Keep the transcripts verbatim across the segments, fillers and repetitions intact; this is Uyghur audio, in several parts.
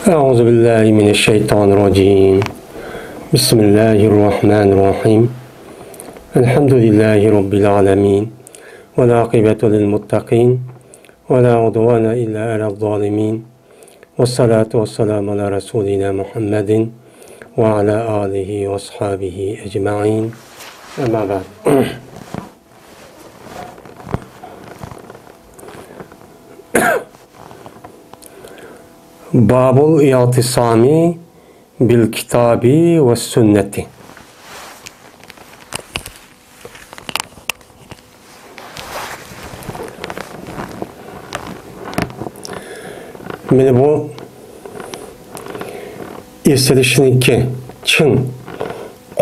أعوذ بالله من الشيطان الرجيم. بسم الله الرحمن الرحيم. الحمد لله رب العالمين. والعاقبة للمتقين. ولا عدوان إلا على الظالمين. والصلاة والسلام على رسولنا محمد وعلى آله وأصحابه أجمعين. أما بعد. باب الاعتصام بالكتاب والسنة. مانا بۇ ئېسىلىشنىڭكى، چىڭ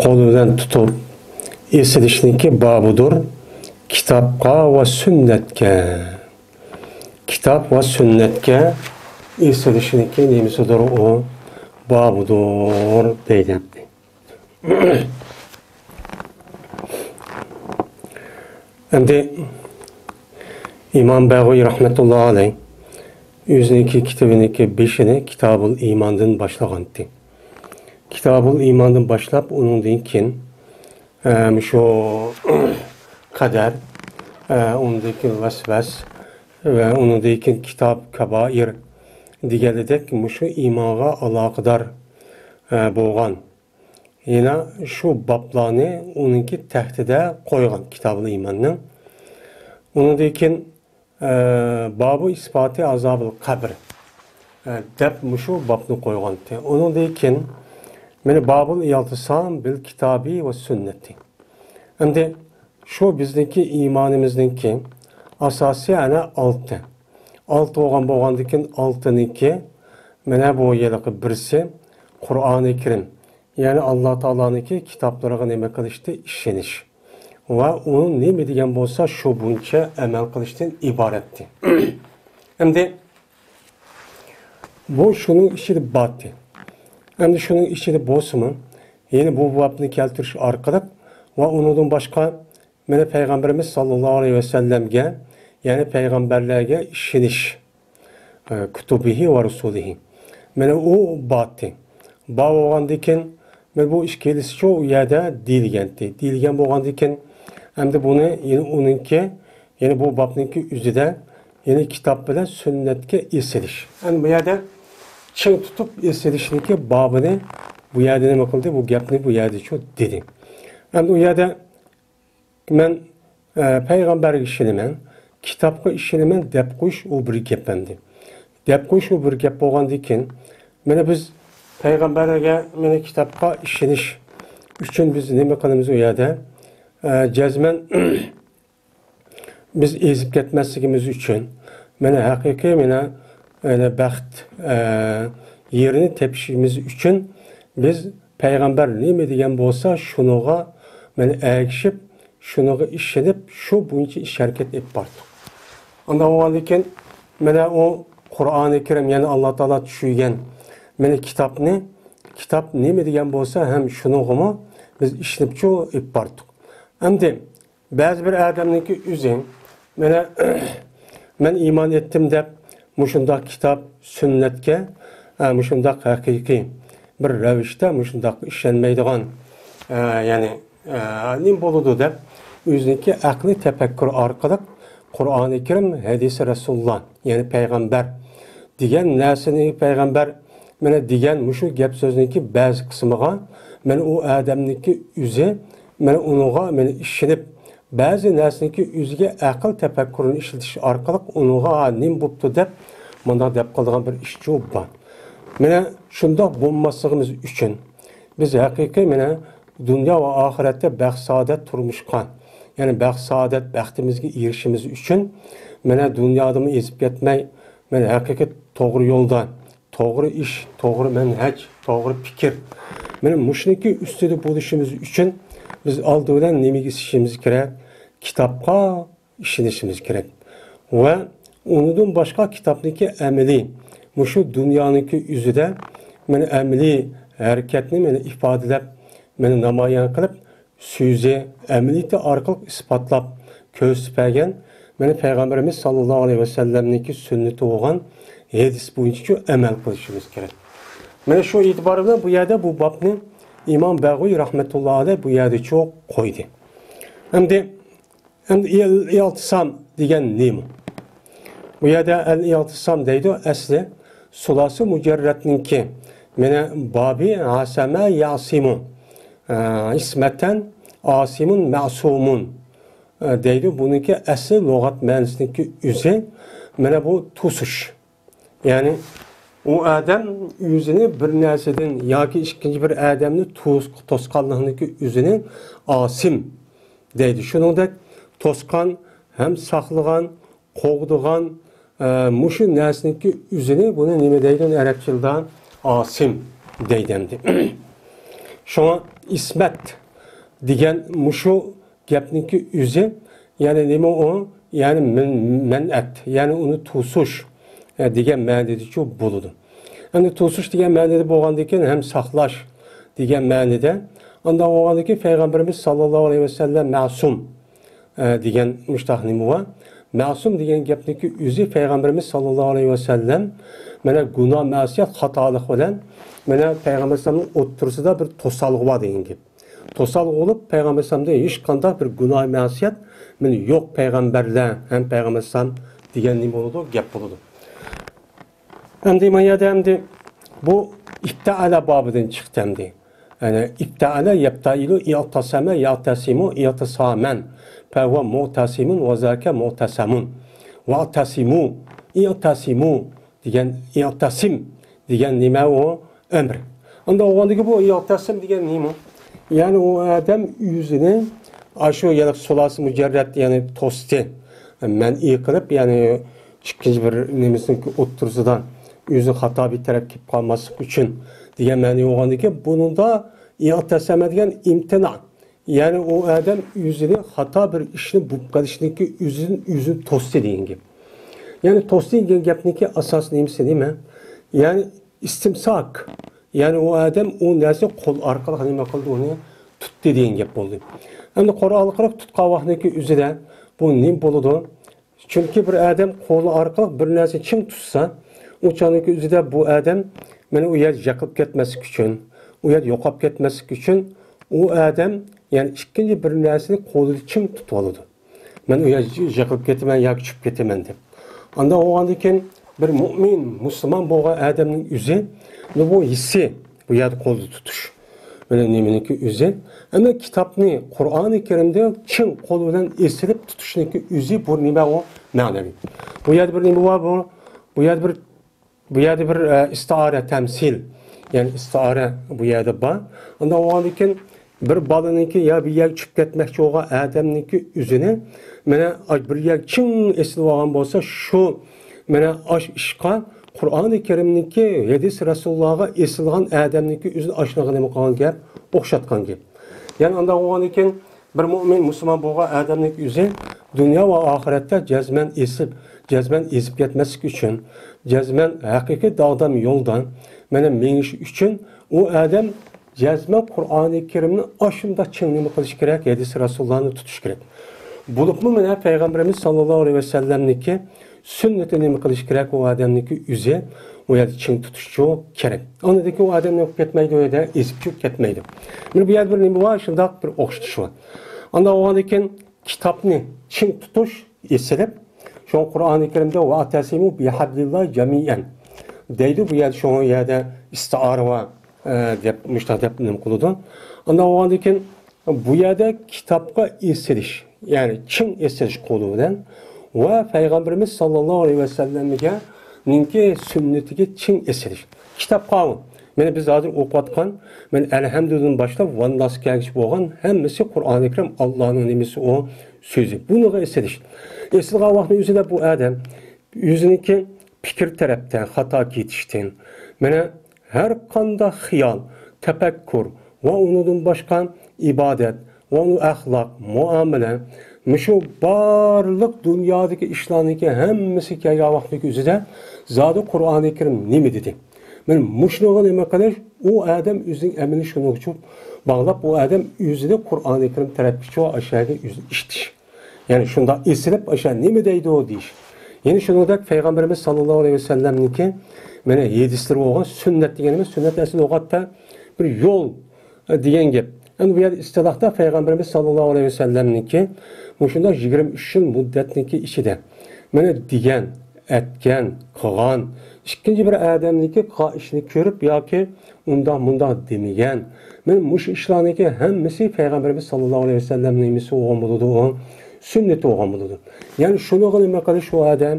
قول بىلەن تۇتۇپ ئېسىلىشنىڭكى بابىدۇر كىتابقا ۋە سۈننەتكە. كىتاب ۋە سۈننەتكە ئېسىلىشنىڭكى نېمىسىدۇر ئۇ؟ بابىدۇر دەيدۇ. ئەمدى ئىمام بەغۋىي رەھمەتۇللا ئەلەيھ ئۆزىنىڭكى كىتابىنىڭكى بېشىنى كىتابۇل ئىماندىن باشلىغانتى. كىتابۇل ئىماندىن باشلاپ، ئۇنىڭدىن كېيىن، ئە، مۇشۇ قەدەر، ئە، ئۇنىڭدىن كېيىن ۋەسۋەس ۋە ئۇنىڭدىن كېيىن كىتاب كابائىر دېگەنلىدەك مۇشۇ ئىمانغا ئالاقىدار، ئە، بولغان يەنە شۇ بابلارنى ئۇنىڭكى تەھتىدە قويغان كىتابۇل ئىماننىڭ. ئۇنىڭدىن كېيىن، ئە، بابۇ ئىسپاتى ئازابىل قەبر، ئە، دەپ مۇشۇ بابنى قويغانتى. ئۇنىڭدىن كېيىن مانا بابۇل ئىئتىسام بىل كىتابى ۋە سۈننەتى. ئەمدى شۇ بىزنىڭكى ئىمانىمىزنىڭكى ئاساسى ئەنە ئالتە. ئالتە بولغان، بولغاندىكىن ئالتىنىڭكى مانا بۇ يىلقى بىرسى قۇرئانى كەرىم، يەنى ئاللا تائالانىڭكى كىتابلىرىغا نېمە قىلىشتا ئىشىنىش ۋە ئۇ نېمە دېگەن بولسا شۇ بويىچە ئەمەل قىلىشتىن ئىبارەتتى. ئەمدى بۇ شۇنىڭ ئىچىدە بارتى. ئەمدى شۇنىڭ ئىچىدە بولسىمۇ، يەنە بۇ بابنى كەلتۈرۈش ئارقىلىق ۋە ئۇنىڭدىن باشقا مانا پەيغەمبىرىمىز ساللاللاھۇ ئەلەيھى ۋەسەللەمگە، يەنى پەيغەمبەرلەرگە ئىشىنىش، ئە، كۇتۇبىھى ۋە رۇسۇلىھى. مانا ئۇ بارتى. بار بولغاندىكىن، مانا بۇ ئىككىلىسىچۇ ئۇ يەردە دېيىلگەنتى. دېيىلگەن بولغاندىكىن، ئەمدى بۇنى يەنە ئۇنىڭكى، يەنە بۇ بابنىڭكى ئۆزىدە يەنە كىتاب بىلەن سۈننەتكە ئېسىلىش. ئەمدى بۇ يەردە چىڭ تۇتۇپ ئېسىلىشنىڭكى بابىنى بۇ يەردە نېمە قىلدى؟ بۇ گەپنى بۇ يەردىچۇ دېدى. ئەمدى ئۇ يەردە مەن، ئە، پەيغەمبەرگە ئىشىنىمەن، كىتابقا ئىشىنىمەن دەپ قويۇش ئۇ بىر گەپ ئەمدى. دەپ قويۇش ئۇ بىر گەپ بولغاندىكىن، مانا بىز پەيغەمبەرگە، مانا كىتابقا ئىشىنىش ئۈچۈن بىز نېمە قىلىمىز ئۇ يەردە؟ ئە، جەزمەن بىز ئېزىپ كەتمەسلىكىمىز ئۈچۈن، مانا ھەقىقىي، مانا، مانا بەخت، ئە، يېرىنى تېپىشىمىز ئۈچۈن بىز پەيغەمبەر نېمە دېگەن بولسا، شۇنىڭغا، مانا، ئەگىشىپ، شۇنىڭغا ئىشىنىپ، شۇ بويىچە ئىش ھەرىكەت ئېلىپ باردۇق. ئاندىن بولغاندىكىن، مانا ئۇ قۇرئانى كەرىم، يەنى ئاللا تائالا چۈشۈرگەن، مانا كىتابنى، كىتاب نېمە دېگەن بولسا، ھەم شۇنىڭغىمۇ بىز ئىشىنىپچۇ ئېلىپ باردۇق. ئەمدى بەزى بىر ئادەمنىڭكى ئۆزى، مانا، مەن ئىمان ئېيتتىم دەپ، مۇشۇنداق كىتاب، سۈننەتكە، ئە، مۇشۇنداق ھەقىقىي بىر رەۋىشتە مۇشۇنداق ئىشەنمەيدىغان، ئە، يەنى، ئە، نېمە بولىدۇ دەپ، ئۆزىنىڭكى ئەقلىي تەپەككۇر ئارقىلىق قۇرئانى كەرىم، ھەدىسى رەسۇلۇللا، يەنى پەيغەمبەر دېگەن نەرسىنى پەيغەمبەر، مانا دېگەن مۇشۇ گەپ سۆزنىڭكى بەزى قىسمىغا، مانا ئۇ ئادەمنىڭكى ئۆزى، مانا ئۇنىڭغا مانا ئىشىنىپ، بەزى نەرسىنىڭكى ئۆزىگە ئەقىل تەپەككۇرىنى ئىشلىتىش ئارقىلىق ئۇنىڭغا، ھا، نېمە بوپتۇ دەپ، مۇنداق دەپ قالىدىغان بىر ئىشچۇ بار. مانا شۇنداق بولماسلىقىمىز ئۈچۈن، بىز ھەقىقىي مانا دۇنيا ۋە ئاخىرەتتە بەخت-سائادەت تۇرمۇشقا، يەنى بەخت-سائادەت بەختىمىزگە ئېرىشىمىز ئۈچۈن، مانا دۇنيادىمۇ ئېزىپ كەتمەي، مانا ھەقىقىي توغرا يولدا، توغرا ئىش، توغرا مەنھەج، توغرا پىكىر. مانا مۇشۇنىڭكى ئۈستىدە بولۇشىمىز ئۈچۈن بىز ئالدى بىلەن نېمىگە ئىشىنىشىمىز كېرەك؟ كىتابقا ئىشىنىشىمىز كېرەك. ۋە ئۇنىڭدىن باشقا كىتابنىڭكى ئەمەلىي، مۇشۇ دۇنيانىڭكى ئۆزىدە مانا ئەمەلىي ھەرىكەتنى مانا ئىپادىلەپ، مانا نامايان قىلىپ، سۆزى، ئەمەلىيىتى ئارقىلىق ئىسپاتلاپ كۆرسىتىپ بەرگەن، مانا پەيغەمبىرىمىز ساللاللاھۇ ئەلەيھى ۋەسەللەمنىڭكى سۈننىتى بولغان ھەدىس بويىچە ئەمەل قىلىشىمىز كېرەك. مانا شۇ ئېتىبار بىلەن بۇ يەردە بۇ بابنى ئىمام بەغۋىي رەھمەتۇللا ئەلەيھ بۇ يەردىچۇ قويدى. ئەمدى، ئەمدى ئىل-، ئىئتىسام دېگەن نېمە؟ بۇ يەردە ئەل ئىئتىسام دەيدۇ، ئەسلى سۇلاسى مۇجەررەتنىڭكى، مانا بابى ھاسەمە ياسىمۇ، ئە، ئىسمەتەن ئاسىمۇن مەسۇمۇن، ئە، دەيدۇ. بۇنىڭكى ئەسلى لۇغەت مەنىسىنىڭكى ئۆزى مانا بۇ توسۇش. يەنى ئۇ ئادەم ئۆزىنى بىر نەرسىدىن ياكى ئىككىنچى بىر ئادەمنى توس-، توسقانلىقنىڭكى ئۆزىنى ئاسىم دەيدۇ. شۇنىڭدەك توسقان ھەم ساقلىغان، قوغدىغان، ئە، مۇشۇ نەرسىنىڭكى ئۆزىنى، بۇنى نېمە دەيدۇ ئەرەب تىلىدا؟ ئاسىم دەيدۇ ئەمدى. شۇڭا ئىسمەت دېگەن مۇشۇ گەپنىڭكى ئۆزى، يەنى نېمە ئۇ؟ يەنى مەن-، مەنئەت، يەنى ئۇنى توسۇش، ئە، دېگەن مەنىدىچۇ بولىدۇ. ئەمدى توسۇش دېگەن مەنىدە بولغاندىن كېيىن ھەم ساقلاش دېگەن مەنىدە. ئانداق بولغاندىن كېيىن پەيغەمبىرىمىز ساللاللاھۇ ئەلەيھى ۋەسەللەم مەسۇم، ئە، دېگەن مۇشتاق نېمە بار؟ مەسۇم دېگەن گەپنىڭكى ئۆزى پەيغەمبىرىمىز ساللاللاھۇ ئەلەيھى ۋەسەللەم مانا گۇناھ، مەسىيەت، خاتالىق بىلەن مانا پەيغەمبەر ئەلەيھىسسالامنىڭ ئوتتۇرىسىدا بىر توسالغۇ بار دېگەن گەپ. توسالغۇ بولۇپ، پەيغەمبەر ئەلەيھىسسالامدا ھېچقانداق بىر گۇناھ، مەسىيەت مانا يوق، پەيغەمبەرلەر ھەم پەيغەمبەر ئەلەيھىسسالام دېگەن نېمە بولىدۇ؟ گەپ بولىدۇ. ئەمدى ما يەردە ئەمدى بۇ ئىپتەئەلە بابىدىن چىقتى ئەمدى. يەنى ئىپتەئەلە يەپتەئىلۇ، ئىئتەسەمە يەئتەسىمۇ، ئىئتىسامەن، فەھۇۋە مۇئتەسىمۇن ۋە زاكە مۇئتەسەمۇن. ۋەئتەسىمۇ، ئىئتەسىمۇ دېگەن، ئىئتەسىم دېگەن نېمە ئۇ؟ ئەمر. ئانداق بولغاندىكىن بۇ ئىئتەسىم دېگەن نېمە؟ يەنى ئۇ ئادەم ئۆزىنى ئاشۇ يەنى سۇلاسى مۇجەررەت، يەنى توستى، مەنئى قىلىپ، يەنى ئىككىنچى بىر نېمىسىنىڭ ئوتتۇرىسىدا ئۆزى خاتا بىر تەرەپ كېلىپ قالماسلىق ئۈچۈن دېگەن مەنە بولغاندىكىن، بۇنىڭدا ئىئتەسەمە دېگەن ئىمتىنا. يەنى ئۇ ئادەم ئۆزىنى خاتا بىر ئىشنى بولۇپ قېلىشنىڭكى ئۆزىدىن ئۆزىنى توستى دېگەن گەپ. يەنى توستى دېگەن گەپنىڭكى ئاساسىي نېمىسى نېمە؟ يەنى ئىستىمساك. يەنى ئۇ ئادەم ئۇ نەرسىنى قول ئارقىلىق نېمە قىلدى، ئۇنى تۇتتى دېگەن گەپ بولدى. ئەمدى قول ئارقىلىق تۇتقان ۋاقتىنىڭكى ئۆزىدە بۇ نېمە بولىدۇ؟ چۈنكى بىر ئادەم قولى ئارقىلىق بىر نەرسىنى چىڭ تۇتسا، ئۇ چاغنىڭكى ئۆزىدە بۇ ئادەم مانا ئۇ يەردە يىقىلىپ كەتمەسلىك ئۈچۈن، ئۇ يەردە يوقاپ كەتمەسلىك ئۈچۈن، ئۇ ئادەم يەنى ئىككىنچى بىر نەرسىنى قولىدا چىڭ تۇتۇۋالىدۇ. مەن ئۇ يەردە يىقىلىپ كېتىمەن ياكى چۈشۈپ كېتىمەن دەپ. ئانداق بولغاندىن كېيىن بىر مۇئمىن، مۇسۇلمان بولغان ئادەمنىڭ ئۆزى، بۇ ھېسسىي، بۇ يەردە قولدا تۇتۇش. مانا نېمىنىڭكى ئۆزى. ئەمما كىتابنى، قۇرئانى كەرىمدە چىڭ قول بىلەن ئېسىلىپ تۇتۇشنىڭكى ئۆزى بۇ نېمە ئۇ؟ مەنىۋى. بۇ يەردە بىر نېمە بار بۇ؟ بۇ يەردە بىر، بۇ يەردە بىر، ئە، ئىستىئارە، تەمسىل. يەنى ئىستىئارە بۇ يەردە بار. ئانداق بولغاندىن كېيىن بىر بالىنىڭكى يا بىر يەرگە چۈشۈپ كەتمەكچى بولغان ئادەمنىڭكى ئۆزىنى، مانا، بىر يەرگە چىڭ ئېسىلىۋالغان بولسا، شۇ، مانا، ئاش ئىشقا قۇرئانى كەرىمنىڭكى، ھەدىس رەسۇلۇللاغا ئېسىلغان ئادەمنىڭكى ئۆزىنى ئاشۇنىڭغا نېمە قىلغان گەپ؟ ئوخشاتقان گەپ. يەنى ئانداق بولغاندىن كېيىن بىر مۇئمىن، مۇسۇلمان بولغان ئادەمنىڭ ئۆزى دۇنيا ۋە ئاخىرەتتە جەزمەن ئېسىپ، جەزمەن ئېزىپ كەتمەسلىك ئۈچۈن، جەزمەن ھەقىقىي داغدام يولدا مانا مېڭىش ئۈچۈن ئۇ ئادەم جەزمەن قۇرئانى كەرىمنى ئاشۇنداق چىڭ نېمە قىلىش كېرەك، ھەدىس رەسۇلۇللانى تۇتۇش كېرەك. بولۇپمۇ مانا پەيغەمبىرىمىز ساللاللاھۇ ئەلەيھى ۋەسەللەمنىڭكى سۈننىتى نېمە قىلىش كېرەك؟ ئۇ ئادەمنىڭكى ئۆزى ئۇ يەردە چىڭ تۇتۇشچۇ كېرەك. ئاندىن كېيىن ئۇ ئادەم نېمە قىلىپ كەتمەيدۇ، ئۇ يەردە ئېزىپچۇ كەتمەيدۇ. مانا بۇ يەردە بىر نېمە بار، شۇنداق بىر ئوخشىتىش بار. ئانداق بولغاندىن كېيىن كىتابنى چىڭ تۇتۇش، ئېسىلىپ، شۇڭا قۇرئانى كەرىمدە «ۋەئتەسىمۇ بىھەبلىللاھى جەمىئەن» دەيدۇ. بۇ يەردە، شۇڭا يەردە ئىستىئارە بار، ئە، دەپ، مۇشۇنداق دەپ نېمە قىلىدۇ. ئانداق بولغاندىن كېيىن بۇ يەردە كىتابقا ئېسىلىش، يەنى چىڭ ئېسىلىش قولى بىلەن ۋە پەيغەمبىرىمىز ساللاللاھۇ ئەلەيھى ۋەسەللەمگە نىڭكى سۈننىتىگە چىڭ ئېسىلىش. كىتابقا، مانا بىز ھازىر ئوقۇۋاتقان، مانا ئەلھەمدۇلىللادىن باشلاپ ۋەنناسقا كەلگۈچە بولغان ھەممىسى قۇرئانى كەرىم، ئاللانىڭ نېمىسى ئۇ، سۆزى. بۇنىڭغا ئېسىلىش. ئېسىلغان ۋاقىتنىڭ ئۆزىدە بۇ ئادەم ئۆزىنىڭكى پىكىر تەرەپتە خاتا كېتىشتىن، مانا ھەر قانداق خىيال، تەپەككۇر ۋە ئۇنىڭدىن باشقا ئىبادەت ۋە ئۇنىڭ ئەخلاق، مۇئامىلە، مۇشۇ بارلىق دۇنيادىكى ئىشلارنىڭكى ھەممىسى كەلگەن ۋاقىتنىڭ ئۆزىدە زادى قۇرئانى كەرىم نېمە دېدى؟ مانا مۇشۇنىڭغا نېمە قىلىش؟ ئۇ ئادەم ئۆزىنىڭ ئەمىلىنى شۇنىڭغا باغلاپ، ئۇ ئادەم ئۆزىنى قۇرئانى كەرىم تەرەپكە ئاشۇ يەرگە ئۆزىنى ئىشتىش. يەنى شۇنداق ئېسىلىپ، ئاشۇ نېمە دەيدۇ دېيىش. يەنە شۇنىڭدەك پەيغەمبىرىمىز ساللاللاھۇ ئەلەيھى ۋەسەللەمنىڭكى مانا ھەدىسلىرى بولغان سۈننەت دېگىنىمىز، سۈننەت ئەسلى لۇغەتتە بىر يول، ئە، دېگەن گەپ. ئەمدى بۇ يەردە ئىستىلاھتا پەيغەمبىرىمىز ساللاللاھۇ ئەلەيھى ۋەسەللەمنىڭكى مۇشۇنداق يىگىرمە ئۈچ يىل مۇددەتنىڭكى ئىچىدە مانا دېگەن، ئەتكەن، قىلغان، ئىككىنچى بىر ئادەمنىڭكى قىلغان ئىشىنى كۆرۈپ ياكى ئۇنداق مۇنداق دېمىگەن. مانا مۇشۇ ئىشلارنىڭكى ھەممىسى پەيغەمبىرىمىز ساللاللاھۇ ئەلەيھى ۋەسەللەمنىڭ نېمىسى بولغان بولىدۇ، ئۇ سۈننىتى بولغان بولىدۇ. يەنى شۇنىڭغا نېمە قىلىش، ئۇ ئادەم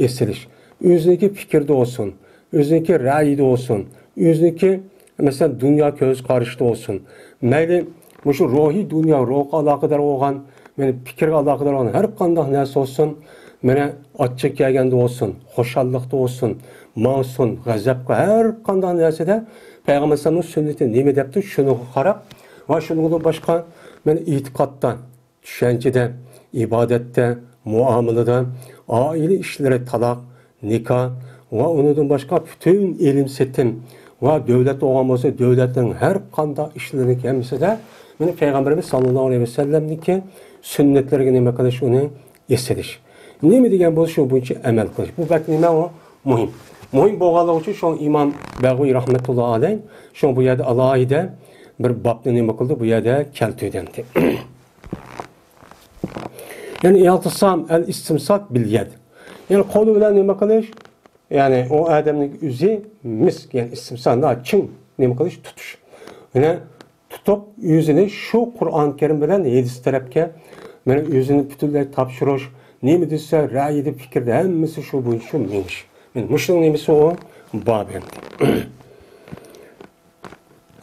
ئېسىلىش. ئۆزىنىڭكى پىكرىدە بولسۇن، ئۆزىنىڭكى رەئيىدە بولسۇن، ئۆزىنىڭكى، مەسىلەن، دۇنيا كۆز قارىشىدا بولسۇن. مەيلى مۇشۇ روھىي دۇنيا، روھقا ئالاقىدار بولغان، مانا پىكىرگە ئالاقىدار بولغان ھەر قانداق نەرسە بولسۇن، مانا ئاچچىق كەلگەندە بولسۇن، خۇشاللىقتا بولسۇن، ماڭسۇن، غەزەپكە، ھەر قانداق نەرسىدە پەيغەمبەر ئەلەيھىسسالامنىڭ سۈننىتى نېمە دەپتۇ، شۇنىڭغا قاراپ ۋە شۇنىڭدىن باشقا مانا ئېتىقادتا، چۈشەنچىدە، ئىبادەتتە، مۇئامىلىدە، ئائىلە ئىشلىرى، تالاق، نىكاھ ۋە ئۇنىڭدىن باشقا پۈتۈن ئېلىم سېتىم ۋە دۆلەت بولغان بولسا، دۆلەتنىڭ ھەر قانداق ئىشلىرىنىڭ ھەممىسىدە مانا پەيغەمبىرىمىز ساللاللاھۇ ئەلەيھى ۋەسەللەمنىڭكى سۈننەتلىرىگە نېمە قىلىش، ئۇنى ئېسىلىش. نېمە دېگەن بولسا، شۇ بويىچە ئەمەل قىلىش. بۇ بەك نېمە ئۇ؟ مۇھىم. مۇھىم بولغانلىقى ئۈچۈن شۇڭا ئىمام بەغۋىي رەھمەتۇللا ئەلەيھ شۇڭا بۇ يەردە ئالاھىدە بىر بابنى نېمە قىلدى؟ بۇ يەردە كەلتۈردى. يەنى ئىئتىسام، ئەل ئىستىمساك بىل يەد. يەنى قولى بىلەن نېمە قىلىش؟ يەنى ئۇ ئادەمنىڭ ئۆزى مىسك، يەنى ئىستىمساك، چىڭ نېمە قىلىش؟ تۇتۇش. يەنى تۇتۇپ، ئۆزىنى شۇ قۇرئان كەرىم بىلەن ھەدىس تەرەپكە، مانا ئۆزىنى پۈتۈنلەي تاپشۇرۇش، نېمە دېسە، رەئيىدە، پىكىردە ھەممىسى شۇ بويىچە شۇ مېڭىش. مانا مۇشۇنىڭ نېمىسى ئۇ؟ بابى.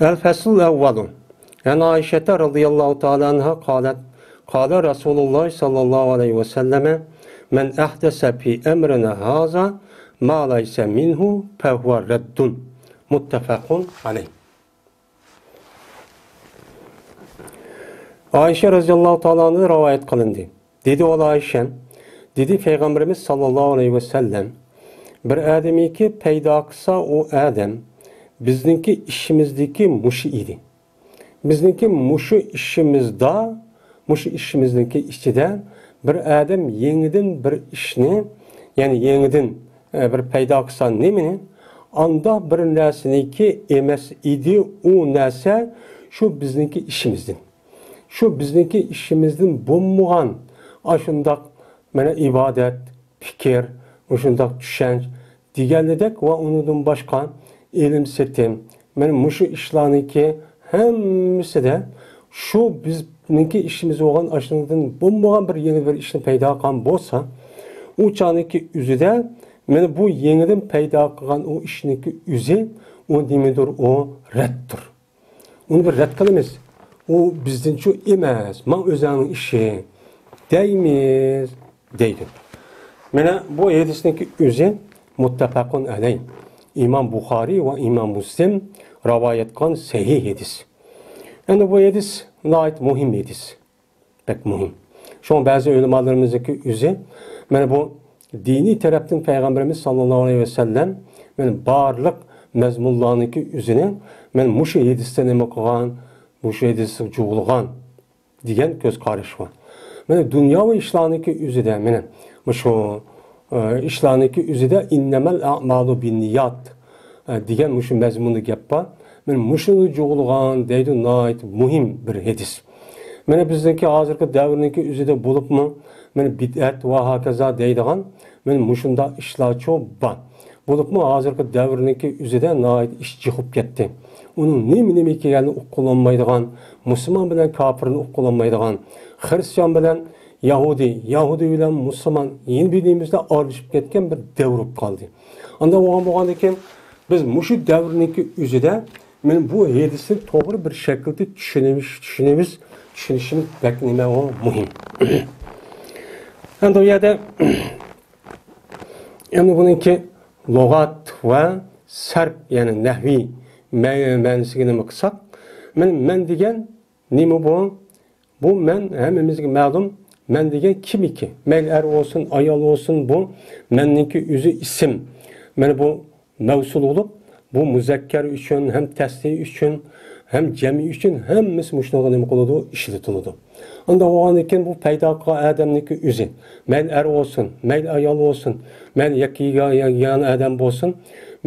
الفصل الأول. عن عائشة رضي الله تعالى عنها قالت: قال رسول الله صلى الله عليه وسلم: من أحدث في أمرنا هذا ما ليس منه فهو رد. متفق عليه. ئائىشە رەزىياللاھۇ تائالا ئانھادىن رىۋايەت قىلىندى. دېدى ئۇ ئائىشە، دېدى پەيغەمبىرىمىز ساللاللاھۇ ئەلەيھى ۋەسەللەم، بىر ئادەمنىڭكى پەيدا قىلسا ئۇ ئادەم بىزنىڭكى ئىشىمىزدىكى مۇشۇ ئىدى. بىزنىڭكى مۇشۇ ئىشىمىزدا، مۇشۇ ئىشىمىزنىڭكى ئىچىدە بىر ئادەم يېڭىدىن بىر ئىشنى، يەنى يېڭىدىن، ئە، بىر پەيدا قىلسا نېمىنى؟ ئاندا بىر نەرسىنىڭكى ئەمەس ئىدى ئۇ نەرسە، شۇ بىزنىڭكى ئىشىمىزدىن. شۇ بىزنىڭكى ئىشىمىزدىن بولمىغان ئاشۇنداق، مانا، ئىبادەت، پىكىر، مۇشۇنداق چۈشەنچ دېگەنلىدەك ۋە ئۇنىڭدىن باشقا ئىلىم سېتىم، مانا مۇشۇ ئىشلارنىڭكى ھەممىسىدە شۇ بىزنىڭكى ئىشىمىز بولغان ئاشۇنىڭدىن بولمىغان بىر يېڭى بىر ئىشنى پەيدا قىلغان بولسا، ئۇ چاغنىڭكى ئۆزىدە مانا بۇ يېڭىدىن پەيدا قىلغان ئۇ ئىشنىڭكى ئۆزى، ئۇ نېمىدۇر، ئۇ رەتتۇر. ئۇنى بىر رەت قىلىمىز. ئۇ بىزدىنچۇ ئەمەس، ماڭ ئۆزەڭنىڭ ئىشى دەيمىز، دەيدۇ. مانا بۇ ھەدىسنىڭكى ئۆزى مۇتتەپەقۇن ئەلەي. ئىمام بۇخارىي ۋە ئىمام مۇسلىم رىۋايەت قىلغان سەھىھ ھەدىس. ئەمدى بۇ ھەدىس ناھايىتى مۇھىم ھەدىس. بەك مۇھىم. شۇڭا بەزى ئۆلىمالىرىمىزنىڭكى ئۆزى، مانا بۇ دىنىي تەرەپتىن پەيغەمبىرىمىز ساللاللاھۇ ئەلەيھى ۋەسەللەم، مانا بارلىق مەزمۇنلارنىڭكى ئۆزىنى، مانا مۇشۇ ھەدىستە نېمە قىلغان، مۇشۇ ھەدىستە جۇغلىغان دېگەن كۆز قارىشى بار. مانا دۇنياۋى ئىشلارنىڭكى ئۆزىدە، مانا مۇشۇ، ئە، ئىشلارنىڭكى ئۆزىدە «ئىننەمەل ئەمالۇ بىننىيات» دېگەن مۇشۇ مەزمۇندا گەپ بار. مانا مۇشۇنى جۇغلىغان دەيدۇ، ناھايىتى مۇھىم بىر ھەدىس. مانا بىزنىڭكى ھازىرقى دەۋرنىڭكى ئۆزىدە بولۇپمۇ، مانا بىدئەت ۋە ھاكازا دەيدىغان، مانا مۇشۇنداق ئىشلارچۇ بار. بولۇپمۇ ھازىرقى دەۋرنىڭكى ئۆزىدە ناھايىتى ئىش جىقىپ كەتتى. ئۇنىڭ نېمە، نېمە ئىكەنلىكىنى ئۇققىلى بولمايدىغان، مۇسۇلمان بىلەن كاپىرنى ئۇققىلى بولمايدىغان، خىرىستىيان بىلەن يەھۇدىي، يەھۇدىي بىلەن مۇسۇلمان يەنە بىر دىنىمىزدا ئارىلىشىپ كەتكەن بىر دەۋر بولۇپ قالدى. ئانداق بولغان، بولغاندىكىن بىز مۇشۇ دەۋرنىڭكى ئۆزىدە مانا بۇ ھەدىسنى توغرا بىر شەكىلدە چۈشىنىمىز، چۈشىنىمىز، چۈشىنىشىمىز بەك نېمە ئۇ مۇھىم. ئەمدى ئۇ يەردە، ئەمدى بۇنىڭكى لۇغەت ۋە سەرپ، يەنى نەھۋىي مە-، مەنىسىگە نېمە قىلساق، مانا مەن دېگەن نېمە بۇ؟ بۇ مەن ھەممىمىزگە مەلۇم. مەن دېگەن كىمكى؟ مەيلى ئەر بولسۇن، ئايال بولسۇن، بۇ مەننىڭكى ئۆزى ئىسىم. مانا بۇ مەۋسۇل بولۇپ، بۇ مۇزەككەر ئۈچۈن، ھەم تەسنىيە ئۈچۈن، ھەم جەمئىي ئۈچۈن ھەممىسى مۇشۇنىڭغا نېمە قىلىدۇ؟ ئىشلىتىلىدۇ. ئاندىن بولغاندىن كېيىن بۇ پەيدا قىلغان ئادەمنىڭكى ئۆزى، مەيلى ئەر بولسۇن، مەيلى ئايال بولسۇن، مەيلى يەككە يېگان ئادەم بولسۇن،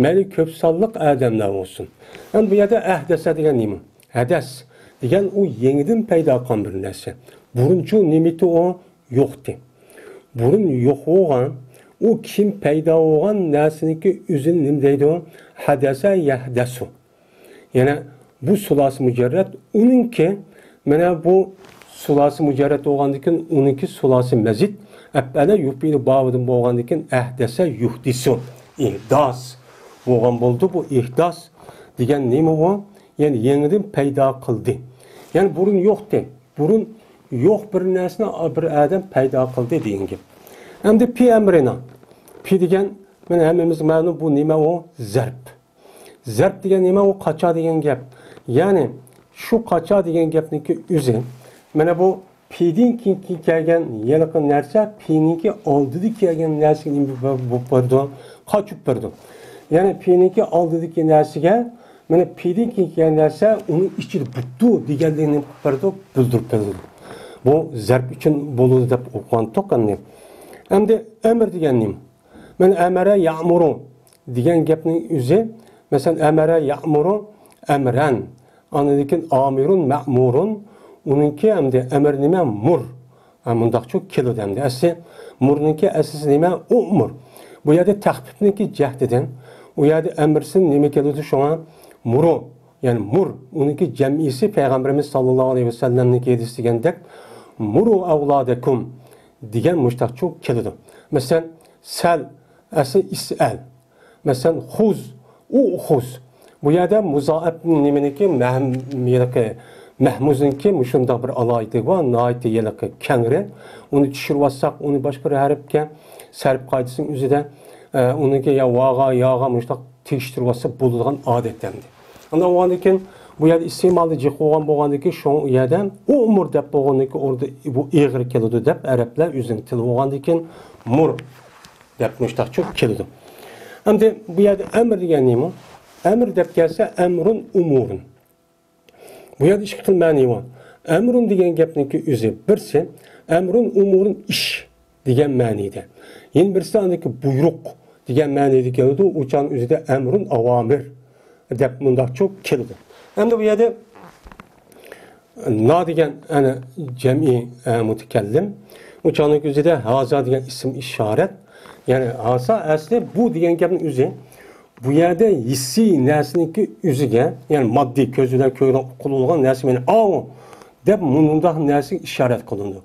مەيلى كۆپ سانلىق ئادەملەر بولسۇن. ئەمدى بۇ يەردە ئەھدەسە دېگەن نېمە؟ ھەدەس دېگەن ئۇ يېڭىدىن پەيدا قىلغان بىر نەرسە. بۇرۇنچۇ نېمىتى ئۇ؟ يوقتى. بۇرۇن يوق بولغان، ئۇ كېيىن پەيدا بولغان نەرسىنىڭكى ئۆزىنى نېمە دەيدۇ؟ ھەدەسە يەھدەسۇ. يەنە بۇ سۇلاسى مۇجەررەت، ئۇنىڭكى، مانا بۇ سۇلاسى مۇجەررەت بولغاندىن كېيىن ئۇنىڭكى سۇلاسى مەزىد، ئەپئەلە يۇفئىلۇ بابىدىن بولغاندىن كېيىن ئەھدەسە يۇھدىسۇ. ئىھداس بولغان بولدى. بۇ ئىھداس دېگەن نېمە بۇ؟ يەنى يېڭىدىن پەيدا قىلدى. يەنى بۇرۇن يوقتى. بۇرۇن يوق بىر نەرسىنى بىر ئادەم پەيدا قىلدى دېگەن گەپ. ئەمدى پى ئەمرىنا. پى دېگەن، مانا ھەممىمىزگە مەلۇم، بۇ نېمە ئۇ؟ زەرب. زەرب دېگەن نېمە؟ ئۇ قاچا دېگەن گەپ. يەنى شۇ قاچا دېگەن گەپنىڭكى ئۆزى، مانا بۇ پىدىن كېيىن كەلگەن ھېلىقى نەرسە پىنىڭكى ئالدىدا كەلگەن نەرسىگە نېمە بولۇپ بېرىدۇ؟ قاچىپ بېرىدۇ. يەنى پىنىڭكى ئالدىدىكى نەرسىگە، مانا پىدىن كېيىن كەلگەن نەرسە ئۇنىڭ ئىچىدە بوپتۇ دېگەنلىكنى نېمە قىلىپ بېرىدۇ؟ بىلدۈرۈپ بېرىدۇ. بۇ زەرب ئۈچۈن بولىدۇ دەپ ئوقۇغانتۇق ئەمدى. ئەمدى ئەمر دېگەن نېمە؟ مانا ئەمەرە يەئمۇرۇ دېگەن گەپنىڭ ئۆزى، مەسىلەن، ئەمەرە يەئمۇرۇ ئەمرەن، ئاندىن كېيىن ئامىرۇن مەئمۇرۇن، ئۇنىڭكى ئەمدى ئەمر نېمە؟ مۇر. ھە، مۇنداقچۇ كېلىدۇ ئەمدى. ئەسلى مۇرنىڭكى ئەسلىسى نېمە؟ ئۇمۇر. بۇ يەردە تەخپىپنىڭكى جەھدىدىن، ئۇ يەردە ئەمرسىن نېمە كېلىدۇ شۇڭا؟ مۇرۇ، يەنى مۇر. ئۇنىڭكى جەمئىيسى پەيغەمبىرىمىز ساللاللاھۇ ئەلەيھى ۋەسەللەمنىڭكى ھەدىسى دېگەندەك، مۇرۇ ئەۋلادەكۇم دېگەن مۇشتاقچۇ كېلىدۇ. مەسىلەن، سەل، ئەسلى ئىسئەل. مەسىلەن، خۇز، ئۇخۇز. بۇ يەردە مۇزائەپنىڭ نېمىنىڭكى، مەھم-، ھېلىقى مەھمۇزنىڭكى مۇشۇنداق بىر ئالاھىدىلىكى بار، ناھايىتى ھېلىقى كەڭرى. ئۇنى چۈشۈرۈۋالساق، ئۇنى باشقا بىر ھەرپكە سەرپ قائىدىسىنىڭ ئۆزىدە، ئە، ئۇنىڭكى يا ۋاغا، ياغا مۇشۇنداق تېگىشتۈرۈۋالسا بولىدىغان ئادەت ئەمدى. ئاندىن بولغاندىن كېيىن، بۇ يەردە ئىستېمالدا جىق بولغان بولغاندىن كېيىن، شۇڭا ئۇ يەردە ئۇمۇر دەپ بولغاندىن كېيىن، ئوردا بۇ ئېغىر كېلىدۇ دەپ، ئەرەبلەر ئۆزىنىڭ تىلى بولغاندىن كېيىن، مۇر دەپ مۇشتاقچۇ كېلىدۇ. ئەمدى بۇ يەردە ئەمر دېگەن نېمە؟ ئەمر دەپ كەلسە، ئەمرۇن ئۇمۇرۇن. بۇ يەردە ئىككى خىل مەنى بار. ئەمرۇن دېگەن گەپنىڭكى ئۆزى بىرسى، ئەمرۇن ئۇمۇرۇن ئىش دېگەن مەنىدە. يەنە بىرسى ئاندىكى بۇيرۇق دېگەن مەنىدە كېلىدۇ. ئۇ چاغنىڭ ئۆزىدە ئەمرۇن ئاۋامىر دەپ مۇنداقچۇ كېلىدۇ. ئەمدى بۇ يەردە نا دېگەن، ئەنە، جەمئىي، ئە، مۇتەكەللىم. ئۇ چاغنىڭ ئۆزىدە ھازا دېگەن ئىسىم ئىشارەت. يەنى ھازا ئەسلى بۇ دېگەن گەپنىڭ ئۆزى. بۇ يەردە ھېسسىي نەرسىنىڭكى ئۆزىگە، يەنى ماددىي كۆز بىلەن كۆرگەن، ئۇقۇلىدىغان نەرسە، مەن ئاۋۇ دەپ مۇنداق نەرسىگە ئىشارەت قىلىنىدۇ.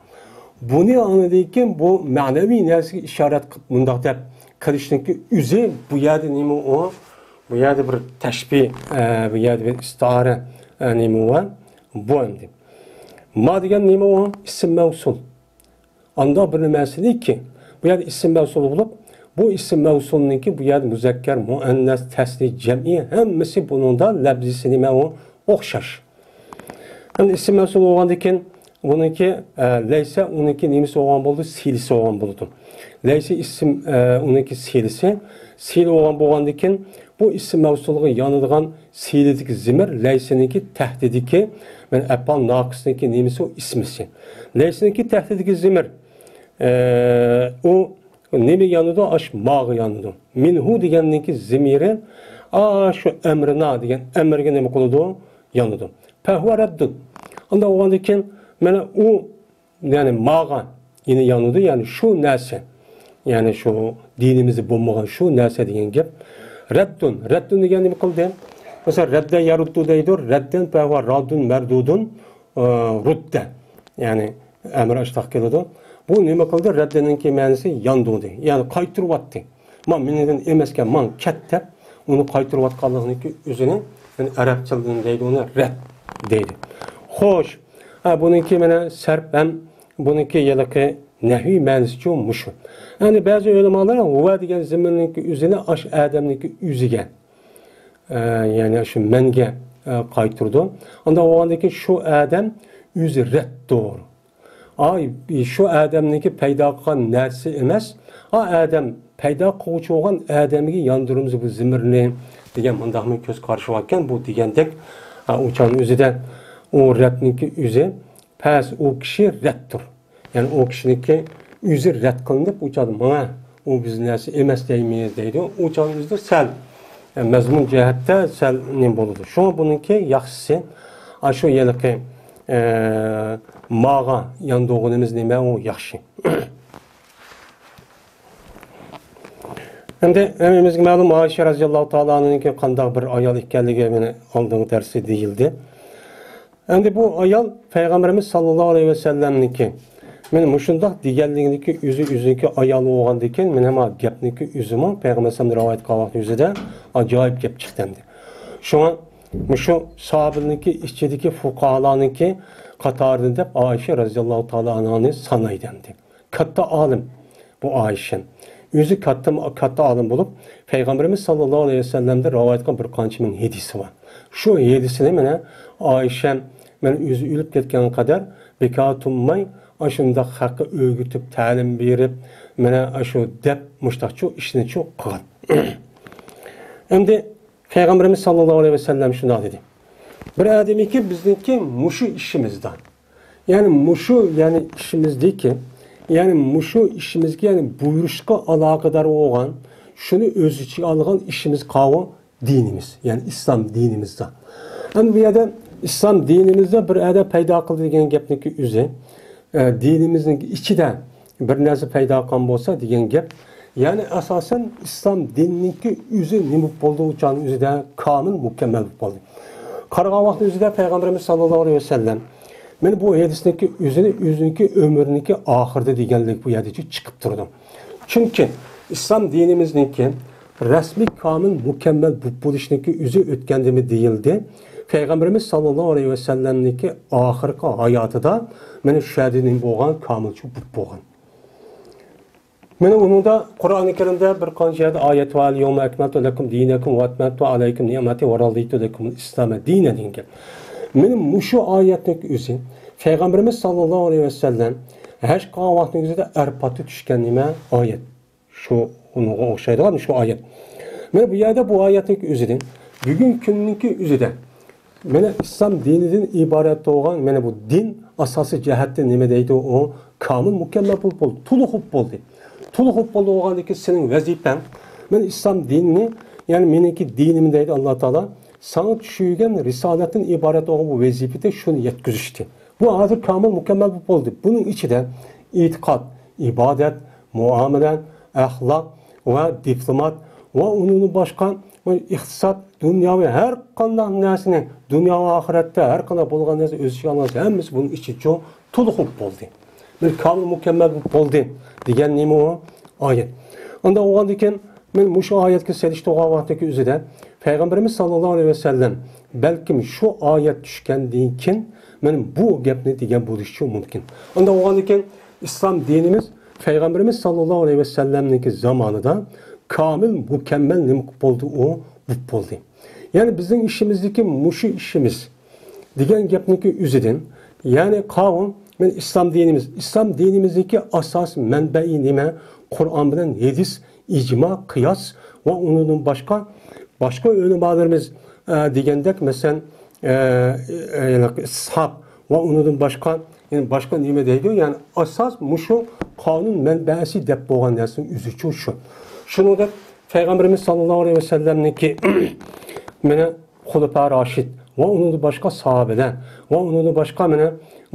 بۇنى ئاندىن كېيىن بۇ مەنىۋى نەرسىگە ئىشارەت قىلىپ مۇنداق دەپ قىلىشنىڭكى ئۆزى، بۇ يەردە نېمە ئۇ؟ بۇ يەردە بىر تەشبىھ، ئە، بۇ يەردە بىر ئىستىئارە، ئە، نېمە بار؟ بۇ ئەمدى. ما دېگەن نېمە ئۇ؟ ئىسىم مەۋسۇل. ئانداق بىر نېمە مەسىلىكى، بۇ يەردە ئىسىم مەۋسۇل بولۇپ، بۇ ئىسىم مەۋسۇلنىڭكى بۇ يەردە مۇزەككەر، مۇئەننەس، تەسنىيە، جەمئىي ھەممىسى بۇنىڭدا لەپزىسى نېمە ئۇ؟ ئوخشاش. ئەمدى ئىسىم مەۋسۇل بولغاندىن كېيىن بۇنىڭكى، ئە، لەيسە ئۇنىڭكى نېمىسى بولغان بولىدۇ؟ سىلىسى بولغان بولىدۇ. لەيسە ئىسىم، ئە، ئۇنىڭكى سىلىسى. سىلە بولغان بولغاندىن كېيىن بۇ ئىسىم مەۋسۇلغا يانىدىغان سىلىدىكى زىمىر لەيسىنىڭكى تەھتىدىكى، مەن ئەپئال ناقىسنىڭكى نېمىسى ئۇ؟ ئىسمىسى. لەيسىنىڭكى تەھتىدىكى زىمىر، ئە، ئۇ نېمىگە يانىدۇ؟ ئاش ماغا يانىدۇ. مىنھۇ دېگەننىڭكى زىمىرى ئاشۇ ئەمرىنا دېگەن ئەمرگە نېمە قىلىدۇ؟ يانىدۇ. پەھۋە رەددۇن. ئانداق بولغاندىن كېيىن مانا ئۇ، يەنى ماغا يەنە يانىدۇ، يەنى شۇ نەرسە. يەنى شۇ دىنىمىزدە بولمىغان شۇ نەرسە دېگەن گەپ. رەددۇن. رەددۇن دېگەن نېمە قىلدى؟ مەسىلەن، رەددە يەرۇددۇ دەيدۇ. رەددەن پەھۋە راددۇن مەردۇدۇن، ئە، رۇددە. يەنى ئەمر ئاشتاق كېلىدۇ. بۇ نېمە قىلدى؟ رەددىنىڭكى مەنىسى ياندۇردى. يەنى قايتۇرۇۋەتتى. ما مېنىڭدىن ئەمەسكەن، ماڭ كەت دەپ، ئۇنى قايتۇرۇۋاتقانلىقىنىڭكى ئۆزىنى، يەنى ئەرەبچىلىدىن دەيدۇ ئۇنى رەد دەيدۇ. خوش. ھە، بۇنىڭكى مانا سەرپ ھەم بۇنىڭكى ھېلىقى نەھۋىي مەنىسىچۇ مۇشۇ. يەنى بەزى ئۆلىمالار ھۇۋە دېگەن زىمىرنىڭكى ئۆزىنى ئاش ئادەمنىڭكى ئۆزىگە، ئە، يەنى شۇ مەنگە، ئە، قايتۇرىدۇ. ئانداق بولغاندىن كېيىن شۇ ئادەم ئۆزى رەتتۇر. ئاي، شۇ ئادەمنىڭكى پەيدا قىلغان نەرسە ئەمەس. ئا ئادەم پەيدا قىلغۇچى بولغان ئادەمگە ياندۇرىمىز بۇ زىمىرنى دېگەن مۇنداقمۇ كۆز قارىشى باركەن. بۇ دېگەندەك، ئا، ئۇ چاغنىڭ ئۆزىدە ئۇ رەتنىڭكى ئۆزى پەس، ئۇ كىشى رەتتۇر. يەنى ئۇ كىشىنىڭكى ئۆزى رەت قىلىنىپ، ئۇ چاغدا ماڭا ئۇ بىز نەرسە ئەمەس دەيمىز دەيدۇ. ئۇ چاغنىڭ ئۆزىدە سەل، ئە، مەزمۇن جەھەتتە سەل نېمە بولىدۇ. شۇڭا بۇنىڭكى ياخشىسى، ئاشۇ ھېلىقى، ئە، ماغا ياندۇرغىنىمىز نېمە، ئۇ ياخشى. ئەمدى ھەممىمىزگە مەلۇم، ئائىشە رەزىياللاھۇ تائالا ئانھانىڭكى قانداق بىر ئايال ئىكەنلىكى مانا ئالدىنقى دەرستە دېيىلدى. ئەمدى بۇ ئايال پەيغەمبىرىمىز ساللاللاھۇ ئەلەيھى ۋەسەللەمنىڭكى مانا مۇشۇنداق دېگەنلىكىنىڭكى ئۆزى، ئۆزىنىڭكى ئايالى بولغاندىكىن، مانا ما گەپنىڭكى ئۆزىمۇ پەيغەمبەر ئەلەيھىسسالام رىۋايەت قىلغان ۋاقىت ئۆزىدە ئاجايىپ گەپ چىقتى ئەمدى. شۇڭا مۇشۇ ساھابىلەرنىڭكى ئىچىدىكى فۇقاھالارنىڭكى قاتارىدىن دەپ ئائىشە رەزىياللاھۇ تائالا ئانھانى سانايدۇ ئەمدى. كاتتا ئالىم بۇ ئائىشە. ئۆزى كاتتا، كاتتا ئالىم بولۇپ، پەيغەمبىرىمىز ساللاللاھۇ ئەلەيھى ۋەسەللەمدىن رىۋايەت قىلغان بىر قانچە مىڭ ھەدىسى بار. شۇ ھەدىسىنى مانا ئائىشە، مانا ئۆزى ئۆلۈپ كەتكەنگە قەدەر بىكار تۇرماي، ئاشۇنداق خەققە ئۆگىتىپ، تەلىم بېرىپ، مانا ئاشۇ دەپ مۇشتاقچۇ ئىشنىچۇ قىلغان. ئەمدى پەيغەمبىرىمىز ساللاللاھۇ ئەلەيھى ۋەسەللەم شۇنداق دېدى. بىر ئادەمكى بىزنىڭكى مۇشۇ ئىشىمىزدا، يەنى مۇشۇ، يەنى ئىشىمىزدىكى، يەنى مۇشۇ ئىشىمىزگە، يەنى بۇيرۇشقا ئالاقىدار بولغان، شۇنى ئۆز ئىچىگە ئالغان ئىشىمىز قاۋۇ دىنىمىز، يەنى ئىسلام دىنىمىزدا. ئەمدى بۇ يەردە ئىسلام دىنىمىزدا بىر ئادەم پەيدا قىلدى دېگەن گەپنىڭكى ئۆزى، ئە، دىنىمىزنىڭ ئىچىدە بىر نەرسە پەيدا قىلغان بولسا دېگەن گەپ. يەنى ئاساسەن ئىسلام دىنىنىڭكى ئۆزى نېمە بولۇپ بولدى؟ ئۇ چاغنىڭ ئۆزىدە كامىل، مۇكەممەل بولۇپ بولدى. قارىغان ۋاقىتنىڭ ئۆزىدە پەيغەمبىرىمىز ساللاللاھۇ ئەلەيھى ۋەسەللەم مانا بۇ ھەدىسنىڭكى ئۆزىنى، ئۆزىنىڭكى ئۆمرىنىڭكى ئاخىرىدا دېگەنلىك بۇ يەردە چىقىپ تۇرىدۇ. چۈنكى ئىسلام دىنىمىزنىڭكى رەسمىي، كامىل، مۇكەممەل بولۇپ بولۇشنىڭكى ئۆزى ئۆتكەندىمۇ دېيىلدى. پەيغەمبىرىمىز ساللاللاھۇ ئەلەيھى ۋەسەللەمنىڭكى ئاخىرقى ھاياتىدا مانا شۇ يەردە نېمە بولغان؟ كامىلچە بولۇپ بولغان. مانا ئۇنىڭدا قۇرئانى كەرىمدە بىر قانچە يەردە ئايەت بار. «اليوم أكملت لكم دينكم وأتممت عليكم نعمتي ورضيت لكم الإسلام دينا» دېگەن گەپ. مانا مۇشۇ ئايەتنىڭ ئۆزى پەيغەمبىرىمىز ساللاللاھۇ ئەلەيھى ۋەسەللەم ھەج قىلغان ۋاقتىنىڭ ئۆزىدە ئەرپاتتا چۈشكەن نېمە؟ ئايەت. شۇ ئۇنىڭغا ئوخشايدىغان شۇ ئايەت. مانا بۇ يەردە بۇ ئايەتنىڭ ئۆزىدىن بۈگۈنكى كۈننىڭكى ئۆزىدە مانا ئىسلام دىنىدىن ئىبارەت بولغان مانا بۇ دىن ئاساسىي جەھەتتە نېمە دەيدۇ؟ ئۇ كامىل، مۇكەممەل بولۇپ بولدى، تولۇق بولۇپ بولدى. تولۇق بولۇپ بولدى بولغاندىن كېيىن سېنىڭ ۋەزىپەڭ، مانا ئىسلام دىنىنى، يەنى مېنىڭكى دىنىم دەيدۇ ئاللا تائالا، ساڭا چۈشۈرگەن رىسالەتتىن ئىبارەت بولغان بۇ ۋەزىپىدە شۇنى يەتكۈزۈشتى. بۇ ھازىر كامىل، مۇكەممەل بولۇپ بولدى. بۇنىڭ ئىچىدە ئېتىقاد، ئىبادەت، مۇئامىلە، ئەخلاق ۋە دىپلومات ۋە ئۇنىڭدىن باشقا ئىقتىساد، دۇنياۋى ھەر قانداق نەرسىنى، دۇنيا ۋە ئاخىرەتتە ھەر قانداق بولغان نەرسە ئۆز ئىچىگە ئالغان نەرسە ھەممىسى بۇنىڭ ئىچىدە تولۇق بولۇپ بولدى. بىر كامىل، مۇكەممەل بولۇپ بولدى دېگەن نېمە ئۇ؟ ئايەت. ئۇنداق بولغاندىن كېيىن مەن مۇشۇ ئايەتكە سېلىشتۇرغان ۋاقىتتىكى ئۆزىدە پەيغەمبىرىمىز ساللاللاھۇ ئەلەيھى ۋەسەللەم بەلكىم شۇ ئايەت چۈشكەندىن كېيىن مەن بۇ گەپنى دېگەن بولۇشى مۇمكىن. ئۇنداق بولغاندىن كېيىن ئىسلام دىنىمىز پەيغەمبىرىمىز ساللاللاھۇ ئەلەيھى ۋەسەللەمنىڭكى زامانىدا كامىل، مۇكەممەل نېمە قىلىپ بولدى؟ ئۇ بولۇپ بولدى. يەنى بىزنىڭ ئىشىمىزدىكى مۇشۇ ئىشىمىز دېگەن گەپنىڭكى ئۆزىدىن، يەنى قاۋۇل، مەن ئىسلام دىنىمىز، ئىسلام دىنىمىزدىكى ئاساس مەنبەئى نېمە؟ قۇرئان بىلەن ھەدىس، ئىجما، قىياس ۋە ئۇنىڭدىن باشقا، باشقا ئۆلىمالىرىمىز، ئە، دېگەندەك، مەسىلەن، ئە، ئە، ئىسھاق ۋە ئۇنىڭدىن باشقا، يەنى باشقا نېمە دەيدۇ؟ يەنى ئاساس مۇشۇ قانۇن مەنبەسى دەپ بولغان نەرسىنىڭ ئۆزىچۇ شۇ. شۇنىڭدەك پەيغەمبىرىمىز ساللاللاھۇ ئەلەيھى ۋەسەللەمنىڭكى مانا خۇلەپا راشىد ۋە ئۇنىڭدىن باشقا ساھابىلەر ۋە ئۇنىڭدىن باشقا مانا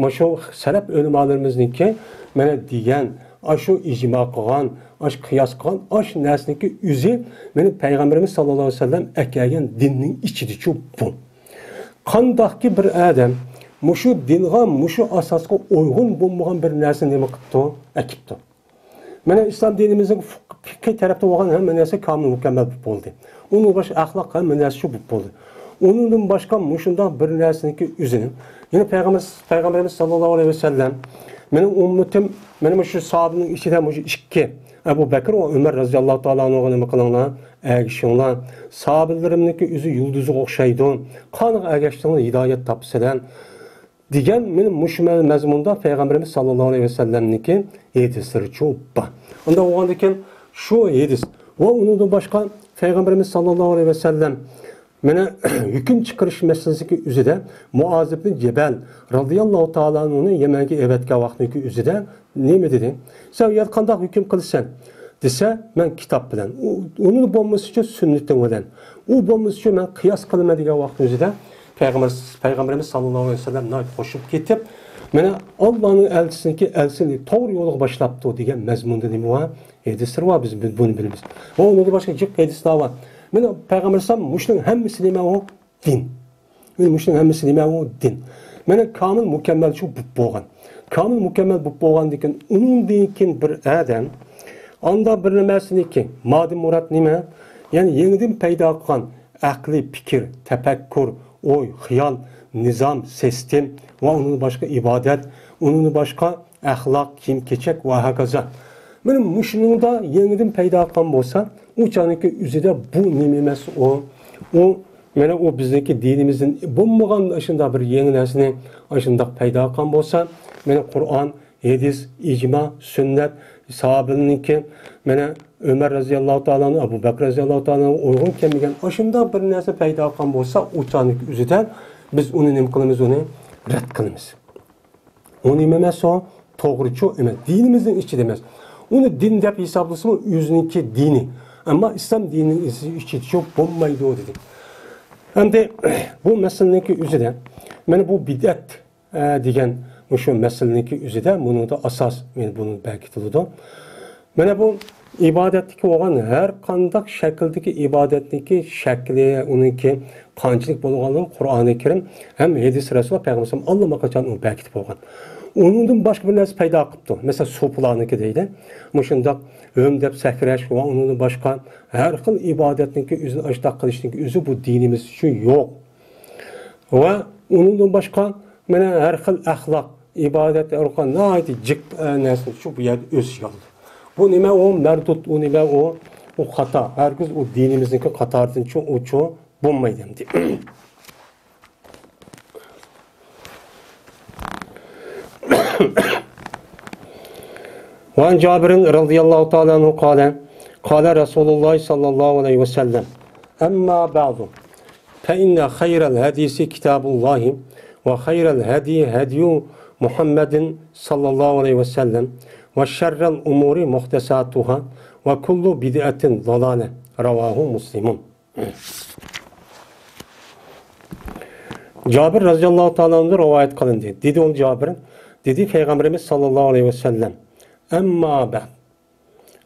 مۇشۇ سەلەپ ئۆلىمالىرىمىزنىڭكى مانا دېگەن، ئاشۇ ئىجما قىلغان، ئاشۇ قىياس قىلغان، ئاشۇ نەرسىنىڭكى ئۆزى مانا پەيغەمبىرىمىز ساللاللاھۇ ئەلەيھى ۋەسەللەم ئەكەلگەن دىننىڭ ئىچىدىچۇ بۇ. قانداقكى بىر ئادەم مۇشۇ دىنغا، مۇشۇ ئاساسقا ئۇيغۇن بولمىغان بىر نەرسىنى نېمە قىپتۇ؟ ئەكىپتۇ. مانا ئىسلام دىنىمىزنىڭ پىقھىي تەرەپتە بولغان ھەممە نەرسە كامىل، مۇكەممەل بولۇپ بولدى. ئۇنىڭدىن باشقا ئەخلاق، ھەممە نەرسە شۇ بولۇپ بولدى. ئۇنىڭدىن باشقا مۇشۇنداق بىر نەرسىنىڭكى ئۆزىنى، يەنى پەيغەمبەر، پەيغەمبىرىمىز ساللاللاھۇ ئەلەيھى ۋەسەللەم، مېنىڭ ئۈممىتىم، مانا مۇشۇ ساھابىنىڭ ئىچىدە مۇشۇ ئىككى، ئەبۇ بەكىر ۋە ئۆمەر رەزىياللاھۇ تائالا ئەنھۇغا نېمە قىلىڭلار، ئەگىشىڭلار. ساھابىلىرىمنىڭكى ئۆزى يۇلدۇزىغا ئوخشايدۇ. قانىغا ئەگەشسىڭلار، ھىدايەت تاپىسىلەر. دېگەن مانا مۇشۇ مە-، مەزمۇندا پەيغەمبىرىمىز ساللاللاھۇ ئەلەيھى ۋەسەللەمنىڭكى ھەدىسلىرىچۇ بار. ئۇنداق بولغاندىكىن شۇ ھەدىس. ۋە ئۇنىڭدىن باشقا پەيغەمبىرىمىز ساللاللاھۇ ئەلەيھى ۋەسەللەم مانا ھۆكۈم چىقىرىش مەسىلىسىدىكى ئۆزىدە مۇئاز ئىبن جەبەل رازىياللاھۇ تائالا ئەنھۇنى يەمەنگە ئەۋەتكەن ۋاقىتنىڭكى ئۆزىدە نېمە دېدى؟ سەن يا قانداق ھۆكۈم قىلىسەن دېسە، مەن كىتاب بىلەن، ئۇ، ئۇنى بولمىسىچۇ سۈننىتىڭ بىلەن، ئۇ بولمىسىچۇ مەن قىياس قىلىمەن دېگەن ۋاقىتنىڭ ئۆزىدە پەيغەمبەر، پەيغەمبىرىمىز ساللاللاھۇ ئەلەيھى ۋەسەللەم ناھايىتى خوشۇپ كېتىپ، مانا ئاللانىڭ ئەلچىسىنىڭكى ئەلچىسىنى توغرا يولغا باشلاپتۇ دېگەن مەزمۇندا نېمە بار؟ ھەدىسلەر بار، بىز بۇ-، بۇنى بىلىمىز. ۋە ئۇنىڭدىن باشقا جىق ھەدىسلەر بار. مانا پەيغەمبەر ئەلەيھىسسالام مۇشۇنىڭ ھەممىسى نېمە ئۇ؟ دىن. مانا مۇشۇنىڭ ھەممىسى نېمە ئۇ؟ دىن. مانا كامىل مۇكەممەل شۇ بولۇپ بولغان. كامىل مۇكەممەل بولۇپ بولغاندىن كېيىن، ئۇنىڭدىن كېيىن بىر ئادەم ئاندا بىر نېمەسىنىكى، مادىن مۇراد نېمە؟ يەنى يېڭىدىن پەيدا قىلغان ئەقلىي پىكىر، تەپەككۇر، ئوي، خىيال، نىزام، سىستېم ۋە ئۇنىڭدىن باشقا ئىبادەت، ئۇنىڭدىن باشقا ئەخلاق، كىيىم-كېچەك ۋە ھاكازا. مانا مۇشۇنىڭدا يېڭىدىن پەيدا قىلغان بولسا، ئۇ چاغنىڭكى ئۆزىدە بۇ نېمە ئەمەس ئۇ؟ ئۇ، مانا ئۇ بىزنىڭكى دىنىمىزدىن بولمىغان ئاشۇنداق بىر يېڭى نەرسىنى ئاشۇنداق پەيدا قىلغان بولسا، مانا قۇرئان، ھەدىس، ئىجما، سۈننەت، ساھابىلەرنىڭكى، مانا ئۆمەر رازىياللاھۇ تائالا ئەنھۇ، ئەبۇ بەكرى رازىياللاھۇ تائالا ئەنھۇ ئۇيغۇن كەلمىگەن ئاشۇنداق بىر نەرسە پەيدا قىلغان بولسا، ئۇ چاغنىڭكى ئۆزىدە بىز ئۇنى نېمە قىلىمىز؟ ئۇنى رەت قىلىمىز. ئۇ نېمە ئەمەس ئۇ؟ توغرىچۇ ئەمەس. دىنىمىزنىڭ ئىچىدە ئەمەس. ئۇنى دىن دەپ ھېسابلىسىمۇ ئۆزىنىڭكى دىنى. ئەمما ئىسلام دىنىنىڭ ئىچىدىچۇ بولمايدۇ دېدى. ئەمدى بۇ مەسىلىنىڭكى ئۆزىدە، مانا بۇ بىدئەت، ئە، دېگەن مۇشۇ مەسىلىنىڭكى ئۆزىدە، بۇنىڭدا ئاساس، مانا بۇنى بەركىتىلىدۇ. مانا بۇ ئىبادەتتىكى بولغان ھەر قانداق شەكىلدىكى ئىبادەتنىڭكى شەكلى، ئۇنىڭكى قانچىلىك بولغانلىقى قۇرئانى كەرىم ھەم ھەدىس رەسۇلى پەيغەمبەر ئاللىماقاچان ئۇنى بەركىتىپ بولغان. ئۇنىڭدىن باشقا بىر نەرسە پەيدا قىپتۇ. مەسىلەن، سوپىلارنىڭكى دەيدۇ. مۇشۇنداق ھۆم دەپ سەكرەش ۋە ئۇنىڭدىن باشقا ھەر خىل ئىبادەتنىڭكى ئۆزىنى ئاشۇنداق قىلىشنىڭكى ئۆزى بۇ دىنىمىز ئۈچۈن يوق. ۋە ئۇنىڭدىن باشقا مانا ھەر خىل ئەخلاق، ئىبادەت ئۇرۇقى ناھايىتى جىق، ئە، نەرسىنى شۇ بۇ يەردە ئۆز ئىچىگە ئالىدۇ. بۇ نېمە ئۇ؟ مەردۇد، ئۇ نېمە ئۇ؟ ئۇ خاتا. ھەرگىز ئۇ دىنىمىزنىڭكى قاتارىدىن چوڭ، ئۇچۇ بولمايدۇ ئەمدى. وعن جابر رضي الله تعالى عنه قال، قال رسول الله صلى الله عليه وسلم، أما بعد، فإن خير الحديث كتاب الله، وخير الهدي هدي محمد صلى الله عليه وسلم، وشر الأمور محدثاتها، وكل بدعة ضلالة. رواه مسلم. جابىر رازىياللاھۇ تائالا ئەنھۇدىن رىۋايەت قىلىندى. دېدى ئۇ جابىر، دېدى پەيغەمبىرىمىز ساللاللاھۇ ئەلەيھى ۋەسەللەم، ئەمما بەئد.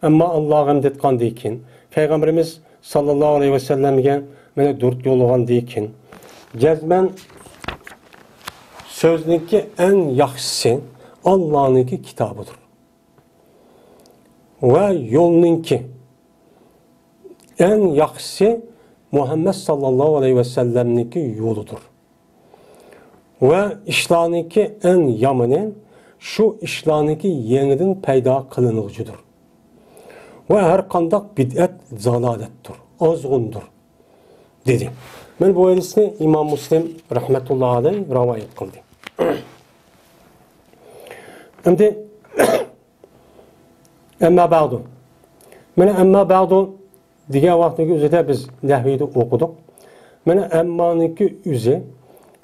ئەمما ئاللاغا ھەمد ئېيتقاندىن كېيىن، پەيغەمبىرىمىز ساللاللاھۇ ئەلەيھى ۋەسەللەمگە مانا دۇرۇت يوللىغاندىن كېيىن، جەزمەن سۆزنىڭكى ئەڭ ياخشىسى ئاللانىڭكى كىتابىدۇر. ۋە يولنىڭكى ئەڭ ياخشىسى مۇھەممەد ساللاللاھۇ ئەلەيھى ۋەسەللەمنىڭكى يولىدۇر. ۋە ئىشلارنىڭكى ئەڭ يامىنى شۇ ئىشلارنىڭكى يېڭىدىن پەيدا قىلىنغۇچىدۇر. ۋە ھەر قانداق بىدئەت زالالەتتۇر، ئازغۇندۇر، دېدى. مانا بۇ ھەدىسنى ئىمام مۇسلىم رەھمەتۇللاھى ئەلەيھ رىۋايەت قىلدى. ئەمدى، ئەمما بەئدۇ. مانا ئەمما بەئدۇ دېگەن ۋاقىتنىڭ ئۆزىدە بىز نەھۋىدە ئوقۇدۇق. مانا ئەممانىڭكى ئۆزى،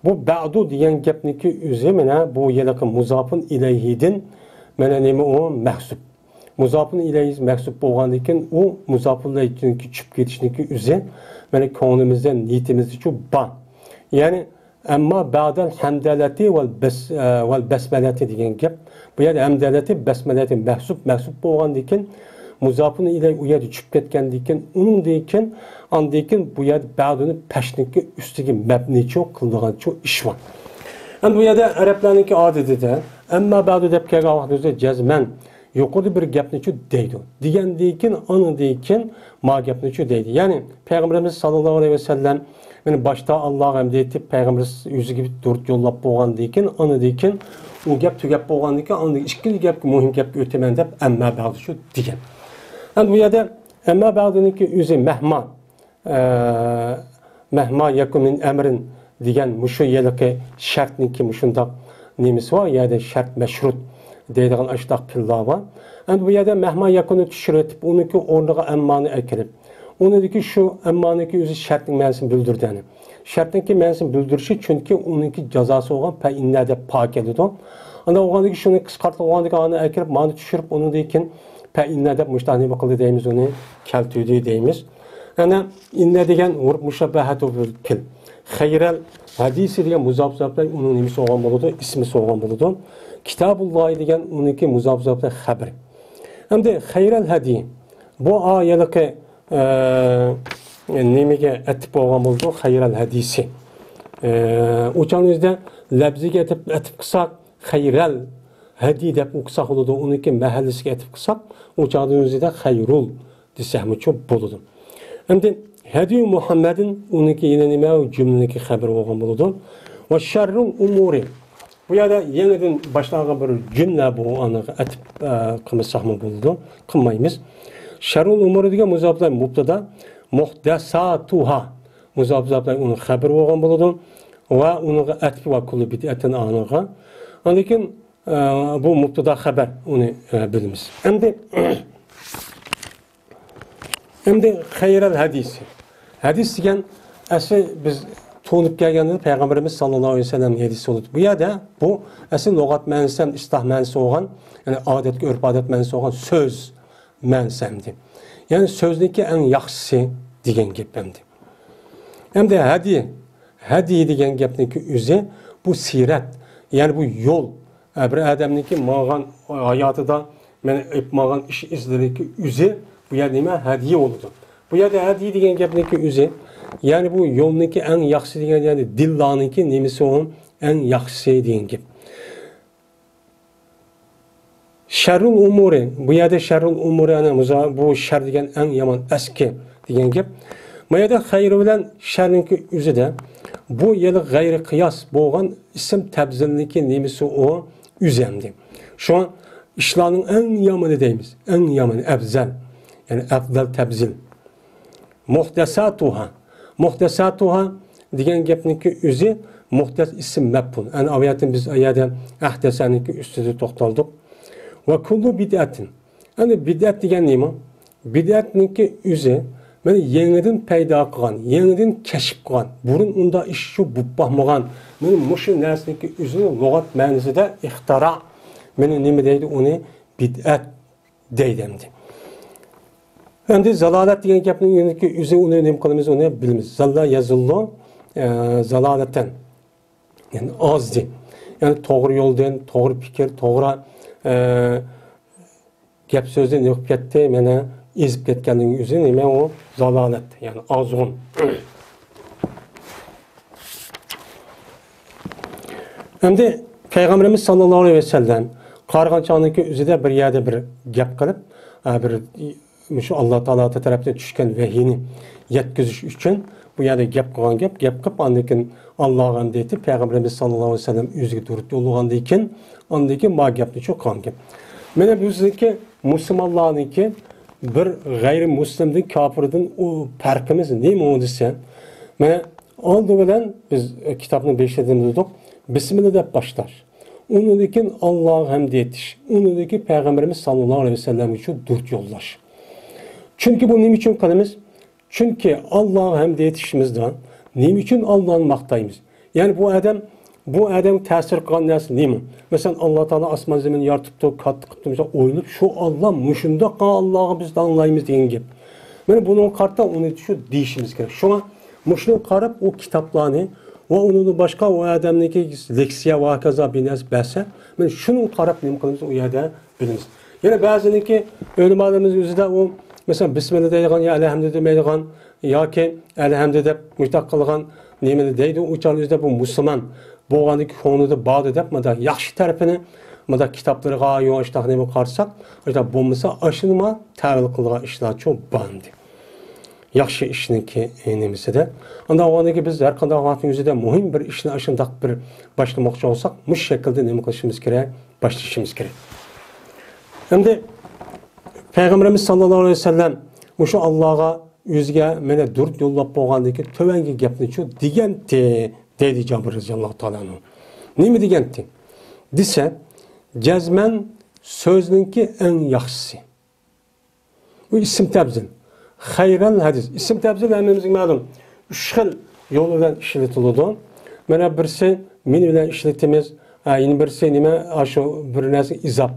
بۇ بەئدۇ دېگەن گەپنىڭكى ئۆزى، مانا بۇ ھېلىقى مۇزاپۇن ئىلەيھىدىن، مانا نېمە ئۇ؟ مەھزۇپ. مۇزاپۇن ئىلەيھى مەھزۇپ بولغاندىن كېيىن، ئۇ مۇزاپۇن ئىلەيھىدىن چۈشۈپ كېتىشنىڭكى ئۆزى، مانا كۆڭلىمىزدە، نىيىتىمىزدىچۇ بار. يەنى، ئەمما بەئدەل ھەمدەلەتى ۋەل بەس-، ئە، ۋەل بەسمەلەتى دېگەن گەپ. بۇ يەردە ھەمدەلەتى، بەسمەلەتى مەھزۇپ، مەھزۇپ بولغاندىن كېيىن، مۇزاپۇن ئىلەيھى ئۇ يەردە چۈشۈپ كەتكەندىن كېيىن، ئۇنىڭدىن كېيىن، ئاندىن كېيىن بۇ يەردە بەئدۇنى پەشنىڭكى ئۈستىگە مەبنىچۇ قىلىدىغانچۇ ئىش بار. ئەمدى بۇ يەردە ئەرەبلەرنىڭكى ئادىتىدە، ئەمما بەئدۇ دەپ كەلگەن ۋاقتىمىزدا جەزمەن يۇقىرىدا بىر گەپنىچۇ دەيدۇ. دېگەندىن كېيىن، ئاندىن كېيىن ما گەپنىچۇ دەيدۇ. يەنى پەيغەمبىرىمىز ساللاللاھۇ ئەلەيھى ۋەسەللەم، يەنى باشتا ئاللاغا ھەمد ئېيتىپ، پەيغەمبىرىمىز يۈزىگە دۇرۇت يوللاپ بولغاندىن كېيىن، ئاندىن كېيىن ئۇ گەپ تۈگەپ بولغاندىن كېيىن، ئاندىن ئىككىنچى گەپكە، مۇھىم گەپكە ئۆتىمەن دەپ، ئەمما بەئدۇچۇ دېگەن. ئەمدى بۇ يەردە ئەمما بەئدۇنىڭكى ئۆزى مەھما، ئە، مەھما يەكۇن مىن ئەمرىن دېگەن مۇشۇ ھېلىقى شەرتنىڭكى مۇشۇنداق نېمىسى بار، يەنى شەرت مەشرۇت دەيدىغان ئاشۇنداق پېئىللار بار. ئەمدى بۇ يەردە مەھما يەكۇننى چۈشۈرۈۋېتىپ، ئۇنىڭكى ئورنىغا ئەممانى ئەكىرىپ، ئۇنىڭدىكى شۇ ئەممانىڭكى ئۆزى شەرتنىڭ مەنىسىنى بىلدۈردى. يەنى شەرتنىڭكى مەنىسىنى بىلدۈرۈشى، چۈنكى ئۇنىڭكى جازاسى بولغان پەئىننە دەپ پا كېلىدۇ. ئاندىن ئۇنىڭدىكى شۇنى قىسقارتىپ، ئۇنىڭدىكى ئانى ئەكىرىپ، مانى چۈشۈرۈپ، ئۇنىڭدىن كېيىن پەئىننە دەپ مۇشۇنداق نېمە قىلدى دەيمىز، ئۇنى كەلتۈردى دەيمىز. ئەنە ئىننە دېگەن ھۇرۇپ مۇشەببەھەتۇ بىل پېئىل. خەيرەل ھەدىسى دېگەن مۇزاپ مۇزاپ بىلەن ئۇنىڭ نېمىسى بولغان بولىدۇ؟ ئىسمىسى بولغان بولىدۇ. كىتابۇللاھى دېگەن ئۇنىڭكى مۇزاپ مۇزاپ بىلەن خەبىرى. ئەمدى خەيرەل ھەدى. بۇ ئايەتلىكى، ئە، نېمىگە ئەتىپ بولغان بولىدۇ؟ خەيرەل ھەدىسى. ئە، ئۇ چاغنىڭ ئۆزىدە لەپزىگە ئەتىپ، ئەتىپ قىلساق، خەيرەل ھەدى دەپ ئوقۇساق بولىدۇ. ئۇنىڭكى مەھەللىسىگە ئەتىپ قىلساق، ئۇ چاغنىڭ ئۆزىدە خەيرۇل دېسەكمۇچۇ بولىدۇ. ئەمدى ھەدىيۇ مۇھەممەدىن ئۇنىڭكى يەنە نېمە؟ جۈملىنىڭكى خەبىرى بولغان بولىدۇ. ۋە شەررۇل ئۇمۇرى. بۇ يەردە يېڭىدىن باشلانغان بىر جۈملە بۇ، ئانىغا ئەتىپ، ئە، قىلمىساقمۇ بولىدۇ. قىلمايمىز. شەررۇل ئۇمۇرى دېگەن مۇزاپلار مۇبتادا، مۇھدەساتۇھا. مۇزاپلار ئۇنىڭ خەبىرى بولغان بولىدۇ. ۋە ئۇنىڭغا ئەتىپ ۋە كۇللۇ بىدئەتىن ئانىغا. ئاندىن كېيىن، ئە، بۇ مۇبتادا خەبەر، ئۇنى، ئە، بىلىمىز. ئەمدى ئەمدى خەيرەل ھەدىسى. ھەدىس دېگەن ئەسلى بىز تونۇپ كەلگەندە پەيغەمبىرىمىز ساللاللاھۇ ئەلەيھى ۋەسەللەم ھەدىسى بولىدۇ. بۇ يەردە بۇ ئەسلى لۇغەت مەنىسى ھەم ئىستىلاھ مەنىسى بولغان، يەنى ئادەتتىكى ئۆرپ-ئادەت مەنىسى بولغان سۆز مەنىسى ئەمدى. يەنى سۆزنىڭكى ئەڭ ياخشىسى دېگەن گەپ ئەمدى. ئەمدى ھەدى، ھەدى دېگەن گەپنىڭكى ئۆزى بۇ سىرەت، يەنى بۇ يول. ھە، بىر ئادەمنىڭكى ماڭغان ھاياتىدا مەن ئېلىپ ماڭغان ئىش ئىزلىرىنىڭكى ئۆزى بۇ يەردە نېمە؟ ھەدىيە بولىدۇ. بۇ يەردە ھەدىيە دېگەن گەپنىڭكى ئۆزى، يەنى بۇ يولنىڭكى ئەڭ ياخشىسى دېگەن، يەنى دىللارنىڭكى نېمىسى ئۇ؟ ئەڭ ياخشىسى دېگەن گەپ. شەررۇل ئۇمۇرى. بۇ يەردە شەررۇل ئۇمۇرى، يەنى مۇزا-، بۇ شەر دېگەن ئەڭ يامان، ئەسكى دېگەن گەپ. بۇ يەردە خەير بىلەن شەرنىڭكى ئۆزىدە بۇ يەنى غەيرىي قىياس بولغان ئىسىم تەبزىلنىڭكى نېمىسى ئۇ؟ ئۆزى ئەمدى. شۇڭا ئىشلارنىڭ ئەڭ يامىنى دەيمىز. ئەڭ يامىنى، ئەپزەل. يەنى ئەپزەل تەبزىل. مۇھدەساتۇھا. مۇھدەساتۇھا دېگەن گەپنىڭكى ئۆزى مۇھدەس ئىسىم مەپئۇل. ئەنە ئايەتتىن بىز ئايەتتە ئەھدەسەنىڭكى ئۈستىدە توختالدۇق. ۋە كۇللۇ بىدئەتىن. ئەنە بىدئەت دېگەن نېمە؟ بىدئەتنىڭكى ئۆزى، مانا يېڭىدىن پەيدا قىلغان، يېڭىدىن كەشىپ قىلغان، بۇرۇن ئۇنداق ئىش شۇ بولۇپ باقمىغان. مانا مۇشۇ نەرسىنىڭكى ئۆزىنى لۇغەت مەنىسىدە ئىختىرا. مانا نېمە دەيدۇ ئۇنى؟ بىدئەت دەيدۇ ئەمدى. ئەمدى زالالەت دېگەن گەپنىڭ ئۆزى ئۇنى نېمە قىلىمىز، ئۇنى بىلىمىز. زاللا يەزۇللۇ، ئە، زالالەتەن. يەنى ئازدى. يەنى توغرا يولدىن، توغرا پىكىر، توغرا، ئە، گەپ سۆزدىن يوقاپ كەتتى، مانا ئېزىپ كەتكەننىڭ ئۆزى نېمە ئۇ؟ زالالەت، يەنى ئازغۇن. ئەمدى پەيغەمبىرىمىز ساللاللاھۇ ئەلەيھى ۋەسەللەم قارىغان چاغنىڭكى ئۆزىدە بىر يەردە بىر گەپ قىلىپ، ئە، بىر مۇشۇ ئاللا تائالا تەرەپتىن چۈشكەن ۋەھىينى يەتكۈزۈش ئۈچۈن بۇ يەردە گەپ قىلغان گەپ، گەپ قىلىپ، ئاندىن كېيىن ئاللاغا ھەمدە ئېيتىپ، پەيغەمبىرىمىز ساللاللاھۇ ئەلەيھى ۋەسەللەم ئۆزىگە دۇرۇت يوللىغاندىن كېيىن، ئاندىن كېيىن ما گەپنى چۇ قىلغان گەپ. مانا بىزنىڭكى مۇسۇلمانلارنىڭكى بىر غەيرىي مۇسلىمدىن، كاپىردىن ئۇ پەرقىمىز نېمە ئۇ دېسە، مانا ئالدى بىلەن بىز، ئە، كىتابنى بېشىدىن دېدۇق، بىسمىللا دەپ باشلاش. ئۇنىڭدىن كېيىن ئاللاغا ھەمدە ئېيتىش. ئۇنىڭدىن كېيىن پەيغەمبىرىمىز ساللاللاھۇ ئەلەيھى ۋەسەللەمگە شۇ دۇرۇت يوللاش. چۈنكى بۇ نېمە ئۈچۈن قىلىمىز؟ چۈنكى ئاللاغا ھەمدە ئېيتىشىمىزدا نېمە ئۈچۈن ئاللانى ماختايمىز؟ يەنى بۇ ئادەم، بۇ ئادەمگە تەسىر قىلغان نەرسە نېمە؟ مەسىلەن، ئاللا تائالا ئاسمان زېمىننى يارىتىپتۇ، كاتتا قىپتۇ، مىسال، ئويلىنىپ، شۇ ئاللا، مۇشۇنداق قىلغان ئاللاغا بىز داڭلايمىز دېگەن گەپ. مانا بۇنىڭغا قارىتا ئۇنى شۇ دېيىشىمىز كېرەك. شۇڭا مۇشۇنىڭغا قاراپ ئۇ كىتابلارنى ۋە ئۇنىڭدىن باشقا ئۇ ئادەمنىڭكى لېكسىيە ۋە ھاكازا بىر نەرسە بەرسە، مانا شۇنىڭغا قاراپ نېمە قىلىمىز، ئۇ يەردە بىلىمىز. يەنە بەزىنىڭكى ئۆلىمالىرىمىز ئۆزىدە ئۇ، مەسىلەن، بىسمىللا دەيدىغان يا ئەلھەمدۇ دېمەيدىغان ياكى ئەلھەمدۇ دەپ مۇشۇنداق قىلغان نېمىنى دەيدۇ، ئۇ چاغنىڭ ئۆزىدە بۇ مۇسۇلمان بولغاندىكى كۆڭلىدە باردى دەپ، مۇنداق ياخشى تەرىپىنى، مۇنداق كىتابلىرىغا، يوشۇنداق نېمە قارىساق، ئاشۇنداق بولمىسا، ئاشۇنىمۇ تەۋىل قىلغان ئىشلار چوڭ بار ئەمدى. ياخشى ئىشنىڭكى، ئى، نېمىسىدە. ئانداق بولغاندىكى بىز ھەر قانداق ۋاقىتنىڭ ئۆزىدە مۇھىم بىر ئىشنى ئاشۇنداق بىر باشلىماقچى بولساق، مۇشۇ شەكىلدە نېمە قىلىشىمىز كېرەك؟ باشلىشىمىز كېرەك. ئەمدى پەيغەمبىرىمىز ساللاللاھۇ ئەلەيھى ۋەسەللەم مۇشۇ ئاللاغا ئۆزىگە مانا دۇرۇت يوللاپ بولغاندىن كېيىن تۆۋەنكى گەپنى شۇ دېگەنتى، دەيدۇ جابىر رەزىياللاھۇ تائالا ئەنھۇ. نېمە دېگەنتى؟ دېسە، جەزمەن سۆزنىڭكى ئەڭ ياخشىسى. بۇ ئىسىم تەبزىل. خەيرەل ھەدىس. ئىسىم تەبزىل ھەممىمىزگە مەلۇم. ئۈچ خىل يول بىلەن ئىشلىتىلىدۇ. مانا بىرسى مىن بىلەن ئىشلىتىمىز. ھە، يەنە بىرسى نېمە؟ ئاشۇ بىر نەرسە ئىزاپ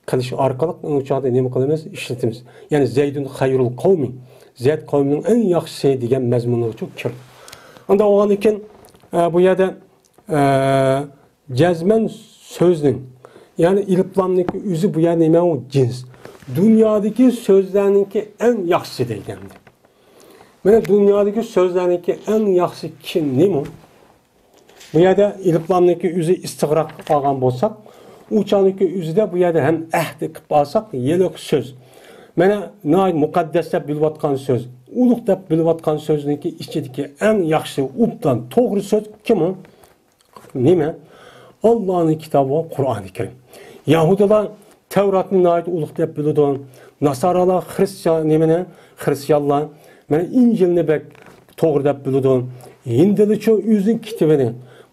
قىلىش ئارقىلىق ئۇ چاغدا نېمە قىلىمىز؟ ئىشلىتىمىز. يەنى زەيدۇن خەيرۇل قەۋمى. زەيد قەۋمىنىڭ ئەڭ ياخشىسى دېگەن مەزمۇنغىچۇ كىرىدۇ. ئاندىن بولغاندىن كېيىن، ئە، بۇ يەردە، ئە، جەزمەن سۆزنىڭ، يەنى ئېلىپلامنىڭكى ئۆزى بۇ يەردە نېمە؟ ئۇ جىنس. دۇنيادىكى سۆزلەرنىڭكى ئەڭ ياخشىسى دېگەندە. مانا دۇنيادىكى سۆزلەرنىڭكى ئەڭ ياخشىسى كىم، نېمە؟ بۇ يەردە ئېلىپلامنىڭكى ئۆزى ئىستىغراق قىلىپ ئالغان بولساق، ئۇ چاغنىڭكى ئۆزىدە بۇ يەردە ھەم ئەھدى قىلىپ ئالساق، ھېلىقى سۆز. مانا ناھايىتى مۇقەددەس دەپ بىلىۋاتقان سۆز، ئۇلۇغ دەپ بىلىۋاتقان سۆزنىڭكى ئىچىدىكى ئەڭ ياخشىسى، ئوبدان توغرا سۆز كىم ئۇ؟ نېمە؟ ئاللانىڭ كىتابى ۋە قۇرئانى كەرىم. يەھۇدىيلار تەۋراتنى ناھايىتى ئۇلۇغ دەپ بىلىدۇ. ناسارالار خرىستىيان، نېمىنى؟ خرىستىيانلار مانا ئىنجىلنى بەك توغرا دەپ بىلىدۇ. ھىندىلىچۇ ئۆزىنىڭ كىتابىنى،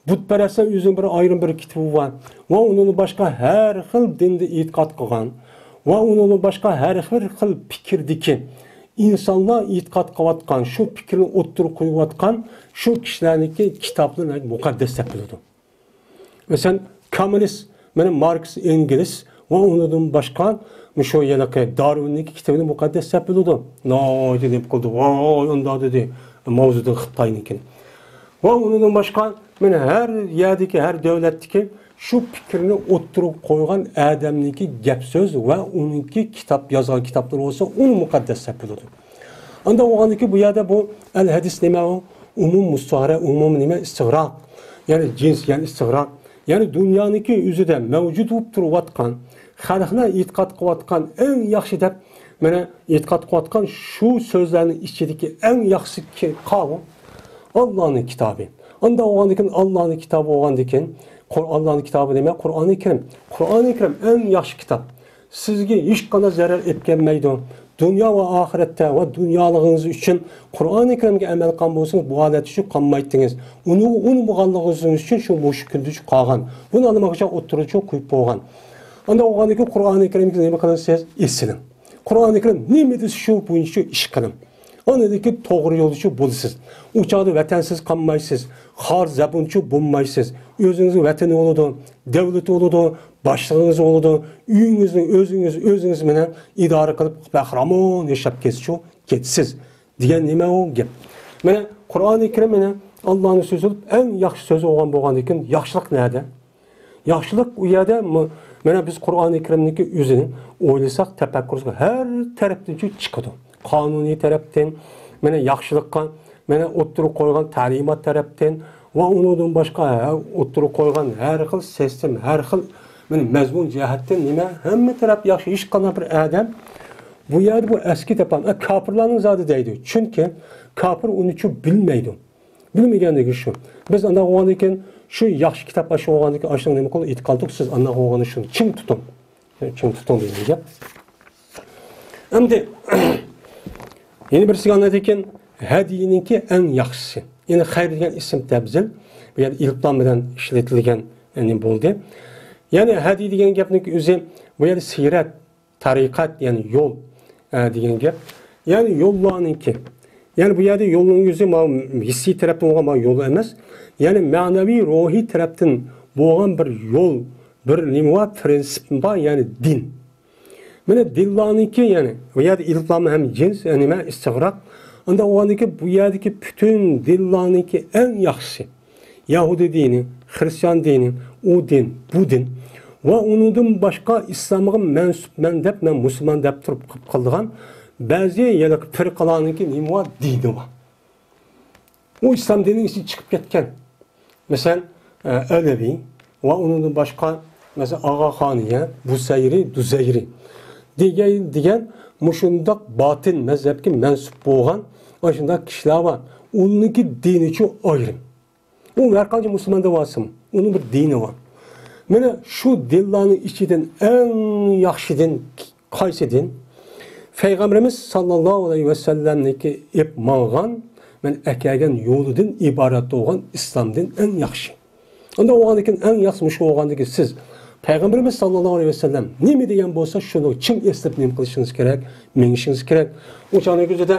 بۇتپەرەسلەر ئۆزىنىڭ بىر ئايرىم بىر كىتابى بار ۋە ئۇنىڭدىن باشقا ھەر خىل دىندا ئېتىقاد قىلغان ۋە ئۇنىڭدىن باشقا ھەر خىل، خىل پىكىردىكى ئىنسانلار ئېتىقاد قىلىۋاتقان، شۇ پىكىرنى ئوتتۇرىغا قويۇۋاتقان شۇ كىشىلەرنىڭكى كىتابلىرىنى مۇقەددەس دەپ بىلىدۇ. مەسىلەن، كوممۇنىست، مانا ماركس ئېنگلىس ۋە ئۇنىڭدىن باشقا مۇشۇ ھېلىقى دارۋىننىڭكى كىتابىنى مۇقەددەس دەپ بىلىدۇ. ناھايىتى نېمە قىلدى، ۋاي ئۇنداق دېدى، ماۋزېدۇڭ خىتاينىڭكىنى. ۋە ئۇنىڭدىن باشقا مانا ھەر يەردىكى، ھەر دۆلەتتىكى شۇ پىكىرنى ئوتتۇرىغا قويغان ئادەمنىڭكى گەپ سۆز ۋە ئۇنىڭكى كىتاب، يازغان كىتابلىرى بولسا ئۇنى مۇقەددەس دەپ بىلىدۇ. ئانداق بولغاندىكىن بۇ يەردە بۇ ئەل ھەدىس نېمە ئۇ؟ ئومۇم مۇستەئارە، ئومۇم نېمە؟ ئىستىغراق. يەنى جىنس، يەنى ئىستىغراق. يەنى دۇنيانىڭكى ئۆزىدە مەۋجۇت بولۇپ تۇرۇۋاتقان، خەلقلەر ئېتىقاد قىلىۋاتقان ئەڭ ياخشى دەپ، مانا ئېتىقاد قىلىۋاتقان شۇ سۆزلەرنىڭ ئىچىدىكى ئەڭ ياخشىسى كى-، قاۋۇ؟ ئاللانىڭ كىتابى. ئانداق بولغاندىكىن ئاللانىڭ كىتابى بولغاندىكىن، قۇر-، ئاللانىڭ كىتابى نېمە؟ قۇرئانى كەرىم. قۇرئانى كەرىم ئەڭ ياخشى كىتاب. سىزگە ھېچقانداق زەرەر ئېلىپ كەلمەيدۇ. دۇنيا ۋە ئاخىرەتتە ۋە دۇنيالىقىڭىز ئۈچۈن قۇرئانى كەرىمگە ئەمەل قىلغان بولسىڭىز، بۇ ھالەتتىچۇ قالمايتتىڭىز. ئۇنى ئۇنىمىغانلىقىڭىز ئۈچۈن شۇ مۇشۇ كۈندىچۇ قالغان. بۇنى ئالمىغاچ ئوتتۇرىچۇ قويۇپ بولغان. ئانداق بولغاندىكىن قۇرئانى كەرىمگە نېمە قىلىسىز؟ ئېسىلىڭ. قۇرئانى كەرىم نېمە دېسە شۇ بويىچە ئىش قىلىڭ. ئاندىن كېيىن توغرا يولدىچۇ بولىسىز. ئۇ چاغدا ۋەتەنسىز قالمايسىز. خار زەبۇنچۇ بولمايسىز. ئۆزىڭىزنىڭ ۋەتىنى بولىدۇ، دۆلىتى بولىدۇ، باشلىقىڭىز بولىدۇ. ئۆيىڭىزنى ئۆزىڭىز، ئۆزىڭىز بىلەن ئىدارە قىلىپ بەخىرامان ياشاپ كەتسىچۇ كەتسىز. دېگەن نېمە ئۇ گەپ؟ مانا قۇرئانى كەرىم مانا ئاللانىڭ سۆزى بولۇپ، ئەڭ ياخشى سۆزى بولغان بولغاندىن كېيىن ياخشىلىق نەدە؟ ياخشىلىق ئۇ يەردە مۇ-، مانا بىز قۇرئانى كەرىمنىڭكى ئۆزىنى ئويلىساق، تەپەككۇر قىلساق، ھەر تەرەپتىنچۇ چىقىدۇ. قانۇنىي تەرەپتىن، مانا ياخشىلىققا، مانا ئوتتۇرىغا قويغان تەلىمات تەرەپتىن ۋە ئۇنىڭدىن باشقا ھە-، ئوتتۇرىغا قويغان ھەر خىل سىستېما، ھەر خىل مانا مەزمۇن جەھەتتىن نېمە، ھەممە تەرەپ ياخشى. ھېچقانداق بىر ئادەم بۇ يەردە بۇ ئەسكى تاپان، ئە، كاپىرلارنىڭ زادى دەيدۇ. چۈنكى كاپىر ئۇنىچۇ بىلمەيدۇ. بىلمىگەنلىكى شۇ. بىز ئانداق بولغاندىن كېيىن، شۇ ياخشى كىتاب ئاشۇ بولغاندىن كېيىن، ئاشۇنىڭ نېمە قىلىدۇ؟ ئېتىقاد قىلدۇق، سىز ئانداق بولغاندا شۇنى چىڭ تۇتۇڭ. چىڭ تۇتۇڭ دېگەن گەپ. ئەمدى يەنە بىرسىگە ئاندىن كېيىن ھەدىيىنىڭكى ئەڭ ياخشىسى. يەنى خەير دېگەن ئىسىم تەبزىل. بۇ يەردە ئېلىپلام بىلەن ئىشلىتىلگەن، يەنى بولدى. يەنى ھەدىي دېگەن گەپنىڭ ئۆزى، بۇ يەردە سىرەت، تەرىقەت، يەنى يول، ئە، دېگەن گەپ. يەنى يوللارنىڭكى. يەنى بۇ يەردە يولنىڭ ئۆزى مانا ھېسسىي تەرەپتىن بولغان مانا يول ئەمەس. يەنى مەنىۋى، روھىي تەرەپتىن بولغان بىر يول، بىر نېمە بار، پرىنسىپ بار، يەنى دىن. مانا دىنلارنىڭكى، يەنى بۇ يەردە ئېلىپلام ھەم جىنس، يەنى نېمە، ئىستىغراق. ئانداق بولغاندىكى بۇ يەردىكى پۈتۈن دىنلارنىڭكى ئەڭ ياخشىسى. يەھۇدىي دىنى، خرىستىيان دىنى، ئۇ دىن، بۇ دىن ۋە ئۇنىڭدىن باشقا ئىسلامغا مەنسۇپمەن دەپ، مەن مۇسۇلمان دەپ تۇرۇپ قىلىدىغان بەزى ھېلىقى پىرقىلارنىڭكى نېمە بار؟ دىنى بار. ئۇ ئىسلام دىنىنىڭ ئىچىدىن چىقىپ كەتكەن. مەسىلەن، ئە، ئەلەۋى ۋە ئۇنىڭدىن باشقا، مەسىلەن، ئاغاخانىيە، بۇسەيرى، دۇزەيرى دېگەن، دېگەن مۇشۇنداق باتىل مەزھەپكە مەنسۇپ بولغان ئاشۇنداق كىشىلەر بار. ئۇنىڭكى دىنىچۇ ئايرىم. ئۇ ھەرقانچە مۇسۇلماندا بارسىمۇ، ئۇنىڭ بىر دىنى بار. مانا شۇ دىنلارنىڭ ئىچىدىن ئەڭ ياخشى دىن قايسى دىن؟ پەيغەمبىرىمىز ساللاللاھۇ ئەلەيھى ۋەسەللەمنىڭكى ئېلىپ ماڭغان، مەن ئەكەلگەن يولىدىن ئىبارەت بولغان ئىسلام دىن ئەڭ ياخشى. ئۇنداق بولغاندىكىن، ئەڭ ياخشى مۇشۇ بولغاندىكىن، سىز پەيغەمبىرىمىز ساللاللاھۇ ئەلەيھى ۋەسەللەم نېمە دېگەن بولسا، شۇنى چىڭ ئېسىلىپ نېمە قىلىشىڭىز كېرەك، مېڭىشىڭىز كېرەك. ئۇ چاغنىڭ ئۆزىدە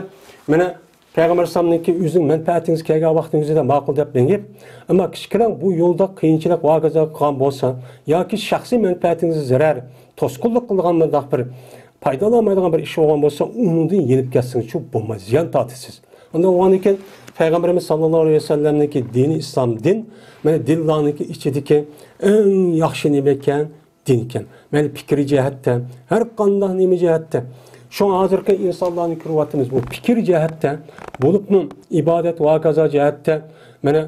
مانا پەيغەمبەر ئەلەيھىسسالامنىڭكى ئۆزىنىڭ مەنپەئەتىڭىز كەلگەن ۋاقتىڭىزدا ماقۇل دەپ مېڭىپ، ئەمما كىچىككىنە بۇ يولدا قىيىنچىلىق ۋاكازا قىلغان بولسا ياكى شەخسىي مەنپەئەتىڭىزگە زەرەر، توسقۇنلۇق قىلىدىغان مۇنداق بىر پايدىلانمايدىغان بىر ئىش بولغان بولسا، ئۇنىڭدىن يېنىپ كەتسىڭىزچۇ بولماي، زىيان تارتىسىز. ئۇنداق بولغاندىكىن، پەيغەمبىرىمىز ساللاللاھۇ ئەلەيھى ۋەسەللەمنىڭكى دىنى ئىسلام دىن، مانا دىنلارنىڭكى ئىچىدىكى ئەڭ ياخشى نېمە ئىكەن؟ دىن ئىكەن. مەيلى پىكرىي جەھەتتە، ھەر قانداق نېمە جەھەتتە. شۇڭا ھازىرقى ئىنسانلارنى كۆرۈۋاتىمىز، بۇ پىكىر جەھەتتە بولۇپمۇ، ئىبادەت ۋە ھاكازا جەھەتتە، مانا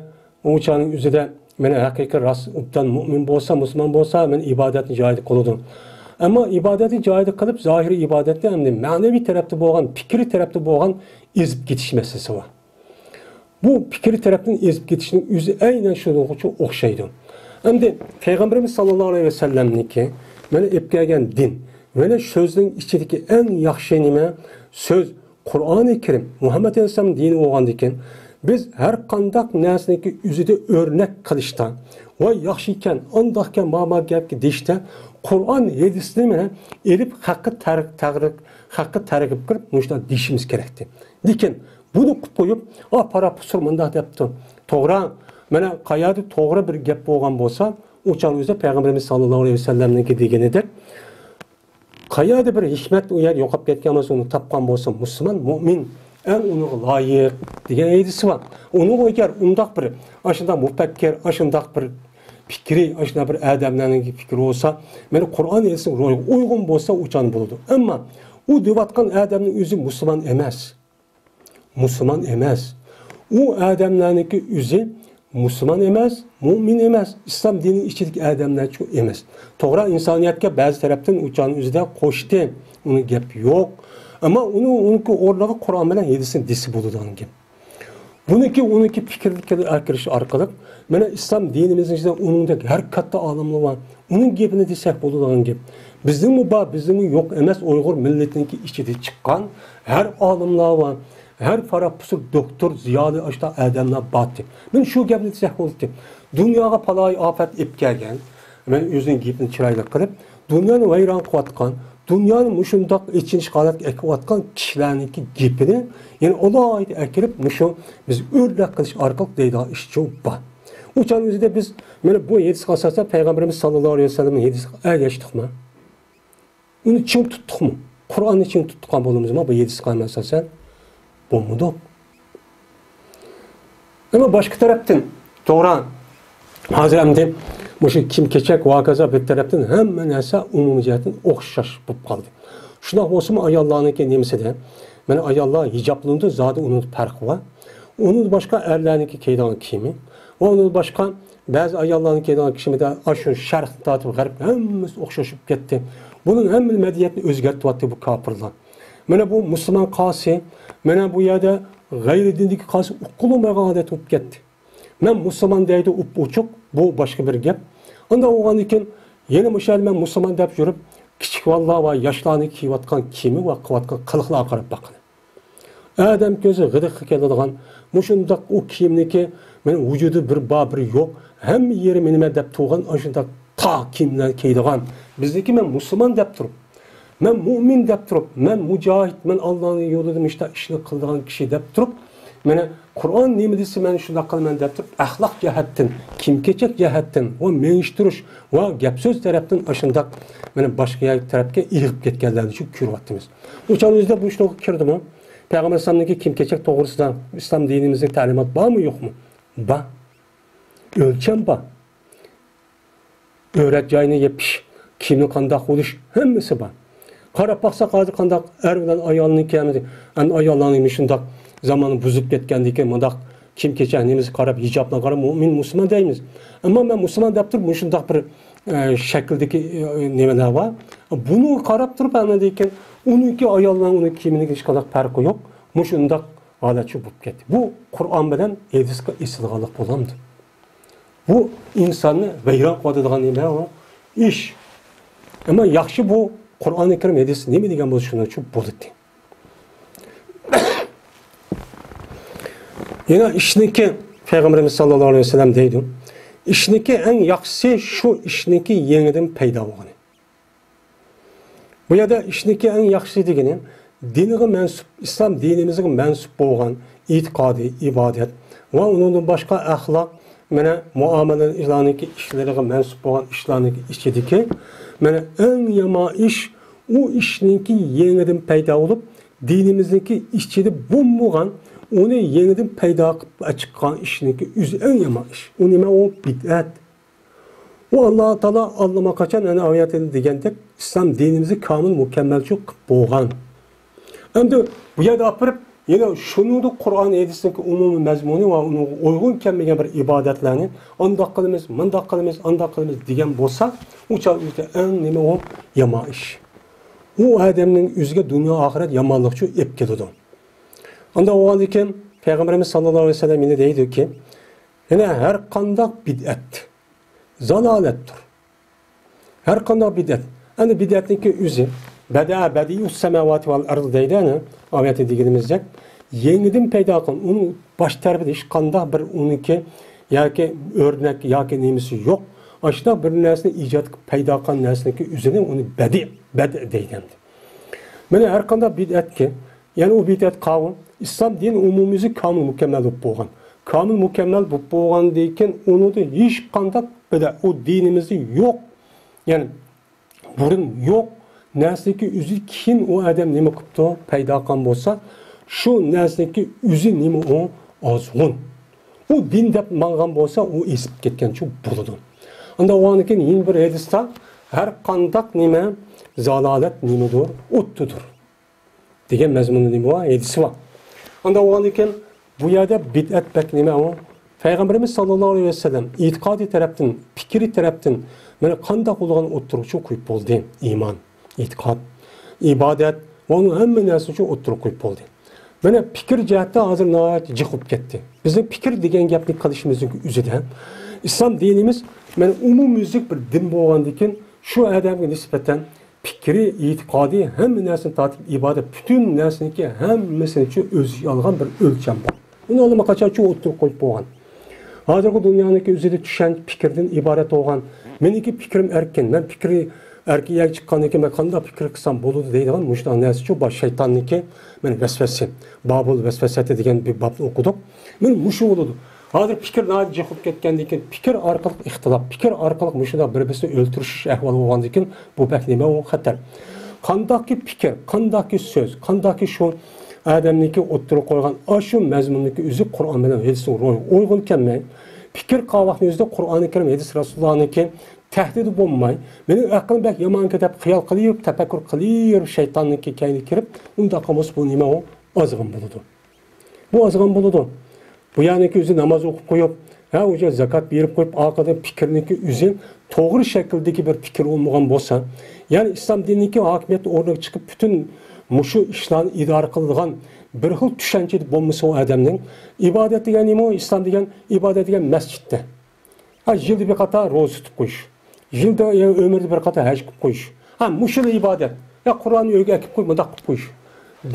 ئۇ چاغنىڭ ئۆزىدە، مانا ھەقىقىي راست ئوبدان مۆمىن بولسا، مۇسۇلمان بولسا، مانا ئىبادەتنى جايىدا قىلىدۇ. ئەمما ئىبادەتنى جايىدا قىلىپ، زاھىرىي ئىبادەتنى ئەمدى مەنىۋى تەرەپتە بولغان، پىكرىي تەرەپتە بولغان ئېزىپ كېتىش مەسىلىسى بار. بۇ پىكىر تەرەپتىن ئېزىپ كېتىشنىڭ ئۆزى ئەينەن شۇنىڭغا ئوخشايدۇ. ئەمدى پەيغەمبىرىمىز ساللاللاھۇ ئەلەيھى ۋەسەللەمنىڭكى مانا ئېلىپ كەلگەن دىن، مانا سۆزنىڭ ئىچىدىكى ئەڭ ياخشى نېمە؟ سۆز، قۇرئانى كەرىم، مۇھەممەد ئەلەيھىسسالام دىنى بولغاندىكىن، بىز ھەر قانداق نەرسىنىڭكى ئۆزىدە ئۆرنەك قىلىشتا، ۋاي ياخشى ئىكەن، ئانداق ئىكەن، ماما گەپكە دېيىشتە، قۇرئان ھەدىسنى مانا ئېلىپ خەققە تەر-، تەغرىق-، خەققە تەرغىب قىلىپ مۇشۇنداق دېيىشىمىز كېرەكتى. لېكىن بۇنى قىلىپ قويۇپ، ئا، پارا پۇسۇر مۇنداق دەپتۇ. توغرا، مانا قەيەردە توغرا بىر گەپ بولغان بولسا، ئۇ چاغ ئۆزىدە پەيغەمبىرىمىز ساللاللاھۇ ئەلەيھى ۋەسەللەمنىڭكى دېگىنىدەك، قەيەردە بىر ھېكمەت ئۇ يەردە يوقاپ كەتكەن بولسا، ئۇنى تاپقان بولسا، مۇسۇلمان، مۇئمىن، ئەڭ ئۇنىڭغا لايىق دېگەن ھەدىسى بار. ئۇنىڭغا ئەگەر ئۇنداق بىر، ئاشۇنداق مۇپەككىر، ئاشۇنداق بىر پىكرى، ئاشۇنداق بىر ئادەملەرنىڭ پىكرى بولسا، مانا قۇرئان ھەدىسنىڭ روھىغا ئۇيغۇن بولسا، ئۇ چاغ بولىدۇ. ئەمما ئۇ دەۋاتقان ئادەمنىڭ ئۆزى مۇسۇلمان ئەمەس. مۇسۇلمان ئەمەس. ئۇ ئادەملەرنىڭكى ئۆزى مۇسۇلمان ئەمەس، مۇئمىن ئەمەس، ئىسلام دىنىنىڭ ئىچىدىكى ئادەملەرچۇ ئەمەس. توغرا، ئىنسانىيەتكە بەزى تەرەپتىن ئۇ چاغنىڭ ئۆزىدە قوشتى. ئۇنىڭ گەپ يوق. ئەمما ئۇنى، ئۇنىڭكى ئورنىغا قۇرئان بىلەن ھەدىسنى دېسە بولىدىغان گەپ. بۇنىڭكى، ئۇنىڭكى پىكرىگە ئەكىرىش ئارقىلىق، مانا ئىسلام دىنىمىزنىڭ ئىچىدە ئۇنىڭدەك ھەر كاتتا ئالىملار بار. ئۇنىڭ گېپىنى دېسەك بولىدىغان گەپ. بىزنىڭمۇ بار، بىزنىڭمۇ يوق ئەمەس، ئۇيغۇر مىللىتىنىڭكى ئىچىدە چىققان ھەر ئالىملار بار، ھەر پارا پۇسۇر دوكتور، زىيالىي ئاشۇنداق ئادەملەر بارتى. مەن شۇ گەپنى دېسەك بولاتتى. دۇنياغا پالايى ئاپەت ئېلىپ كەلگەن، مەن ئۆزىنىڭ گېپىنى چىرايلىق قىلىپ، دۇنيانى ۋەيران قىلىۋاتقان، دۇنيانى مۇشۇنداق ئېچىنىشقا ھالەتكە ئەكىۋاتقان كىشىلەرنىڭكى گېپىنى يەنە ئالاھىدە ئەكىرىپ، مۇشۇ بىز ئۆرنەك قىلىش ئارقىلىق دەيدىغان ئىشچۇ بار. ئۇ چاغنىڭ ئۆزىدە بىز مانا بۇ ھەدىسكە ئاساسەن پەيغەمبىرىمىز ساللاللاھۇ ئەلەيھى ۋەسەللەمنىڭ ھەدىسىگە ئەگەشتۇقمۇ؟ ئۇنى چىڭ تۇتتۇقمۇ؟ قۇرئاننى چىڭ تۇتقان بولدىمىزمۇ بۇ ھەدىسكە ئاساسەن؟ بولمىدۇق. ئەمما باشقا تەرەپتىن، توغرا، ھازىر ئەمدى مۇشۇ كىيىم-كېچەك ۋە ھاكازا بىر تەرەپتىن ھەممە نەرسە ئومۇمىي جەھەتتىن ئوخشاش بولۇپ قالدى. شۇنداق بولسىمۇ ئاياللارنىڭكى نېمىسىدە، مانا ئاياللار ھىجابلىنىدۇ، زادى ئۇنىڭدا پەرق بار. ئۇنىڭدىن باشقا ئەرلەرنىڭكى كىيىدىغان كىيىمى ۋە ئۇنىڭدىن باشقا بەزى ئاياللارنىڭ كىيىدىغان كىيىمىدە ئاشۇ شەرقتىن تارتىپ غەربكە ھەممىسى ئوخشاش بولۇپ كەتتى. بۇنىڭ ھەممە مەدەنىيەتنى ئۆزگەرتىۋاتتى بۇ كاپىرلار. مانا بۇ مۇسۇلمان قالسا، مانا بۇ يەردە غەيرىي دىندىكى قالسا ئۇققىلى بولمايدىغان ئادەت بولۇپ كەتتى. مەن مۇسۇلمان دەيدۇ ئوپئوچۇق، بۇ باشقا بىر گەپ. ئانداق بولغاندىن كېيىن يەنە مۇشۇ يەردە مەن مۇسۇلمان دەپ يۈرۈپ، كىچىك بالىلار ۋە ياشلارنىڭ كىيىۋاتقان كىيىمى ۋە قىلىۋاتقان قىلىقلارغا قاراپ باققىلى. ئادەم كۆزى غىدىققا كېلىدىغان، مۇشۇنداق ئۇ كىيىمنىكى، مانا ۋۇجۇدى بىر بار، بىر يوق، ھەممە يېرى مېنىمەن دەپ تۇرغان ئاشۇنداق تار كىيىملەرنى كىيىدىغان، بىزنىڭكى مەن مۇسۇلمان دەپ تۇرۇپ، مەن مۇئمىن دەپ تۇرۇپ، مەن مۇجاھىد، مەن ئاللانىڭ يولىدا مۇشۇنداق ئىشنى قىلىدىغان كىشى دەپ تۇرۇپ، مانا قۇرئان نېمە دېسە مەن شۇنداق قىلىمەن دەپ تۇرۇپ، ئەخلاق جەھەتتىن، كىيىم-كېچەك جەھەتتىن ۋە مېڭىشتۇرۇش ۋە گەپ-سۆز تەرەپتىن ئاشۇنداق مانا باشقا يەر تەرەپكە ئېغىپ كەتكەنلەرنى شۇ كۆرۈۋاتىمىز. ئۇ چاغ ئۆزىدە بۇ ئىشلارغا كىردىمۇ؟ پەيغەمبەر ئەلەيھىسسالامنىڭكى كىيىم-كېچەك توغرىسىدا ئىسلام دىنىمىزدە تەلىمات بارمۇ، يوقمۇ؟ بار. ئۆلچەم بار. ئۆرەك جايىنى يېپىش، كىيىمنىڭ قانداق بولۇش، ھەممىسى بار. قاراپ باقساق، ھازىر قانداق ئەر بىلەن ئايالنىڭ كىيىمى، ئەمدى ئاياللارنىڭ مۇشۇنداق زامانى بۇزۇپ كەتكەندىكىن، مۇنداق كىيىم-كېچەك نېمىسى قاراپ، ھىجابىغا قاراپ، مۇئمىن، مۇسۇلمان دەيمىز. ئەمما مەن مۇسۇلمان دەپ تۇرۇپ، مۇشۇنداق بىر، ئە، شەكىلدىكى، ئە، نېمىلەر بار. بۇنىڭغا قاراپ تۇرۇپ، ئاندىن كېيىن ئۇنىڭكى ئاياللارنىڭ ئۇنىڭ كىيىمىنىڭ ھېچقانداق پەرقى يوق. مۇشۇنداق ھالەتچۇ بولۇپ كەتتى. بۇ قۇرئان بىلەن ھەدىسكە ئېسىلغانلىق بولامدۇ؟ بۇ ئىنساننى ۋەيران قىلىۋاتىدىغان نېمە ئۇ؟ ئىش. ئەمما ياخشى بۇ قۇرئانى كەرىم ھەدىس نېمە دېگەن بولسا شۇنىڭچۇ بولىدۇ. يەنە ئىشنىڭكى پەيغەمبىرىمىز ساللاللاھۇ ئەلەيھى ۋەسەللەم دەيدۇ، ئىشنىكى ئەڭ ياخشىسى شۇ ئىشنىكى يېڭىدىن پەيدا بولغىنى. بۇ يەردە ئىشنىكى ئەڭ ياخشىسى دېگىنى دىنغا مەنسۇپ، ئىسلام دىنىمىزغا مەنسۇپ بولغان ئېتىقادى، ئىبادەت ۋە ئۇنىڭدىن باشقا ئەخلاق، مانا مۇئامىلە ئىشلارنىڭكى ئىشلىرىغا مەنسۇپ بولغان ئىشلارنىڭكى ئىچىدىكى، مانا ئەڭ يامان ئىش ئۇ ئىشنىڭكى يېڭىدىن پەيدا بولۇپ، دىنىمىزنىڭكى ئىچىدە بولمىغان، ئۇنى يېڭىدىن پەيدا قىلىپ چىققان ئىشنىڭكى ئۆزى ئەڭ يامان ئىش. ئۇ نېمە؟ ئۇ بىدئەت. ئۇ ئاللا تائالا ئاللىماقاچان ئەنە ئايەتىدە دېگەندەك ئىسلام دىنىمىزنى كامىل مۇكەممەلچۇ قىلىپ بولغان. ئەمدى بۇ يەردە ئاپىرىپ يەنە شۇنىڭدا قۇرئان ھەدىسنىڭكى ئومۇمىي مەزمۇنى ۋە ئۇنىڭغا ئۇيغۇن كەلمىگەن بىر ئىبادەتلەرنى ئانداق قىلىمىز، مۇنداق قىلىمىز، ئانداق قىلىمىز دېگەن بولسا، ئۇ چاغ ئۆزىدە ئەڭ نېمە ئۇ؟ يامان ئىش. ئۇ ئادەمنىڭ ئۆزىگە دۇنيا ئاخىرەت يامانلىقچۇ ئېلىپ كېلىدۇ. ئانداق بولغاندىكىن پەيغەمبىرىمىز ساللاللاھۇ ئەلەيھى ۋەسەللەم يەنە دەيدۇكى، يەنە ھەر قانداق بىدئەت زالالەتتۇر. ھەر قانداق بىدئەت. ئەنە بىدئەتنىڭكى ئۆزى. بەدەئە بەدىئۇس سەماۋاتى ۋەل ئەرز دەيدۇ، ئەنە ئايەتتە دېگىنىمىزدەك. يېڭىدىن پەيدا قىلغان، ئۇنىڭ باش تەرىپىدە ھېچقانداق بىر ئۇنىڭكى ياكى ئۆرنەك ياكى نېمىسى يوق. ئاشۇنداق بىر نەرسىنى ئىجاد قىلىپ پەيدا قىلغان نەرسىنىڭكى ئۆزىنى ئۇنى بەدىئ، بەدىئ دەيدۇ ئەمدى. مانا ھەر قانداق بىدئەتكە، يەنى ئۇ بىدئەت قاۋۇل، ئىسلام دىنى ئومۇمىيسى كامىل مۇكەممەل بولۇپ بولغان. كامىل مۇكەممەل بولۇپ بولغاندىن كېيىن ئۇنىڭدا ھېچقانداق بىدئە، ئۇ دىنىمىزدە يوق، يەنى بۇرۇن يوق نەرسىنىڭكى ئۆزى كېيىن ئۇ ئادەم نېمە قىپتۇ، پەيدا قىلغان بولسا، شۇ نەرسىنىڭكى ئۆزى نېمە ئۇ؟ ئازغۇن. ئۇ دىن دەپ ماڭغان بولسا، ئۇ ئېزىپ كەتكەنچۇ بولىدۇ. ئانداق بولغاندىن كېيىن يەنە بىر ھەدىستە ھەر قانداق نېمە زالالەت نېمىدۇر؟ ئوتتۇدۇر. دېگەن مەزمۇندا نېمە بار؟ ھەدىسى بار. ئانداق بولغاندىن كېيىن بۇ يەردە بىدئەت بەك نېمە ئۇ؟ پەيغەمبىرىمىز ساللاللاھۇ ئەلەيھى ۋەسەللەم ئېتىقادىي تەرەپتىن، پىكرىي تەرەپتىن مانا قانداق بولىدىغاننى ئوتتۇرىغا چۈشۈرۈپ قويۇپ بولدى. ئىمان، ئېتىقاد، ئىبادەت ۋە ئۇنىڭ ھەممە نەرسىنى چۈشۈرۈپ ئوتتۇرىغا قويۇپ بولدى. مانا پىكىر جەھەتتە ھازىر ناھايىتى جىق بولۇپ كەتتى. بىزنىڭ پىكىر دېگەن گەپنى قىلىشىمىزنىڭ ئۆزىدە ئىسلام دىنىمىز مانا ئومۇميۈزلۈك بىر دىن بولغاندىن كېيىن شۇ ئادەمگە نىسبەتەن پىكرى، ئېتىقادى، ھەممە نەرسىنى تارتىپ ئىبادەت، پۈتۈن نەرسىنىڭكى ھەممىسىنى ئۆز ئىچىگە ئالغان بىر ئۆلچەم بار. ئۇنى ئاللىماقاچان ئوتتۇرىغا قويۇپ بولغان. ھازىرقى دۇنيانىڭكى ئۆزىدە چۈشەنچە پىكىردىن ئىبارەت بولغان. مېنىڭكى پىكرىم ئەركىن، مەن پىكرى ئەركىن يەرگە چىققاندىن كېيىن مەن قانداق پىكىر قىلسام بولىدۇ دەيدىغان مۇشۇنداق نەرسىچۇ بار. شەيتاننىڭكى مانا ۋەسۋەسە، بابۇل ۋەسۋەسەتى دېگەن بىر بابنى ئوقۇدۇق. مانا مۇشۇ بولىدۇ. ھازىر پىكىر ناھايىتى جىق بولۇپ كەتكەندىن كېيىن، پىكىر ئارقىلىق ئىختىلاپ، پىكىر ئارقىلىق مۇشۇنداق بىر-بىرسىنى ئۆلتۈرۈش ئەھۋالى بولغاندىن كېيىن، بۇ بەك نېمە ئۇ؟ خەتەر. قانداقكى پىكىر، قانداقكى سۆز، قانداقكى شۇ ئادەمنىڭكى ئوتتۇرىغا قويغان ئاشۇ مەزمۇننىڭكى ئۆزى قۇرئان بىلەن ھەدىسنىڭ روھىغا ئۇيغۇن كەلمەي، پىكىر قاۋاقنىڭ ئۆزىدە قۇرئانى كەرىم، ھەدىس رەسۇلۇللانىڭكى تەھدىدى بولماي، مېنىڭ ئەقلىم بەك يامانكەن دەپ خىيال قىلىۋېرىپ، تەپەككۇر قىلىۋېرىپ، شەيتاننىڭكى كەينىگە كىرىپ، ئۇنداق قىلمىسا بۇ نېمە ئۇ؟ ئازغۇن بولىدۇ. بۇ ئازغان بولىدۇ. بۇ يەرنىڭكى ئۆزى ناماز ئوقۇپ قويۇپ، ھە، ئۇ يەر زاكات بېرىپ قويۇپ، ئارقىدىن پىكىرنىڭكى ئۆزى توغرا شەكىلدىكى بىر پىكىر بولمىغان بولسا، يەنى ئىسلام دىنىنىڭكى ھاكىمىيەت ئورنىغا چىقىپ، پۈتۈن مۇشۇ ئىشلارنى ئىدارە قىلىدىغان بىر خىل چۈشەنچىدە بولمىسا ئۇ ئادەمنىڭ، ئىبادەت دېگەن نېمە ئۇ؟ ئىسلام دېگەن، ئىبادەت دېگەن مەسچىتتە. ھە، يىلدا بىر قاتار روزا تۇتۇپ قويۇش. يىلدا، يا ئۆمۈردە بىر قاتار ھەج قىلىپ قويۇش. ھە، مۇشۇلا ئىبادەت. يا قۇرئاننى ئۆيگە ئەكىپ قوي، مۇنداق قىلىپ قويۇش.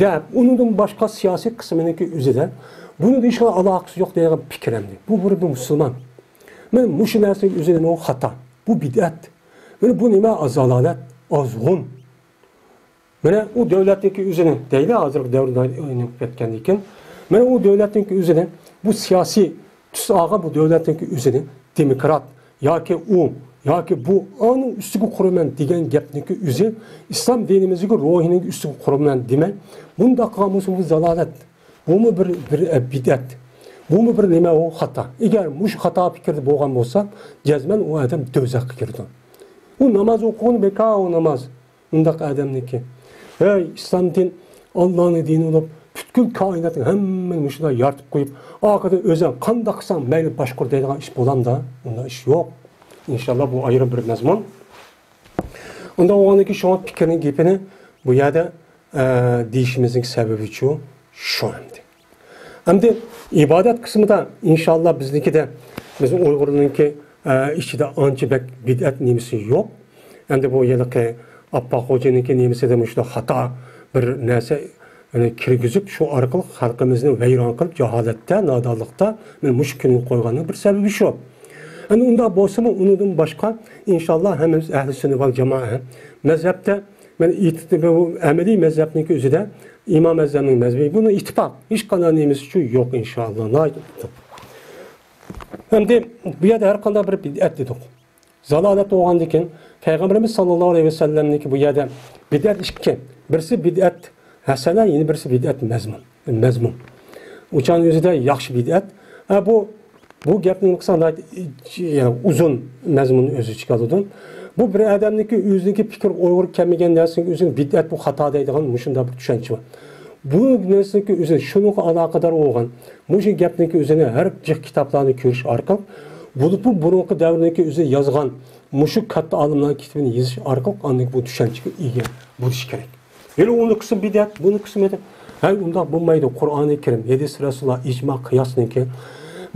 دەپ، ئۇنىڭدىن باشقا سىياسىي قىسمىنىڭكى ئۆزىدە بۇنىڭ ھېچقانداق ئالاقىسى يوق دەيدىغان پىكىر ئەمدى. بۇ بىر، بىر مۇسۇلمان. مانا مۇشۇ نەرسىنىڭ ئۆزى نېمە؟ خاتا. بۇ بىدئەت. مانا بۇ نېمە؟ زالالەت، ئازغۇن. مانا ئۇ دۆلەتنىڭكى ئۆزىنى دەيلى، ھازىرقى دەۋردە ئېنىق كەتكەندىن كېيىن، مانا ئۇ دۆلەتنىڭكى ئۆزىنى، بۇ سىياسىي تۈس ئالغان بۇ دۆلەتنىڭكى ئۆزىنى دېموكرات ياكى ئۇ ياكى بۇ، ئانىڭ ئۈستىگە قۇرىمەن دېگەن گەپنىڭكى ئۆزى ئىسلام دىنىمىزدىكى روھىنىڭ ئۈستىگە قۇرىمەن دېمەي، بۇنداق قىلغان بولسا بۇ زالالەت، بۇمۇ بىر، بىر، ئە، بىدئەت، بۇمۇ بىر نېمە ئۇ؟ خاتا. ئەگەر مۇشۇ خاتا پىكىردە بولغان بولسا، جەزمەن ئۇ ئادەم دوزاخقا كىرىدۇ. ئۇ ناماز ئوقۇغىنى بىكار ئۇ ناماز. ئۇنداق ئادەمنىكى. ھەي، ئىسلام دىن ئاللانىڭ دىنى بولۇپ، پۈتكۈل كائىناتنى ھەممىنى مۇشۇنداق يارىتىپ قويۇپ، ئارقىدىن ئۆزۈڭ قانداق قىلساڭ مەيلى باشقۇر دەيدىغان ئىش بولامدا؟ ئۇنداق ئىش يوق. ئىنشاللا بۇ ئايرىم بىر مەزمۇن. ئۇنداق بولغاندىن كېيىن شۇڭا پىكىرنىڭ گېپىنى بۇ يەردە، ئە، دېيىشىمىزنىڭ سەۋەبىچۇ شۇ ئەمدى. ئەمدى ئىبادەت قىسمىدا ئىنشاللا بىزنىڭكىدە، بىزنىڭ ئۇيغۇرنىڭكى، ئە، ئىچىدە ئانچە بەك بىدئەت نېمىسى يوق. ئەمدى بۇ ھېلىقى ئاپپاق خوجىنىڭكى نېمىسىدە مۇشۇنداق خاتا بىر نەرسە، يەنى كىرگۈزۈپ، شۇ ئارقىلىق خەلقىمىزنى ۋەيران قىلىپ، جاھالەتتە، نادانلىقتا مانا مۇشۇ كۈنگە قويغاننىڭ بىر سەۋەبى شۇ. ئەنە ئۇنداق بولسىمۇ، ئۇنىڭدىن باشقا، ئىنشاللا، ھەممىمىز ئەھلى سۈننە ۋەل جامائە. مەزھەپتە، مەن ئېيتتىم، بۇ ئەمەلىي مەزھەپنىڭكى ئۆزىدە، ئىمام ئەزەمنىڭ مەزھىپى، بۇنى ئىتتىپاق، ھېچقانداق نېمىسى ئۈچۈن يوق، ئىنشاللا. ناھايىتى ئىتتىپاق. ئەمدى بۇ يەردە ھەر قانداق بىر بىدئەت دېدۇق. زالالەت بولغاندىكىن، پەيغەمبىرىمىز ساللاللاھۇ ئەلەيھى ۋەسەللەمنىڭكى بۇ يەردە بىدئەت ئىككى. بىرسى بىدئەت ھەسەنە، يەنە بىرسى بىدئەت مەزمۇم. مەزمۇم. ئۇ چاغنىڭ ئۆزىدە ياخشى بىدئەت. ھە، بۇ، بۇ گەپنى قىلساڭ، يەنە ئۇزۇن مەزمۇننى ئۆز ئىچىگە ئالىدۇ. بۇ بىر ئادەمنىڭكى ئۆزىنىڭكى پىكىر ئويغىرىپ كەلمىگەن نەرسىنىڭ ئۆزىنى بىدئەت، بۇ خاتا دەيدىغان مۇشۇنداق بىر چۈشەنچە بار. بۇ نەرسىنىڭكى ئۆزىنى، شۇنىڭغا ئالاقىدار بولغان مۇشۇ گەپنىڭكى ئۆزىنى ھەر جىق كىتابلارنى كۆرۈش ئارقىلىق، بولۇپمۇ بۇرۇنقى دەۋرنىڭكى ئۆزى يازغان مۇشۇ كاتتا ئالىملارنىڭ كىتابىنى يېزىش ئارقىلىق ئاندىن بۇ چۈشەنچىگە ئىگە بولۇش كېرەك. يەنە ئۇنى قىلسا بىدئەت، بۇنى قىلسا بىدئەت. ھەي، ئۇنداق بولمايدۇ. قۇرئانى كەرىم، ھەدىس رەسۇلۇللا، ئىجما، قىياسنىڭكى.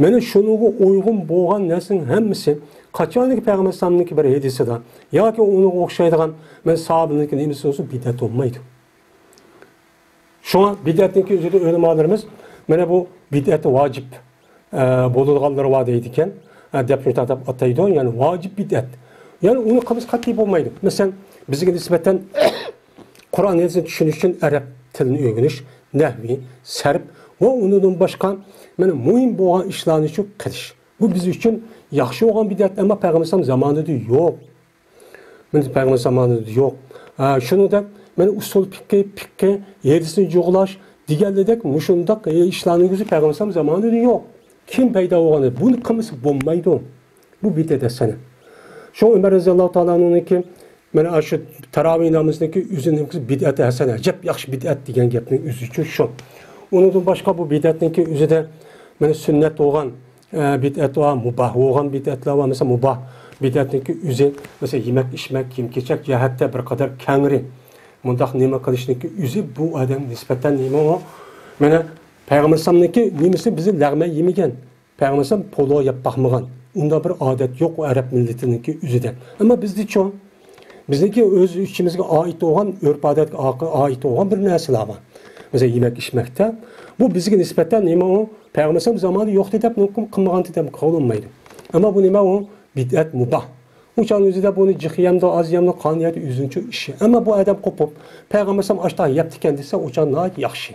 مانا شۇنىڭغا ئۇيغۇن بولغان نەرسىنىڭ ھەممىسى، قاچانكى پەيغەمبەر ئەلەيھىسسالامنىڭكى بىر ھەدىسىدە ياكى ئۇنىڭغا ئوخشايدىغان مانا ساھابىنىڭكى نېمىسى بولسا، بىدئەت بولمايدۇ. شۇڭا بىدئەتنىڭكى ئۆزىدە ئۆلىمالىرىمىز مانا بۇ بىدئەت ۋاجىپ، ئە، بولىدىغانلىرى بار دەيدىكەن، ئە، دەپ شۇنداق دەپ ئاتايدۇ. يەنى ۋاجىپ بىدئەت. يەنى ئۇنى قىلمىسا قەتئىي بولمايدۇ. مەسىلەن، بىزگە نىسبەتەن قۇرئان ھەدىسنى چۈشىنىش ئۈچۈن ئەرەب تىلىنى ئۆگىنىش، نەھۋى، سەرپ ۋە ئۇنىڭدىن باشقا مانا مۇھىم بولغان ئىشلارنى شۇ قىلىش. بۇ بىز ئۈچۈن ياخشى بولغان بىدئەت، ئەمما پەيغەمبەر ئەلەيھىسسالام زامانىدا يوق. مانا پەيغەمبەر زامانىدا يوق. ھە، شۇنىڭدەك مانا ئۇسۇل پىققى، پىققى، ھەدىسنى جۇغلاش دېگەنلىدەك مۇشۇنداق ئىشلارنىڭ ئۆزى پەيغەمبەر ئەلەيھىسسالام زامانىدا يوق. كېيىن پەيدا بولغان، بۇنى قىلمىسا بولمايدۇ. بۇ بىدئەت ھەسەنە. شۇڭا ئۆمەر رەزىياللاھۇ تائالا ئەنھۇنىڭكى مانا شۇ تاراۋىھ نامىزىنىڭكى ئۆزىنىڭ بىدئەت ھەسەنە، ئەجەب ياخشى بىدئەت دېگەن گەپنىڭ ئۆزى ئۈچۈن شۇ. ئۇنىڭدىن باشقا بۇ بىدئەتنىڭكى ئۆزىدە مانا سۈننەت بولغان، ئە، بىدئەت ۋە مۇباھ بولغان بىدئەتلەر بار. مەسىلەن، مۇباھ بىدئەتنىڭكى ئۆزى، مەسىلەن، يېمەك، ئىچمەك، كىيىم-كېچەك جەھەتتە بىر قەدەر كەڭرى. مۇنداق نېمە قىلىشنىڭكى ئۆزى بۇ ئادەم نىسبەتەن نېمە ئۇ؟ مانا پەيغەمبەر ئەلەيھىسسالامنىڭكى نېمىسى بىزنى لەغمەن يېمىگەن. پەيغەمبەر ئەلەيھىسسالام پولۇ يەپ باقمىغان. ئۇنداق بىر ئادەت يوق ئۇ ئەرەب مىللىتىنىڭكى ئۆزىدە. ئەمما بىزدىچۇ؟ بىزنىڭكى ئۆز ئىچىمىزگە ئائىت بولغان، ئۆرپ-ئادەتكە ئا-، ئائىت بولغان بىر نەرسىلەر بار. مەسىلەن، يېمەك-ئىچمەكتە. بۇ بىزگە نىسبەتەن نېمە ئۇ؟ پەيغەمبەر ئەلەيھىسسالام زامانىدا يوق دەپ، مۇمكىن قىلمىغان دەپ قوبۇل قىلمايدۇ. ئەمما بۇ نېمە ئۇ؟ بىدئەت، مۇباھ. ئۇ چاغنىڭ ئۆزىدە بۇنى جىق يەمدۇ، ئاز يەمدۇ، قانۇنىيەتتە ئۆزىنىڭچە ئىشى. ئەمما بۇ ئادەم قوپۇپ، پەيغەمبەر ئەلەيھىسسالام ئاشۇنداق يەپتىكەن دېسە، ئۇ چاغ ناھايىتى ياخشى.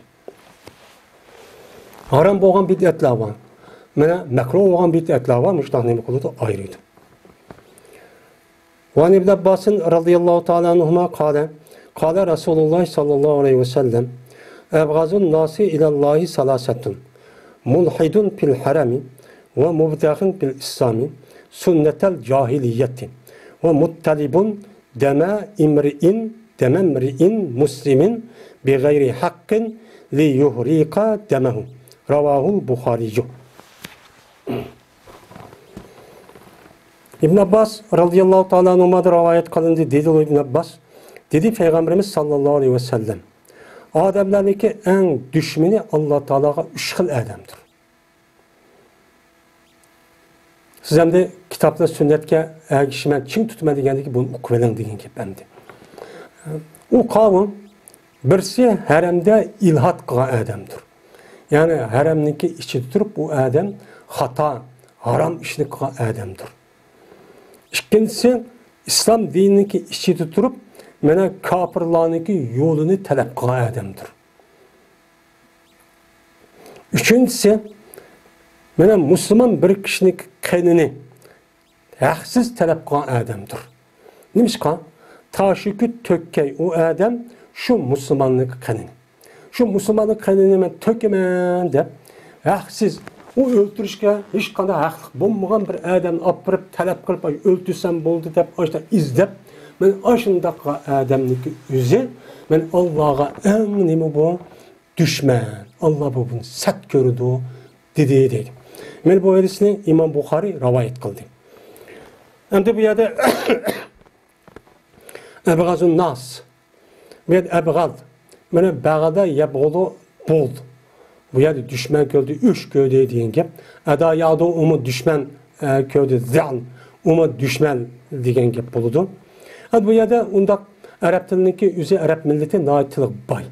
ھارام بولغان بىدئەتلەر بار. مانا مەكرۇھ بولغان بىدئەتلەر بار، مۇشۇنداق نېمە قىلىدۇ، ئايرىيدۇ. وعن ابن عباس رضي الله تعالى عنهما قال، قال رسول الله صلى الله عليه وسلم، أبغض الناس إلى الله ثلاثة، ملحد في الحرم، ومبتغ في الإسلام سنة الجاهلية، ومطلب دم امرئ، دم امرئ مسلم بغير حق ليهريق دمه. رواه البخاري. ئىبن ئابباس رەزىياللاھۇ تائالا ئەنھۇمادىن رىۋايەت قىلىندى، دېدى ئىبن ئابباس، دېدى پەيغەمبىرىمىز ساللاللاھۇ ئەلەيھى ۋەسەللەم، ئادەملەرنىڭكى ئەڭ دۈشمىنى ئاللا تائالاغا ئۈچ خىل ئادەمدۇر. سىز ئەمدى كىتاب بىلەن سۈننەتكە ئەگىشىمەن، چىڭ تۇتىمەن دېگەندىكى بۇنى ئۇقۇۋېلىڭ دېگەن گەپ ئەمدى. ئۇ قاۋۇم، بىرسى ھەرەمدە ئىلھاد قىلغان ئادەمدۇر. يەنى ھەرەمنىڭكى ئىچىدە تۇرۇپ ئۇ ئادەم خاتا، ھارام ئىشنى قىلغان ئادەمدۇر. ئىككىنچىسى، ئىسلام دىنىنىڭكى ئىچىدە تۇرۇپ، مانا كاپىرلارنىڭكى يولىنى تەلەپ قىلغان ئادەمدۇر. ئۈچىنچىسى، مانا مۇسۇلمان بىر كىشىنىڭ قېنىنى ھەقسىز تەلەپ قىلغان ئادەمدۇر. نېمىشقا؟ تاشۇ كۈن تۆككەي ئۇ ئادەم شۇ مۇسۇلماننىڭ قېنىنى. شۇ مۇسۇلماننىڭ قېنىنى مەن تۆكىمەن دەپ، ھەقسىز، ئۇ ئۆلتۈرۈشكە ھېچقانداق ھەقلىق بولمىغان بىر ئادەمنى ئاپىرىپ، تەلەپ قىلىپ، ئاي، ئۆلتۈرسەم بولدى دەپ، ئاشۇنداق ئىزدەپ، مەن ئاشۇنداق ئادەمنىڭكى ئۆزى، مەن ئاللاغا ئەڭ نېمە بۇ؟ دۈشمەن. ئاللا بۇ بۇنى سەت كۆرىدۇ، دېدى، دەيدۇ. مانا بۇ ھەدىسنى ئىمام بۇخارىي رىۋايەت قىلدى. ئەمدى بۇ يەردە ئەبغەزۇن ناس. بۇ يەردە ئەبغەز. مانا بەغەدە يەبغۇزۇ بۇغز. بۇ يەردە دۈشمەن كۆردى، ئۆچ كۆردى دېگەن گەپ. ئەدا ياغدۇ، ئۇمۇ دۈشمەن، ئە، كۆردى، زىيان، ئۇمۇ دۈشمەن دېگەن گەپ بولىدۇ. ئەمدى بۇ يەردە ئۇنداق ئەرەب تىلىنىڭكى ئۆزى، ئەرەب مىللىتى ناھايىتى تىلى باي.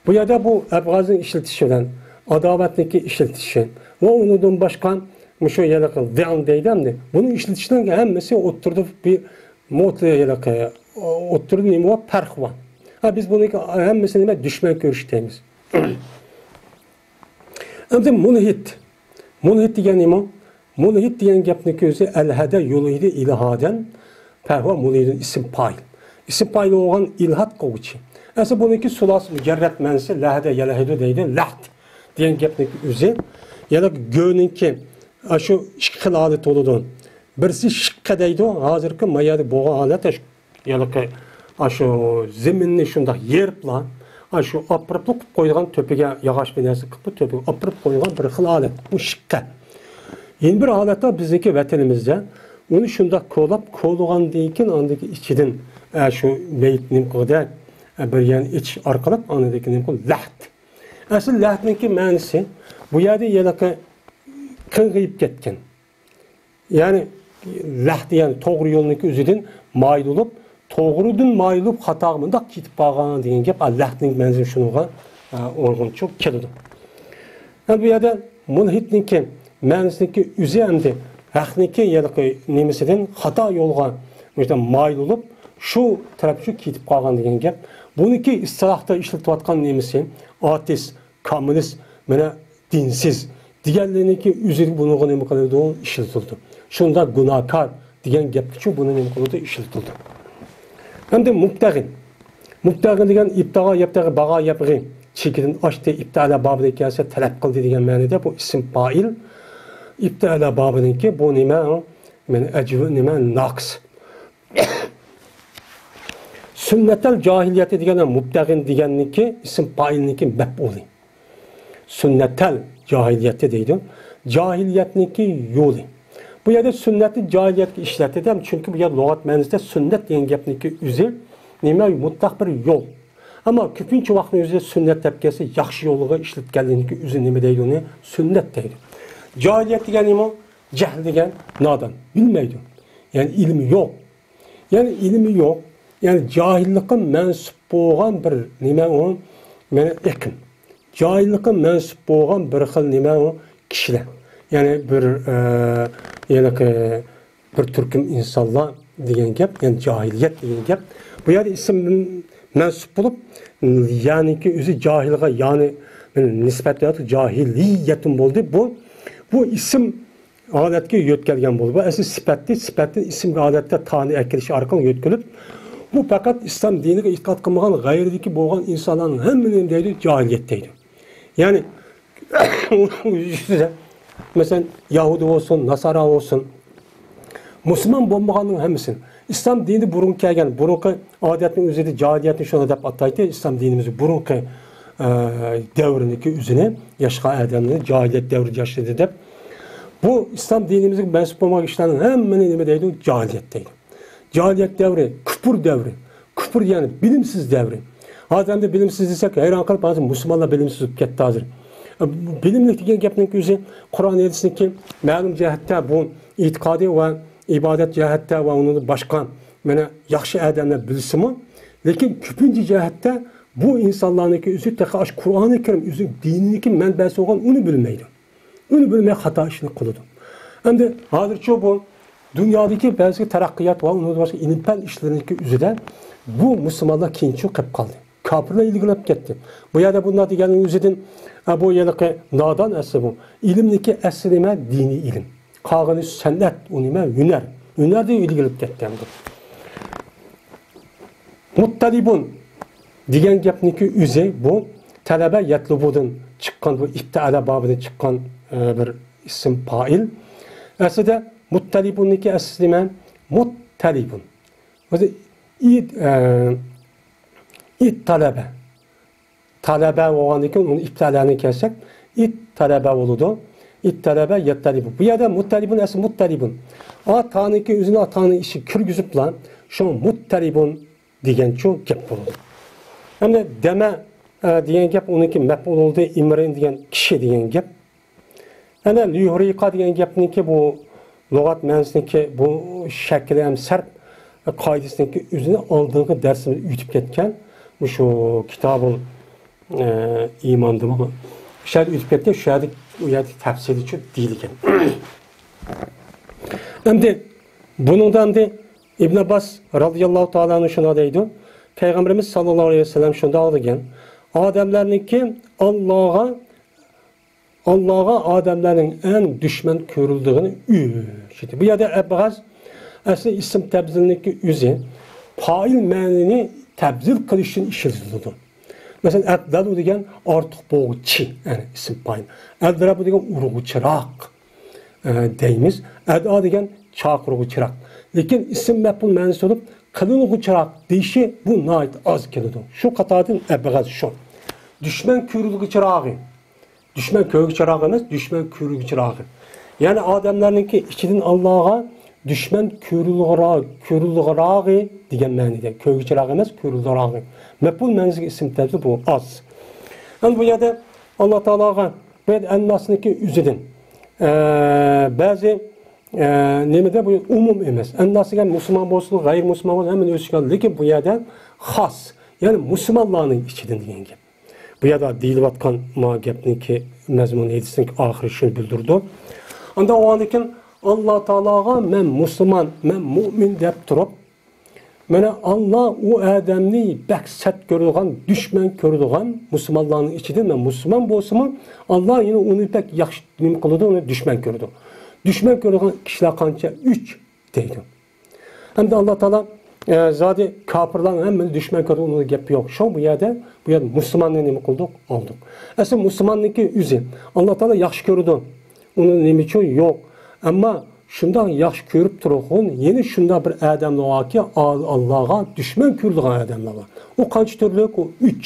بۇ يەردە بۇ ئەبغازنى ئىشلىتىش بىلەن ئاداۋەتنىكى ئىشلىتىشى ۋە ئۇنىڭدىن باشقا مۇشۇ ھېلىقى دىئان دەيدۇ ئەمدى. بۇنى ئىشلىتىشنىڭ ھەممىسى ئوتتۇرىدا بىر مۇت-، ھېلىقى ئوتتۇرىدا نېمە بار؟ پەرق بار. ھە، بىز بۇنىڭ ھەممىسىنى نېمە؟ دۈشمەن كۆرۈش دەيمىز. ئەمدى مۇلھىد. مۇلھىد دېگەن نېمە؟ مۇلھىد دېگەن گەپنىڭ ئۆزى ئەلھەدە يۇلھىدۇ ئىلھادەن، فەھۇۋە مۇلھىدۇن، ئىسىم پائىل. ئىسىم پائىل بولغان ئىلھاد قىلغۇچى. ئەسلى بۇنىڭكى سۇلاسى مۇجەررەت مەنىسى لەھەدە يەلھىدۇ دەيدۇ. لەھد دېگەن گەپنىڭ ئۆزى، يەنى گۆنىڭكى ئاشۇ ئىككى خىل ھالىتى بولىدۇ. بىرسى شىققە دەيدۇ، ھازىرقى ما يەردە بولغان ھالەت ئاشۇ ھېلىقى ئاشۇ زېمىننى شۇنداق يېرىپلا، ئاشۇ ئاپىرىپلا قىلىپ قويىدىغان، تۆپىگە ياغاچ بىر نەرسە قىلىپلا تۆپىگە ئاپىرىپ قويىدىغان بىر خىل ھالەت. بۇ شىققە. يەنە بىر ھالەت بار بىزنىڭكى ۋەتىنىمىزدە. ئۇنى شۇنداق كولاپ، كولىغاندىن كېيىن ئاندىن كېيىن ئىچىدىن، ئە، شۇ مېيىت نېمە قىلغۇدەك، ئە، بىر يەرنى ئېچىش ئارقىلىق ئاندىن كېيىن نېمە قىلىدۇ؟ لەھد. ئەسلى لەھدنىڭكى مەنىسى بۇ يەردە ھېلىقى قىرغىيىپ كەتكەن. يەنى لەھد، يەنى توغرا يولنىڭكى ئۆزىدىن مايىل بولۇپ، توغرىدىن مايىل بولۇپ خاتاغا مۇنداق كېتىپ قالغان دېگەن گەپ. ئا، لەھدنىڭ مەنىسى شۇنىڭغا، ئا، ئۇيغۇنچە كېلىدۇ. ئەمدى بۇ يەردە مۇلھىدنىڭكى مەنىسىنىڭكى ئۆزى ئەمدى ھەقنىڭكى ھېلىقى نېمىسىدىن خاتا يولغا مۇشۇنداق مايىل بولۇپ، شۇ تەرەپچە كېتىپ قالغان دېگەن گەپ. بۇنىڭكى ئىستىلاھتا ئىشلىتىۋاتقان نېمىسى ئاتېئىست، كوممۇنىست، مانا دىنسىز دېگەنلەرنىڭكى ئۆزى بۇنىڭغا نېمە قىلىدۇ؟ ئىشلىتىلىدۇ. شۇنداق گۇناھكار دېگەن گەپكىچۇ بۇنى نېمە قىلىدۇ؟ ئىشلىتىلىدۇ. ئەمدى مۇبتەغىن. مۇبتەغىن دېگەن ئىبتاغا يەبتەغى، باغا يەبغى، چېكىدىن ئاشتى، ئىبتەئەلە بابىدىن كەلسە تەلەپ قىلدى دېگەن مەنىدە بۇ ئىسىم پائىل. ئىبتەئەلە بابىدىنكى بۇ نېمە؟ مانا ئەجۋى نېمە؟ ناقىس. سۈننەتەل جاھىلىيەتى دېگەن مۇبتەغىن دېگەننىكى ئىسىم پائىلنىكى مەپئۇلى. سۈننەتەل جاھىلىيەتى دەيدۇ. جاھىلىيەتنىكى يولى. بۇ يەردە سۈننەتنى جاھىلىيەتكە ئىشلەتتى دەم، چۈنكى بۇ يەردە لۇغەت مەنىسىدە سۈننەت دېگەن گەپنىڭكى ئۆزى نېمە؟ مۇتلەق بىر يول. ئەمما كۆپىنچە ۋاقىتنىڭ ئۆزىدە سۈننەت دەپ كەلسە ياخشى يولغا ئىشلەتكەنلىكنىڭكى ئۆزى نېمە دەيدۇ؟ ئۇنى سۈننەت دەيدۇ. جاھىلىيەت دېگەن نېمە؟ جەھل دېگەن نادان، بىلمەيدۇ. يەنى ئىلمى يوق. يەنى ئىلمى يوق. يەنى جاھىللىققا مەنسۇپ بولغان بىر نېمە ئۇ؟ مانا ئېقىم. جاھىللىققا مەنسۇپ بولغان بىر خىل نېمە ئۇ؟ كىشىلەر. يەنى بىر، ئە، يەنى بىر تۈركۈم ئىنسانلار دېگەن گەپ، يەنى جاھىلىيەت دېگەن گەپ. بۇ يەردە ئىسىم مەنسۇپ بولۇپ، يەنىكى ئۆزى جاھىلغا، يەنى نىسبەت جاھىلىيەتۇن بولدى. بۇ، بۇ ئىسىم ھالەتكە يۆتكەلگەن بولىدۇ. بۇ ئەسلى سۈپەتتى، سۈپەتتىن ئىسىمگە ھالەتتە تانى ئەكىرىش ئارقىلىق يۆتكىلىپ، بۇ پەقەت ئىسلام دىنىغا ئېتىقاد قىلمىغان غەيرىدىكى بولغان ئىنسانلارنىڭ ھەممىنى نېمە دەيدۇ؟ جاھىلىيەت دەيدۇ. يەنى، مەسىلەن، يەھۇدىي بولسۇن، ناسارا بولسۇن، مۇسۇلمان بولمىغاننىڭ ھەممىسىنى، ئىسلام دىنى بۇرۇن كەلگەن، بۇرۇنقى ئادەتنىڭ ئۆزىدە جاھىلىيەتنى شۇنداق دەپ ئاتايتتى، ئىسلام دىنىمىز بۇرۇنقى، ئە، دەۋرىنىڭكى ئۆزىنى، ياشىغان ئادەمنى جاھىلىيەت دەۋرىدە ياشىدى دەپ. بۇ ئىسلام دىنىمىزگە مەنسۇپ بولمىغان كىشىلەرنىڭ ھەممىنى نېمە دەيدۇ؟ جاھىلىيەت دەيدۇ. جاھىلىيەت دەۋرى، كۇپۇر دەۋرى. كۇپۇر دېگەن بىلىمسىز دەۋرى. ھازىر ئەمدى بىلىمسىز دېسەك، ھەيران قېلىپ، ھازىر مۇسۇلمانلار بىلىمسىز بولۇپ كەتتى ھازىر. بىلىملىك دېگەن گەپنىڭ ئۆزى قۇرئان ھەدىستىكى مەلۇم جەھەتتە بۇ ئېتىقادىي ۋە ئىبادەت جەھەتتە ۋە ئۇنىڭدىن باشقا مانا ياخشى ئادەملەر بىلسىمۇ، لېكىن كۆپىنچە جەھەتتە بۇ ئىنسانلارنىڭكى ئۆزى تېخى ئاشۇ قۇرئانى كەرىم ئۆزى دىنىنىڭكى مەنبەسى بولغان ئۇنى بىلمەيدۇ. ئۇنى بىلمەي خاتا ئىشنى قىلىدۇ. ئەمدى ھازىرچۇ بۇ دۇنيادىكى بەزى تەرەققىيات ۋە ئۇنىڭدىن باشقا ئىلىم-پەن ئىشلىرىنىڭكى ئۆزىدە بۇ مۇسۇلمانلار كېيىنچە قېلىپ قالدى. كاپىرلار ئىلگىرىلەپ كەتتى. بۇ يەردە بۇنداق دېگەننىڭ ئۆزىدىن، ئە، بۇ ھېلىقى نادان ئەسلى بۇ. ئىلىمنىكى ئەسلى نېمە؟ دىنىي ئىلىم. قالغىنى سەنئەت، ئۇ نېمە؟ ھۈنەر. ھۈنەردىن ئىلگىرىلەپ كەتتى ئەمدى. مۇتتەلىبۇن دېگەن گەپنىڭكى ئۆزى بۇ تەلەبە يەتلۇبۇدىن چىققان، بۇ ئىپتەئەلە بابىدىن چىققان، ئە، بىر ئىسىم پائىل. ئەسلىدە مۇتتەلىبۇننىڭكى ئەسلى نېمە؟ مۇتتەلىبۇن. ئۆزى ئىت، ئە، ئىت تەلەبە. تەلەبە بولغاندىن كېيىن ئۇنى ئىپتەئەلەنى كەلسەك، ئىت تەلەبە بولىدۇ. ئىت تەلەبە يەتتەلىبۇ. بۇ يەردە مۇتتەلىبۇن ئەسلى مۇتتەلىبۇن. ئاتانىڭكى ئۆزىنى ئاتانىڭ ئىچىگە كىرگۈزۈپلا، شۇ مۇتتەلىبۇن دېگەنچۇ گەپ بولىدۇ. ئەمدى دەمە، ئە، دېگەن گەپ ئۇنىڭكى مەپئۇل بولدى، ئىمرىن دېگەن كىشى دېگەن گەپ. ئەنە ليۇھرىقا دېگەن گەپنىڭكى بۇ لۇغەت مەنىسىنىڭكى بۇ شەكلى ھەم سەرپ قائىدىسىنىڭكى ئۆزىنى ئالدىنقى دەرسىمىزدە ئۆتۈپ كەتكەن. مۇشۇ كىتابۇل، ئە، ئىماندىمۇ شۇ يەردە ئۆتۈپ كەتكەن، شۇ يەردە، ئۇ يەردە تەپسىلىيچۇ دېيىلگەن. ئەمدى بۇنىڭدا ئەمدى ئىبن ئابباس رازىياللاھۇ تائالا ئەنھۇ شۇنداق دەيدۇ، پەيغەمبىرىمىز ساللاللاھۇ ئەلەيھى ۋەسەللەم شۇنداق دېگەن، ئادەملەرنىڭكى ئاللاغا، ئاللاغا ئادەملەرنىڭ ئەڭ دۈشمەن كۆرۈلىدىغىنى ئۈچ ئىدى. بۇ يەردە ئەبغەز ئەسلى ئىسىم تەبدىلنىڭكى ئۆزى پائىل مەنىنى تەبدىل قىلىش ئۈچۈن ئىشلىتىلىدۇ. مەسىلەن، ئەبدەلۇ دېگەن ئارتۇق بولغۇچى، يەنى ئىسىم پائىل. ئەلدىرەبۇ دېگەن ئۇرغۇچىراق، ئە، دەيمىز. ئەدئا دېگەن چاقىرغۇچىراق. لېكىن ئىسىم مەپئۇل مەنىسى بولۇپ، قىلىنغۇچىراق دېيىشى بۇ ناھايىتى ئاز كېلىدۇ. شۇ قاتاردىن ئەبغەز شۇ. دۈشمەن كۆرۈلگۈچىراغى. دۈشمەن كۆرگۈچىراغى ئەمەس، دۈشمەن كۆرۈلگۈچىراغى. يەنى ئادەملەرنىڭكى ئىچىدىن ئاللاغا دۈشمەن كۆرۈلغىرا-، كۆرۈلغىراغى دېگەن مەنىدە. كۆرگۈچىراغى ئەمەس، كۆرۈلغىراغى. مەپئۇل مەنىسىگە ئىسىم تەبدىل بۇ ئاز. ئەمدى بۇ يەردە ئاللا تائالاغا، بۇ يەردە ئەنناسنىڭكى ئۆزىدىن، ئە، بەزى، ئە، نېمىدە بۇ ئومۇم ئەمەس. ئەنناس دېگەن مۇسۇلمان بولسۇن، غەيرىي مۇسۇلمان بولسۇن، ھەممىنى ئۆز ئىچىگە ئالىدۇ. لېكىن بۇ يەردە خاس، يەنى مۇسۇلمانلارنىڭ ئىچىدىن دېگەن گەپ. بۇ يەردە دېيىلىۋاتقان ما گەپنىڭكى مەزمۇن ھەدىسنىڭكى ئاخىرى شۇنى بىلدۈرىدۇ. ئاندا ئۇنىڭدىن كېيىن ئاللا تائالاغا مەن مۇسۇلمان، مەن مۇئمىن دەپ تۇرۇپ، مانا ئاللا ئۇ ئادەمنى بەك سەت كۆرىدىغان، دۈشمەن كۆرىدىغان، مۇسۇلمانلارنىڭ ئىچىدە مەن مۇسۇلمان بولسىمۇ، ئاللا يەنە ئۇنى بەك ياخشى نېمە قىلىدۇ، ئۇنى دۈشمەن كۆرىدۇ. دۈشمەن كۆرىدىغان كىشىلەر قانچە؟ ئۈچ دەيدۇ. ئەمدى ئاللا تائالا، ئە، زادى كاپىرلارنىڭ ھەممىنى دۈشمەن كۆرىدۇ، ئۇنىڭدا گەپ يوق. شۇ بۇ يەردە، بۇ يەردە مۇسۇلماننى نېمە قىلدۇق؟ ئالدۇق. ئەسلى مۇسۇلماننىڭكى ئۆزى ئاللا تائالا ياخشى كۆرىدۇ. ئۇنىڭ نېمە ئۈچۈن؟ يوق. ئەمما شۇنداق ياخشى كۆرۈپ تۇرغۇن، يەنە شۇنداق بىر ئادەم باركى، ئال-، ئاللاغا دۈشمەن كۆرىدىغان ئادەملەر بار. ئۇ قانچە تۈرلۈك؟ ئۇ ئۈچ.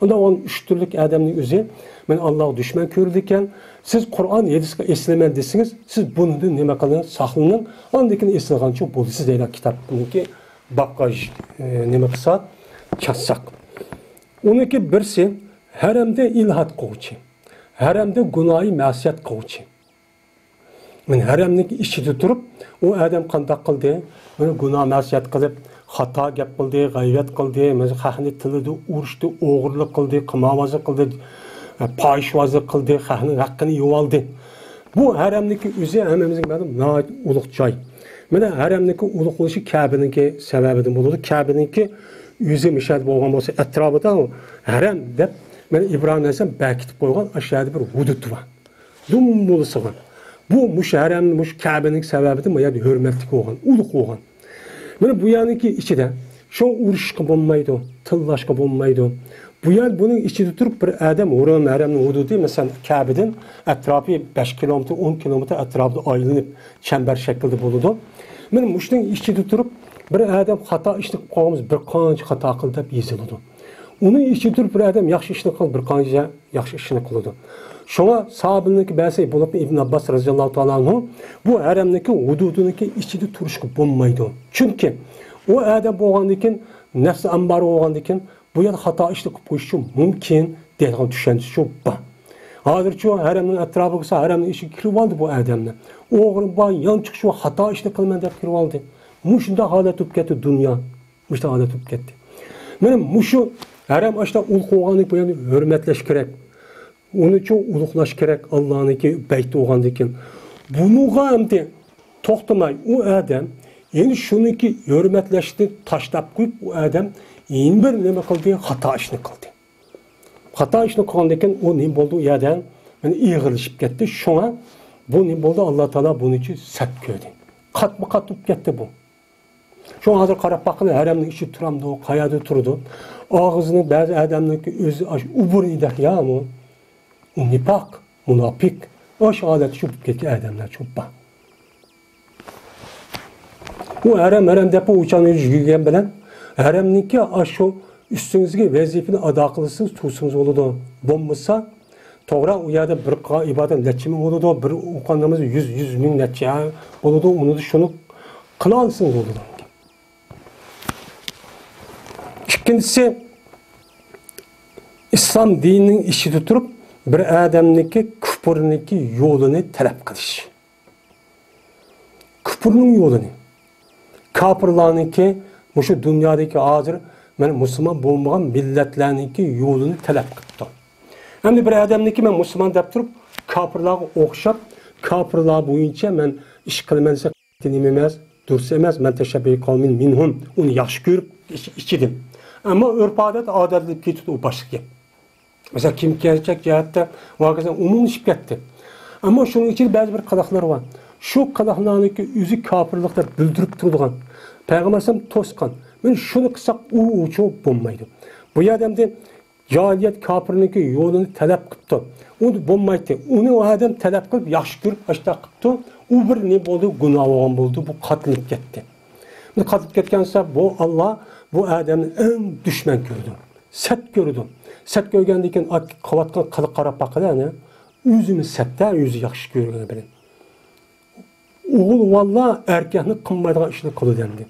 ئۇندا ئۇ ئۈچ تۈرلۈك ئادەمنىڭ ئۆزى، مەن ئاللاغا دۈشمەن كۆرىدىكەن، سىز قۇرئان، ھەدىسكە ئېسىلىمەن دېسىڭىز، سىز بۇنىڭدىن نېمە قىلىڭ؟ ساقلىنىڭ. ئاندىن كېيىن ئېسىلغانچە بولىسىز دەيدۇ كىتابنىڭكى بابقا، ئە، نېمە قىلسا، چاتساق. ئۇنىڭكى بىرسى، ھەرەمدە ئىلھاد قىلغۇچى، ھەرەمدە گۇناھى مەسىيەت قىلغۇچى. مانا ھەرەمنىڭ ئىچىدە تۇرۇپ، ئۇ ئادەم قانداق قىلدى؟ مانا گۇناھ مەسىيەت قىلىپ، خاتا گەپ قىلدى، غەيۋەت قىلدى، مانا خەقنى تىللىدى، ئۇرۇشتى، ئوغرىلىق قىلدى، قىماربازلىق قىلدى، پاھىشۋازلىق قىلدى، خەقنىڭ ھەققىنى يېۋالدى. بۇ ھەرەمنىڭكى ئۆزى ھەممىمىزگە مەلۇم ناھايىتى ئۇلۇغ جاي. مانا ھەرەمنىڭكى ئۇلۇغ بولۇشى كەبىنىڭكى سەۋەبىدىن بولىدۇ. كەبىنىڭكى ئۆزى مۇشۇ يەردە بولغان بولسا، ئەتراپىدا ھەرەم دەپ، مانا ئىبراھىم ئەلەيھىسسالام بەكىتىپ قويغان ئاشۇ يەردە بىر ھۇدۇد بار. دۇمبىلىسىغان. بۇ مۇشۇ ھەرەم، مۇشۇ كەبىنىڭ سەۋەبىدىن بۇ يەردە ھۆرمەتلىك بولغان، ئۇلۇغ بولغان. مانا بۇ يەرنىڭكى ئىچىدە شۇ ئۇرۇشقا بولمايدۇ، تىللاشقا بولمايدۇ. بۇ يەر، بۇنىڭ ئىچىدە تۇرۇپ بىر ئادەم ھۇرۇم ھەرەمنىڭ ھۇدۇدى، مەسىلەن، كەبىدىن ئەتراپى بەش كىلومېتىر، ئون كىلومېتىر ئەتراپىدا ئايلىنىپ، چەمبەر شەكلىدە بولىدۇ. مانا مۇشۇنىڭ ئىچىدە تۇرۇپ بىر ئادەم خاتا ئىشنى قىلىپ قالغان بولسا، بىر قانچە خاتا قىلدى دەپ يېزىلىدۇ. ئۇنىڭ ئىچىدە تۇرۇپ بىر ئادەم ياخشى ئىشنى قىلغان، بىر قانچە ياخشى ئىشنى قىلىدۇ. شۇڭا ساھابىنىڭكى بەزى بولۇپ ئىبن ئابباس رازىياللاھۇ تائالا ئەنھۇ بۇ ھەرەمنىڭكى ھۇدۇدىنىڭكى ئىچىدە تۇرۇشقا بولمايدۇ. چۈنكى ئۇ ئادەم بولغاندىن كېيىن، نەپسى ئاممارە بولغاندىن كېيىن، بۇ يەردە خاتا ئىشنى قىلىپ قويۇشى مۇمكىن دەيدىغان چۈشەنچە شۇ بار. ھازىرچۇ ھەرەمنىڭ ئەتراپىغا كىرسە، ھەرەمنىڭ ئىچىگە كىرىۋالدى بۇ ئادەمنى. ئوغرى بار، يانچۇق شۇ خاتا ئىشنى قىلىمەن دەپ كىرىۋالدى. مۇشۇنداق ھالەت بولۇپ كەتتى دۇنيا. مۇشۇنداق ھالەت بولۇپ كەتتى. مانا مۇشۇ ھەرەم ئاشۇنداق ئۇلۇغ بولغاندىن كېيىن بۇ يەرنى ھۆرمەتلەش كېرەك. ئۇنىچۇ ئۇلۇغلاش كېرەك، ئاللانىڭكى بەيتى بولغاندىن كېيىن. بۇنىڭغا ئەمدى توختىماي، ئۇ ئادەم يەنە شۇنىڭكى ھۆرمەتلەشنى تاشلاپ قويۇپ، ئۇ ئادەم يەنە بىر نېمە قىلدى؟ خاتا ئىشنى قىلدى. خاتا ئىشنى قىلغاندىن كېيىن ئۇ نېمە بولدى؟ ئۇ يەردە يەنە ئېغىرلىشىپ كەتتى. شۇڭا بۇ نېمە بولدى؟ ئاللا تائالا بۇنى سەت كۆردى. قاتمۇ قات بولۇپ كەتتى بۇ. شۇڭا ھازىر قاراپ باققىلى، ھەرەمنىڭ ئىچىدە تۇرامدۇ، قەيەردە تۇرىدۇ؟ ئاغزىنىڭ بەزى ئادەمنىڭكى ئۆزى ئاشۇ ئوبورنىيدەك يامۇ؟ ئۇ نىپاق، مۇناپىق. ئاشۇ ھالەتتە شۇ بولۇپ كەتكەن ئادەملەر چوپان. ئۇ ھەرەم، ھەرەم دەپ ئۇ ئۇچانى يۈگۈرگەن بىلەن، ھەرەمنىڭكى ئاشۇ ئۈستىڭىزدىكى ۋەزىپىنى ئادا قىلسىڭىز، تۇرسىڭىز بولىدۇ. بولمىسا، توغرا، ئۇ يەردە بىر قىلغان ئىبادەت نەچچە مىڭ بولىدۇ، بىر ئوقۇغان نامىزى يۈز، يۈز مىڭ نەچچە بولىدۇ، ئۇنى شۇنى قىلالىسىڭىز بولىدۇ. ئىككىنچىسى، ئىسلام دىنىنىڭ ئىچىدە تۇرۇپ، بىر ئادەمنىڭكى كۇپۇرنىڭكى يولىنى تەلەپ قىلىش. كۇپۇرنىڭ يولىنى، كاپىرلارنىڭكى، مۇشۇ دۇنيادىكى ھازىر مەن مۇسۇلمان بولمىغان مىللەتلەرنىڭكى يولىنى تەلەپ قىپتۇ. ئەمدى بىر ئادەمنىڭكى مەن مۇسۇلمان دەپ تۇرۇپ، كاپىرلارغا ئوخشاپ، كاپىرلار بويىچە مەن ئىش قىلىمەن دېسە، نېمە ئەمەس، دۇرۇس ئەمەس، مەن تەشەببەھە بىقەۋمىن مىنھۇم، ئۇنى ياخشى كۆرۈپ ئىچ-، ئىچىدىم. ئەمما ئۆرپ-ئادەت ئادەتلىنىپ كېتىدۇ، ئۇ باشقا گەپ. مەسىلەن، كىيىم-كېچەك جەھەتتە ۋاقىسى ئومۇملىشىپ كەتتى. ئەمما شۇنىڭ ئىچىدە بەزى بىر قىلىقلار بار. شۇ قىلىقلارنىڭكى ئۆزى كاپىرلىق دەپ بىلدۈرۈپ تۇرىدىغان. پەيغەمبەر ئەلەيھىسسالام توسقان. مانا شۇنى قىلساق ئۇ، ئۇچۇ بولمايدۇ. بۇ يەردە ئەمدى جاھىلىيەت كاپىرنىڭكى يولىنى تەلەپ قىپتۇ. ئۇ بولمايتتى. ئۇنى ئۇ ئادەم تەلەپ قىلىپ، ياخشى كۆرۈپ، ئاشتاق قىپتۇ. ئۇ بىر نېمە بولدى؟ گۇناھ بولغان بولدى. بۇ قاتلىنىپ كەتتى. بۇ قاتلىنىپ كەتكەن بولسا، بۇ ئاللا بۇ ئادەمنى ئەڭ دۈشمەن كۆرىدۇ. سەت كۆرىدۇ. سەت كۆرگەندىن كېيىن، ئا، قىلىۋاتقان قىلىق قاراپ باقىلى، ئەنە. ئۆزىمۇ سەتتە، ئۆزى ياخشى كۆرگەن بىلەن. ئوغۇل بالىلار ئەركەكنىڭ قىلمايدىغان ئىشنى قىلىدۇ ئەمدى.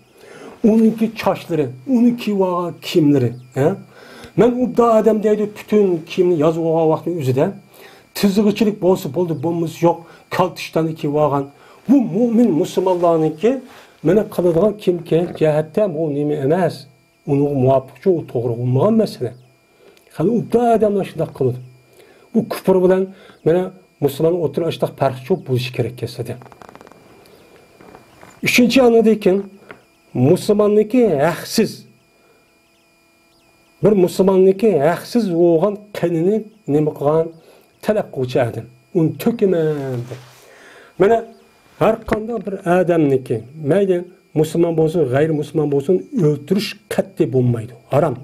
ئۇنىڭكى چاچلىرى، ئۇنىڭ كىيىۋالغان كىيىملىرى، ھە؟ مەن ئوبدان ئادەم دەيدۇ، پۈتۈن كىيىمنى يازىۋالغان ۋاقتىنىڭ ئۆزىدە. تىزىغىچىلىك بولسا بولدى، بولمىسا يوق، كالتە ئىشتاننى كىيىۋالغان. بۇ مۆمىن مۇسۇلمانلارنىڭكى مانا قىلىدىغان كىيىم-كېچەك جەھەتتە بۇ نېمە ئەمەس. ئۇنىڭغا مۇۋاپىقچۇ، ئۇ توغرا بولمىغان مەسىلە. خېلى ئوبدان ئادەملەر شۇنداق قىلىدۇ. ئۇ كۇپۇر بىلەن مانا مۇسۇلمان ئوتتۇرا ئاشتاق پەرقچۇ بولۇشى كېرەك كەلسىدى. ئۈچىنچى، ئاندىن كېيىن مۇسۇلماننىڭكى ھەقسىز، بىر مۇسۇلماننىڭكى ھەقسىز بولغان قېنىنى نېمە قىلغان؟ تەلەپ قىلغۇچى ئادەم. ئۇنى تۆكىمەن دەپ. مانا ھەر قانداق بىر ئادەمنىڭكى، مەيلى مۇسۇلمان بولسۇن، غەيرىي مۇسۇلمان بولسۇن، ئۆلتۈرۈش قەتئىي بولمايدۇ. ھارام.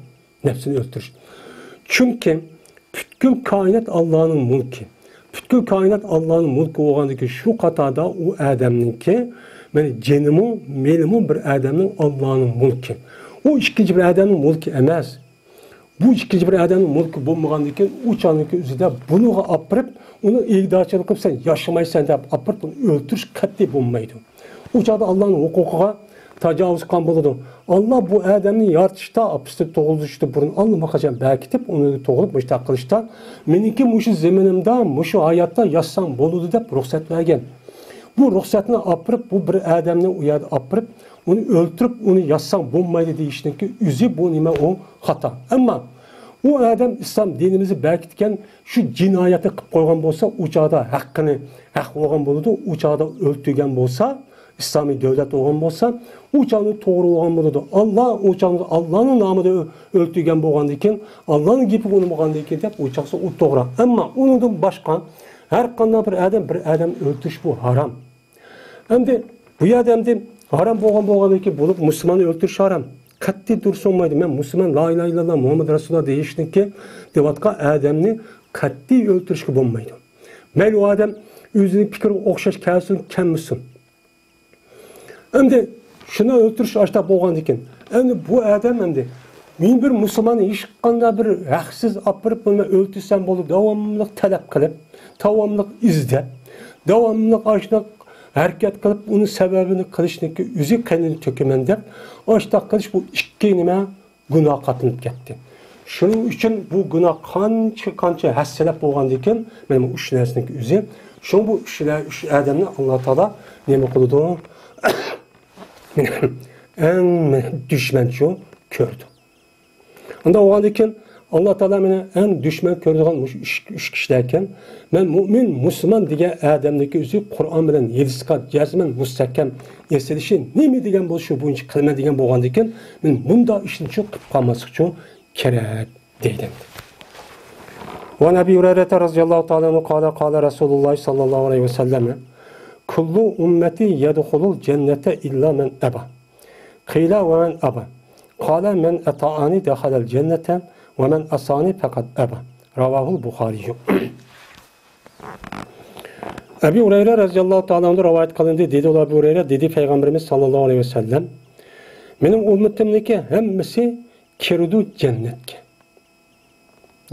نەپسىنى ئۆلتۈرۈش. چۈنكى پۈتكۈل كائىنات ئاللانىڭ مۈلكى. پۈتكۈل كائىنات ئاللانىڭ مۈلكى بولغاندىكى شۇ قاتاردا ئۇ ئادەمنىڭكى، مانا جېنىمۇ، مېلىمۇ بىر ئادەمنىڭ، ئاللانىڭ مۈلكى. ئۇ ئىككىنچى بىر ئادەمنىڭ مۈلكى ئەمەس. بۇ ئىككىنچى بىر ئادەمنىڭ مۈلكى بولمىغاندىن كېيىن، ئۇ چاغنىڭكى ئۆزىدە بۇنىڭغا ئاپىرىپ، ئۇنى ئىگىدارچىلىق قىلىپ، سەن ياشىمايسەن دەپ ئاپىرىپ، ئۇنى ئۆلتۈرۈش قەتئىي بولمايدۇ. ئۇ چاغدا ئاللانىڭ ھوقۇقىغا تاجاۋۇز قىلغان بولىدۇ. ئاللا بۇ ئادەمنى يارىتىشتا، ئاپىسى تۇغۇلۇشتا بۇرۇن ئاللىماقاچان بەركىتىپ، ئۇنى تۇغۇپ مۇشۇنداق قىلىشتا، مېنىڭكى مۇشۇ زېمىنىمدا، مۇشۇ ھاياتتا ياشىساڭ بولىدۇ دەپ رۇخسەت بەرگەن. بۇ رۇخسەتنى ئاپىرىپ، بۇ بىر ئادەمنى ئۇ يەردە ئاپىرىپ، ئۇنى ئۆلتۈرۈپ، ئۇنى ياشىساڭ بولمايدۇ دېيىشنىڭكى ئۆزى بۇ نېمە، ئۇ خاتا. ئەمما ئۇ ئادەم ئىسلام دىنىمىزدا بەركىتكەن شۇ جىنايەتنى قىلىپ قويغان بولسا، ئۇ چاغدا ھەققىنى، ھەق بولغان بولىدۇ. ئۇ چاغدا ئۆلتۈرگەن بولسا، ئىسلامىي دۆلەت بولغان بولسا، ئۇ چاغدا توغرا بولغان بولىدۇ. ئاللا ئۇ چاغدا ئاللانىڭ نامىدا ئۆ-، ئۆلتۈرگەن بولغاندىكىن، ئاللانىڭ گېپىگە ئۇنىمىغاندىكىن دەپ، ئۇ چاغدا ئۇ توغرا. ئەمما ئۇنىڭدىن باشقا ھەر قانداق بىر ئادەم، بىر ئادەم ئۆلتۈرۈش بۇ ھارام. ئەمدى بۇ يەردە ئەمدى ھارام بولغان بولغاندىكىن بولۇپ مۇسۇلماننى ئۆلتۈرۈش ھارام. قەتئىي دۇرۇس بولمايدۇ. مەن مۇسۇلمان، لا ئىلاھە ئىللاللا مۇھەممەد رەسۇلۇللا دېيىشنىكى دەۋاتقان ئادەمنى قەتئىي ئۆلتۈرۈشكە بولمايدۇ. مەيلى ئۇ ئادەم ئۆزىنىڭ پىكرىگە ئوخشاش كەلسۇن، كەلمىسۇن. ئەمدى شۇنى ئۆلتۈرۈش ئاشتا بولغاندىكىن، ئەمدى بۇ ئادەم ئەمدى مېنى بىر مۇسۇلمان ھېچقانداق بىر ھەقسىز ئاپىرىپ بۇنى مەن ئۆلتۈرسەم بولىدۇ، داۋاملىق تەلەپ قىلىپ، داۋاملىق ئىزدەپ، داۋاملىق ئاشۇنداق ھەرىكەت قىلىپ، ئۇنى سەۋەبىنى قىلىشنىڭكى ئۆزى قېنىنى تۆكىمەن دەپ، ئاشۇنداق قىلىش بۇ ئىككى نېمە گۇناھ قاتلىنىپ كەتتى. شۇنىڭ ئۈچۈن بۇ گۇناھ قانچە، قانچە ھەسسىلەپ بولغاندىكىن، مانا بۇ ئۈچ نەرسىنىڭكى ئۆزى. شۇڭا بۇ ئۈچ، ئۈچ ئادەمنى ئاللا تائالا نېمە قىلىدۇ؟ ئەڭ دۈشمەنچۇ كۆرىدۇ. ئۇنداق بولغاندىكىن، ئاللا تائالا مېنى ئەڭ دۈشمەن كۆرىدىغان مۇشۇ ئۈچ، ئۈچ كىشىلەر ئىكەن. مەن مۆمىن، مۇسۇلمان دېگەن ئادەمنىڭكى ئۆزى قۇرئان بىلەن ھەدىسكە جەزمەن مۇستەھكەم ئېسىلىشى، نېمە دېگەن بولسا شۇ بويىچە قىلىمەن دېگەن بولغاندىكىن، مەن بۇنداق ئىشنى شۇ قىلىپ قالماسلىقچۇ كېرەك دەيدۇ. وعن أبي هريرة رضي الله تعالى عنه قال قال رسول الله صلى الله عليه وسلم كل أمتي يدخل الجنة إلا من أبى. قيل ومن أبى؟ قال من أطاعني دخل الجنة ومن عصاني فقد أبى. رواه البخاري. ئەبى ھۇرەيرە رەزىياللاھۇ تائالا ئەنھۇ رىۋايەت قىلىندى. دېدى ئۇلار، ئەبى ھۇرەيرە دېدى، پەيغەمبىرىمىز ساللاللاھۇ ئەلەيھى ۋەسەللەم، مېنىڭ ئۈممىتىمنىڭكى ھەممىسى كىرىدۇ جەننەتكە.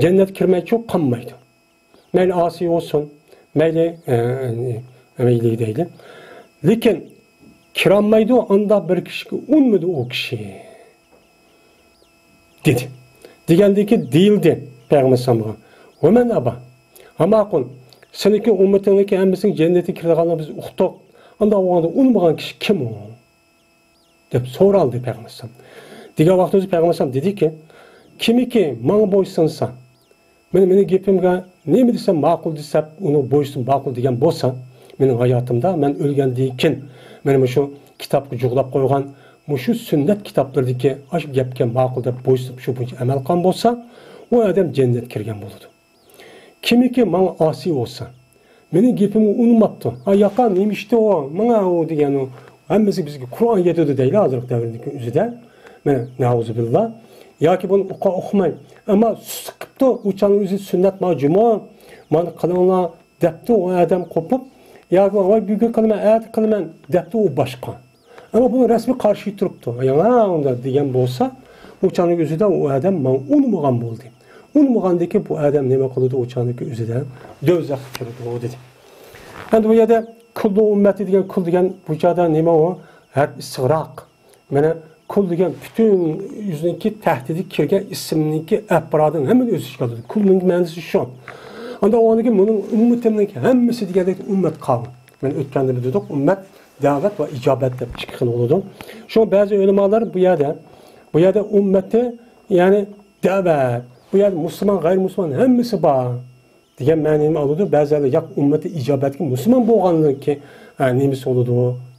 جەننەتكە كىرمەيچۇ قالمايدۇ. مەيلى ئاسىي بولسۇن، مەيلى، ئە، مەيلى دەيلى. لېكىن كىرالمايدۇ، ئانداق بىر كىشىگە ئۇنىمىدى ئۇ كىشى. دېدى. دېگەندىكى دېيىلدى پەيغەمبەر ئەلەيھىسسالامغا، ۋە مەن ئەبا؟ ھە ماقۇل، سېنىڭكى ئۈممىتىڭنىڭكى ھەممىسىنىڭ جەننەتكە كىرىدىغانلىقىنى بىز ئۇقتۇق. ئانداق بولغاندا ئۇنىمىغان كىشى كىم ئۇ؟ دەپ سورالدى پەيغەمبەر ئەلەيھىسسالام. دېگەن ۋاقتىمىزدا پەيغەمبەر ئەلەيھىسسالام دېدىكى، كىمكى ماڭا بويسۇنسا، مەن مېنىڭ گېپىمگە نېمە دېسەم ماقۇل دېسە، ئۇنىڭ بويسۇن ماقۇل دېگەن بولسا، مېنىڭ ھاياتىمدا، مەن ئۆلگەندىن كېيىن، مېنىڭ مۇشۇ كىتابقا جۇغلاپ قويغان مۇشۇ سۈننەت كىتابلىرىدىكى ئاشۇ گەپكە ماقۇل دەپ بويسۇنۇپ، شۇ بويىچە ئەمەل قىلغان بولسا، ئۇ ئادەم جەننەتكە كىرگەن بولىدۇ. كىمكى ماڭا ئاسىي بولسا، مېنىڭ گېپىمنى ئۇنىماپتۇ. ھا، ياقا، نېمە ئىشتى ئۇ؟ ماڭا ئۇ دېگەن ئۇ. ھەممىسى بىزگە قۇرئان يېتىدۇ دەيلى ھازىرقى دەۋردىكى ئۆزىدە. مانا، نەئۇزۇبىللا. ياكى بۇنى ئوقۇ-، ئوقۇماي. ئەمما سۈت قىپتۇ، ئۇ چاغنىڭ ئۆزى سۈننەت ما جۇمۇ. مانا قىلىڭلار دەپتۇ ئۇ ئادەم قوپۇپ. ياكى ۋاي بۈگۈن قىلىمەن، ئەتە قىلىمەن دەپتۇ ئۇ باشقا. ئەمما بۇ رەسمىي قارشى تۇرۇپتۇ. ياڭا ئۇنداق دېگەن بولسا، ئۇ چاغنىڭ ئۆزىدە ئۇ ئادەم ماڭا ئۇنىمىغان بولدى. ئۇنىمىغاندىكىن بۇ ئادەم نېمە قىلىدۇ؟ ئۇ چاغنىڭ ئۆزىدە دوزاخقا كىرىدۇ دېدى. ئەمدى بۇ يەردە كۇللۇ ئۈممەتى دېگەن كۇل دېگەن بۇ چاغدا نېمە ئۇ؟ ھەرپ ئىستىغراق. مانا كۇل دېگەن پۈتۈن يۈزنىڭكى تەھتىدىگە كىرگەن ئىسىمنىڭكى ئەپرادىنىڭ ھەممىنى ئۆز ئىچىگە ئالىدۇ. كۇلنىڭ مەنىسى شۇ. ئاندا ئۇنىڭ مۇنىڭ ئۈممىتىمنىڭكى ھەممىسى دېگەندەك ئۈممەت قالغان. مانا ئۆتكەندە بىز دېدۇق، ئۈممەت دەۋەت ۋە ئىجابەت دەپ ئىككى خىل بولىدۇ. شۇڭا بەزى ئۆلىمالار بۇ يەردە، بۇ يەردە ئۈممەتتە، يەنى دەۋەت، بۇ يەردە مۇسۇلمان، غەيرىي مۇسۇلمان ھەممىسى بار دېگەن مەنىنى ئالىدۇ. بەزىلەر ياق، ئۈممەتى ئىجابەتكە مۇسۇلمان بولغانلىكى، ئە، نېمىسى بولىدۇ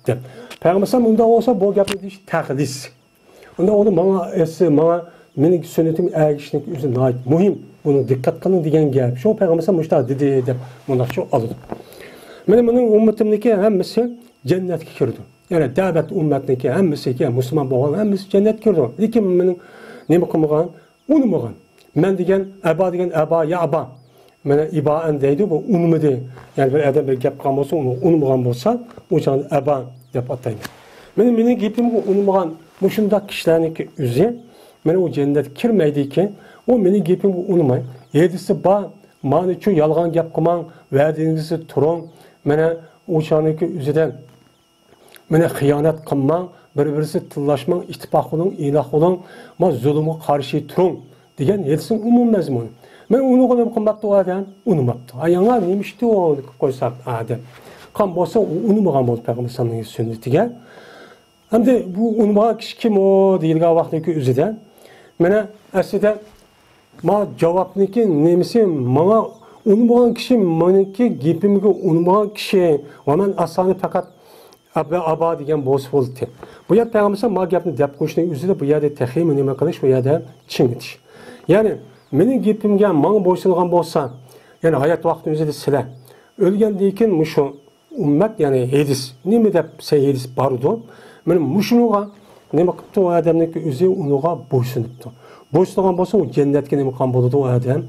دەپ. پەيغەمبەر ئۇنداق بولسا بۇ گەپنى دېيىش تەخلىس. ئۇنداق بولدى، ماڭا ئەسلى، ماڭا، مېنىڭ سۈننىتىمگە ئەگىشىشنىڭ ئۆزى ناھايىتى مۇھىم. بۇنى دىققەت قىلىڭ دېگەن گەپ. شۇ پەيغەمبەر مۇشۇنداق دېدى دەپ مۇنداقچە ئالىدۇ. مانا مېنىڭ ئۈممىتىمنىڭكى ھەممىسى جەننەتكە كىرىدۇ. يەنى دەۋەت ئۈممەتنىڭكى ھەممىسىگە، مۇسۇلمان بولغان ھەممىسى جەننەتكە كىرىدۇ. لېكىن مېنىڭ نېمە قىلمىغان؟ ئۇنىمىغان. مەن دېگەن ئەبا دېگەن ئەبا، يا ئابا. مانا ئىبائەن دەيدۇ، بۇ ئۇنىمىدى. يەنى بىر ئادەم بىر گەپ قىلغان بولسا، ئۇنى ئۇنىمىغان بولسا، ئۇ چاغدا ئەبا دەپ ئاتايمىز. مانا مېنىڭ گېپىمگە ئۇنىمىغان مۇشۇنداق كىشىلەرنىڭكى ئۆزى، مانا ئۇ جەننەتكە كىرمەيدىكەن. ئۇ مېنىڭ گېپىمگە ئۇنىماي. ھەدىسى بار، مانىچۇ يالغان گەپ قىلماڭ، ۋەدىڭىزدە تۇرۇڭ. مانا ئۇ چاغنىڭكى ئۆزىدە مانا خىيانەت قىلماڭ، بىر-بىرسى تىللاشماڭ، ئىتتىپاق بولۇڭ، ئىناق بولۇڭ، ما زۇلۇمغا قارشى تۇرۇڭ دېگەن ھەدىسنىڭ ئومۇمىي مەزمۇنى. مانا ئۇنىڭغا نېمە قىلماپتۇ ئۇ ئادەم؟ ئۇنىماپتۇ. ھا، ياڭا نېمە ئىشتى ئۇ دەپ قويسا ئادەم. قان بولسا ئۇ ئۇنىمىغان بولدى پەيغەمبەر ئەلەيھىسسالامنىڭ سۈننىتىگە. ئەمدى بۇ ئۇنىمىغان كىشى كىم ئۇ دېيىلگەن ۋاقىتنىڭكى ئۆزىدە. مانا ئەسلىدە ما جاۋابنىڭكى نېمىسى؟ ماڭا ئۇنىمىغان كىشى، مېنىڭكى گېپىمگە ئۇنىمىغان كىشى ۋە مەن ئاسانى پەقەت ئابا، ئابا دېگەن بولسا بولدى. بۇ يەردە پەيغەمبەر ما گەپنى دەپ قويۇشنىڭ ئۆزىدە بۇ يەردە تېخىمۇ نېمە قىلىش، بۇ يەردە چىڭىتىش. يەنى مېنىڭ گېپىمگە ماڭا بويسۇنغان بولسا، يەنى ھايات ۋاقتىنىڭ ئۆزىدە سىلەر ئۆلگەندىن كېيىن مۇشۇ ئۈممەت، يەنى ھەدىس. نېمە دەپ سەھىھ ھەدىس بار ئىدى؟ مانا مۇشۇنىڭغا نېمە قىپتۇ؟ ئۇ ئادەمنىڭكى ئۆزى ئۇنىڭغا بويسۇنۇپتۇ. بويسۇنغان بولسا، ئۇ جەننەتكە نېمە قىلغان بولىدۇ؟ ئۇ ئادەم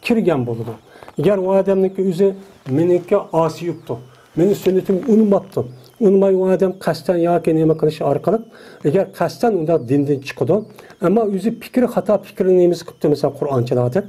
كىرگەن بولىدۇ. ئەگەر ئۇ ئادەمنىڭكى ئۆزى مېنىڭكى ئاسىي يوپتۇ، مېنىڭ سۈننىتىمنى ئۇنىماپتۇ. ئۇنىماي ئۇ ئادەم قەستەن ياكى نېمە قىلىش ئارقىلىق، ئەگەر قەستەن ئۇنداق دىندىن چىقىدۇ، ئەمما ئۆزى پىكرى خاتا، پىكرىنى نېمىسى قىپتۇ، مەسىلەن، قۇرئانچىلاردەك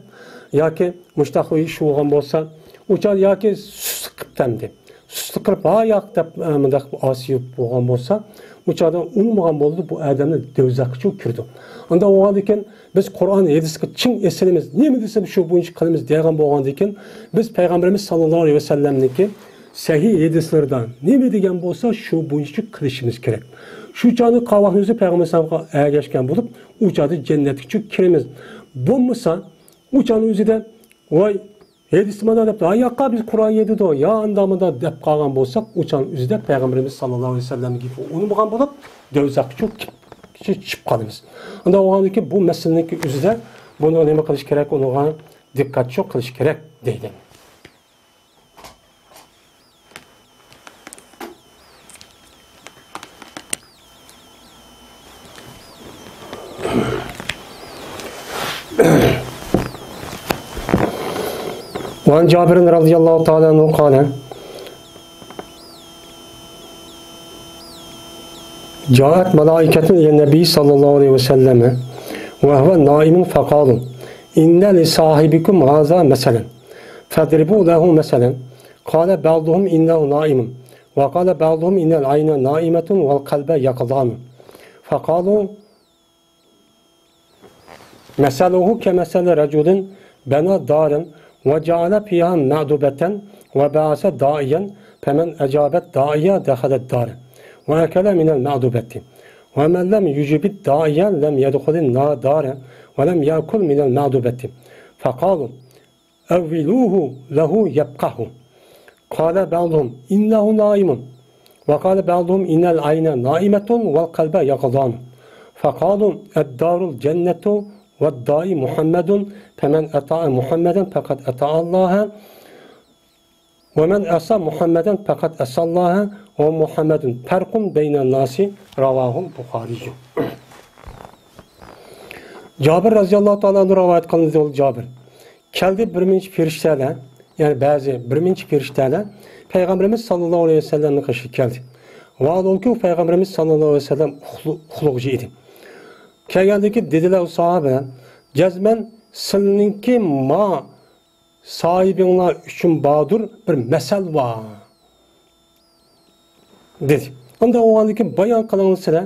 ياكى مۇشتاق ئىش بولغان بولسا، ئۇ چاغ ياكى سۇس قىپتەمدى. سۇسلۇق قىلىپ، ھا ياق دەپ، ئە، مۇنداق ئاسىي بولغان بولسا، ئۇ چاغدا ئۇنىمىغان بولىدۇ، بۇ ئادەمنى دوزاخقىچۇ كىرىدۇ. ئۇنداق بولغاندىكىن، بىز قۇرئان ھەدىسكە چىڭ ئېسىلىمىز، نېمە دېسە شۇ بويىچە قىلىمىز دېگەن بولغاندىكىن، بىز پەيغەمبىرىمىز ساللاللاھۇ ئەلەيھى ۋەسەللەمنىڭكى سەھىھ ھەدىسلىرىدە نېمە دېگەن بولسا، شۇ بويىچە قىلىشىمىز كېرەك. شۇ چاغنى قاۋاقنى ئۆزى پەيغەمبەر ئەلەيھىسسالامغا ئەگەشكەن بولۇپ، ئۇ چاغدا جەننەتكىچۇ كىرىمىز. بولمىسا، ئۇ چاغنىڭ ئۆزىدە، ۋاي، ھەدىستە مانا دەپتۇ، ھا ياققا بىز قۇرئان يېتىدۇ، يا ئاندا مۇندا دەپ قالغان بولساق، ئۇ چاغنىڭ ئۆزىدە پەيغەمبىرىمىز ساللاللاھۇ ئەلەيھى ۋەسەللەمنىڭ گېپىنى ئۇنىمىغان بولۇپ، دوزاخقىچۇ چۈشۈپ قالىمىز. ئۇنداق بولغاندىكىن بۇ مەسىلىنىڭكى ئۆزىدە بۇنى نېمە قىلىش كېرەك، ئۇنىڭغا دىققەتچۇ قىلىش كېرەك دەيدۇ. وعن جابر رضي الله تعالى عنه قال: جاءت ملائكة إلى النبي صلى الله عليه وسلم وهو نائم فقالوا: إن لصاحبكم هذا مثلا فاضربوا له مثلا. قال بعضهم: إنه نائم. وقال بعضهم: إن العين نائمة والقلب يقظان. فقالوا: مثله كمثل رجل بنى دارا وجعل فيها مأدبة وبعث داعيا فمن أجاب الداعي دخل الدار وأكل من المأدبة ومن لم يجب الداعي لم يدخل الدار ولم يأكل من المأدبة. فقالوا: أولوه له يفقه. قال بعضهم: إنه نائم. وقال بعضهم: إن العين نائمة والقلب يقظان. فقالوا: الدار الجنة والداعي محمد، فمن أطاع محمدا فقد أطاع الله، ومن عصى محمدا فقد عصى الله، ومحمد فرق بين الناس. رواه البخاري. جابىر رەزىياللاھۇ تائالا ئەنھۇ رىۋايەت قىلىندى، ئۇ جابىر. كەلدى بىر مۇنچە پەرىشتەلەر، يەنى بەزى بىر مۇنچە پەرىشتەلەر پەيغەمبىرىمىز ساللاللاھۇ ئەلەيھى ۋەسەللەمنىڭ قېشىغا كەلدى. ۋاھالەنكى، پەيغەمبىرىمىز ساللاللاھۇ ئەلەيھى ۋەسەللەم ئۇخلۇ-، ئۇخلىغۇچى ئىدى. كەلگەندىن كېيىن دېدىلەر ئۇ ساھابە: جەزمەن سىلىنىڭكى ما ساھىبىڭلار ئۈچۈن باردۇر بىر مەسەل بار، دېدى. ئۇنداق بولغاندىكىن بايان قىلىڭلار سىلەر،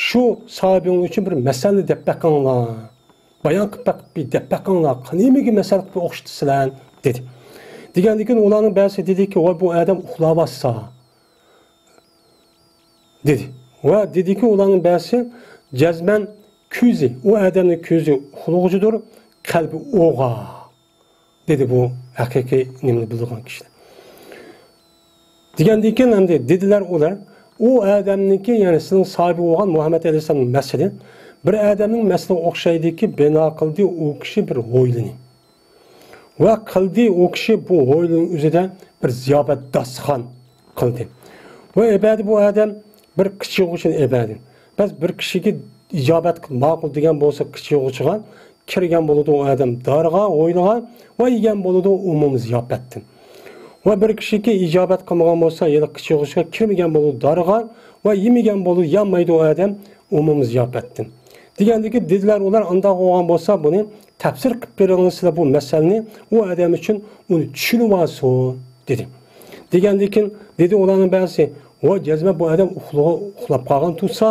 شۇ ساھىبىڭلار ئۈچۈن بىر مەسەلنى دەپ بېقىڭلار. بايان قىلىپ بېقىپ بىر دەپ بېقىڭلار، قېنى نېمىگە مەسەل قىلىپ ئوخشىتىسىلەر، دېدى. دېگەندىكىن ئۇلارنىڭ بەزىسى دېدىكى، ۋاي بۇ ئادەم ئۇخلاۋاتسا، دېدى. ۋە دېدىكى ئۇلارنىڭ بەزىسى، جەزمەن كۆزى، ئۇ ئادەمنىڭ كۆزى ئۇخلىغۇچىدۇر، قەلبى ئوغاق، دېدى بۇ ھەقىقىي نېمىنى بىلىدىغان كىشىلەر. دېگەندىن كېيىن ئەمدى دېدىلەر ئۇلار، ئۇ ئادەمنىڭكى، يەنى سىزنىڭ ساھىبى بولغان مۇھەممەد ئەلەيھىسسالامنىڭ مەسىلى، بىر ئادەمنىڭ مەسىلىگە ئوخشايدۇكى، بىنا قىلدى ئۇ كىشى بىر ھويلىنى. ۋە قىلدى ئۇ كىشى بۇ ھويلىنىڭ ئۆزىدە بىر زىياپەت داستىخان قىلدى. ۋە ئەۋەتتى بۇ ئادەم بىر قىچىغۇچىنى ئەۋەتتى. بەس بىر كىشىگە ئىجابەت قىل، ماقۇل دېگەن بولسا قىچىغۇچىغا، كىرگەن بولىدۇ ئۇ ئادەم دارغا، ھويلىغا ۋە يېگەن بولىدۇ ئومۇمىي زىياپەتتىن. ۋە بىر كىشىكى ئىجابەت قىلمىغان بولسا، يەنى قىچىغۇچىغا كىرمىگەن بولىدۇ دارغا ۋە يېمىگەن بولىدۇ، يانمايدۇ ئۇ ئادەم ئومۇمىي زىياپەتتىن. دېگەندىكى دېدىلەر ئۇلار، ئانداق بولغان بولسا بۇنى تەپسىر قىلىپ بېرىڭلار سىلەر بۇ مەسىلىنى، ئۇ ئادەم ئۈچۈن ئۇنى چۈشىنىۋالسۇن، دېدى. دېگەندىن كېيىن دېدى ئۇلارنىڭ بەزىسى، ۋاي جەزمەن بۇ ئادەم ئۇخلىغا-، ئۇخلاپ قالغان تۇرسا،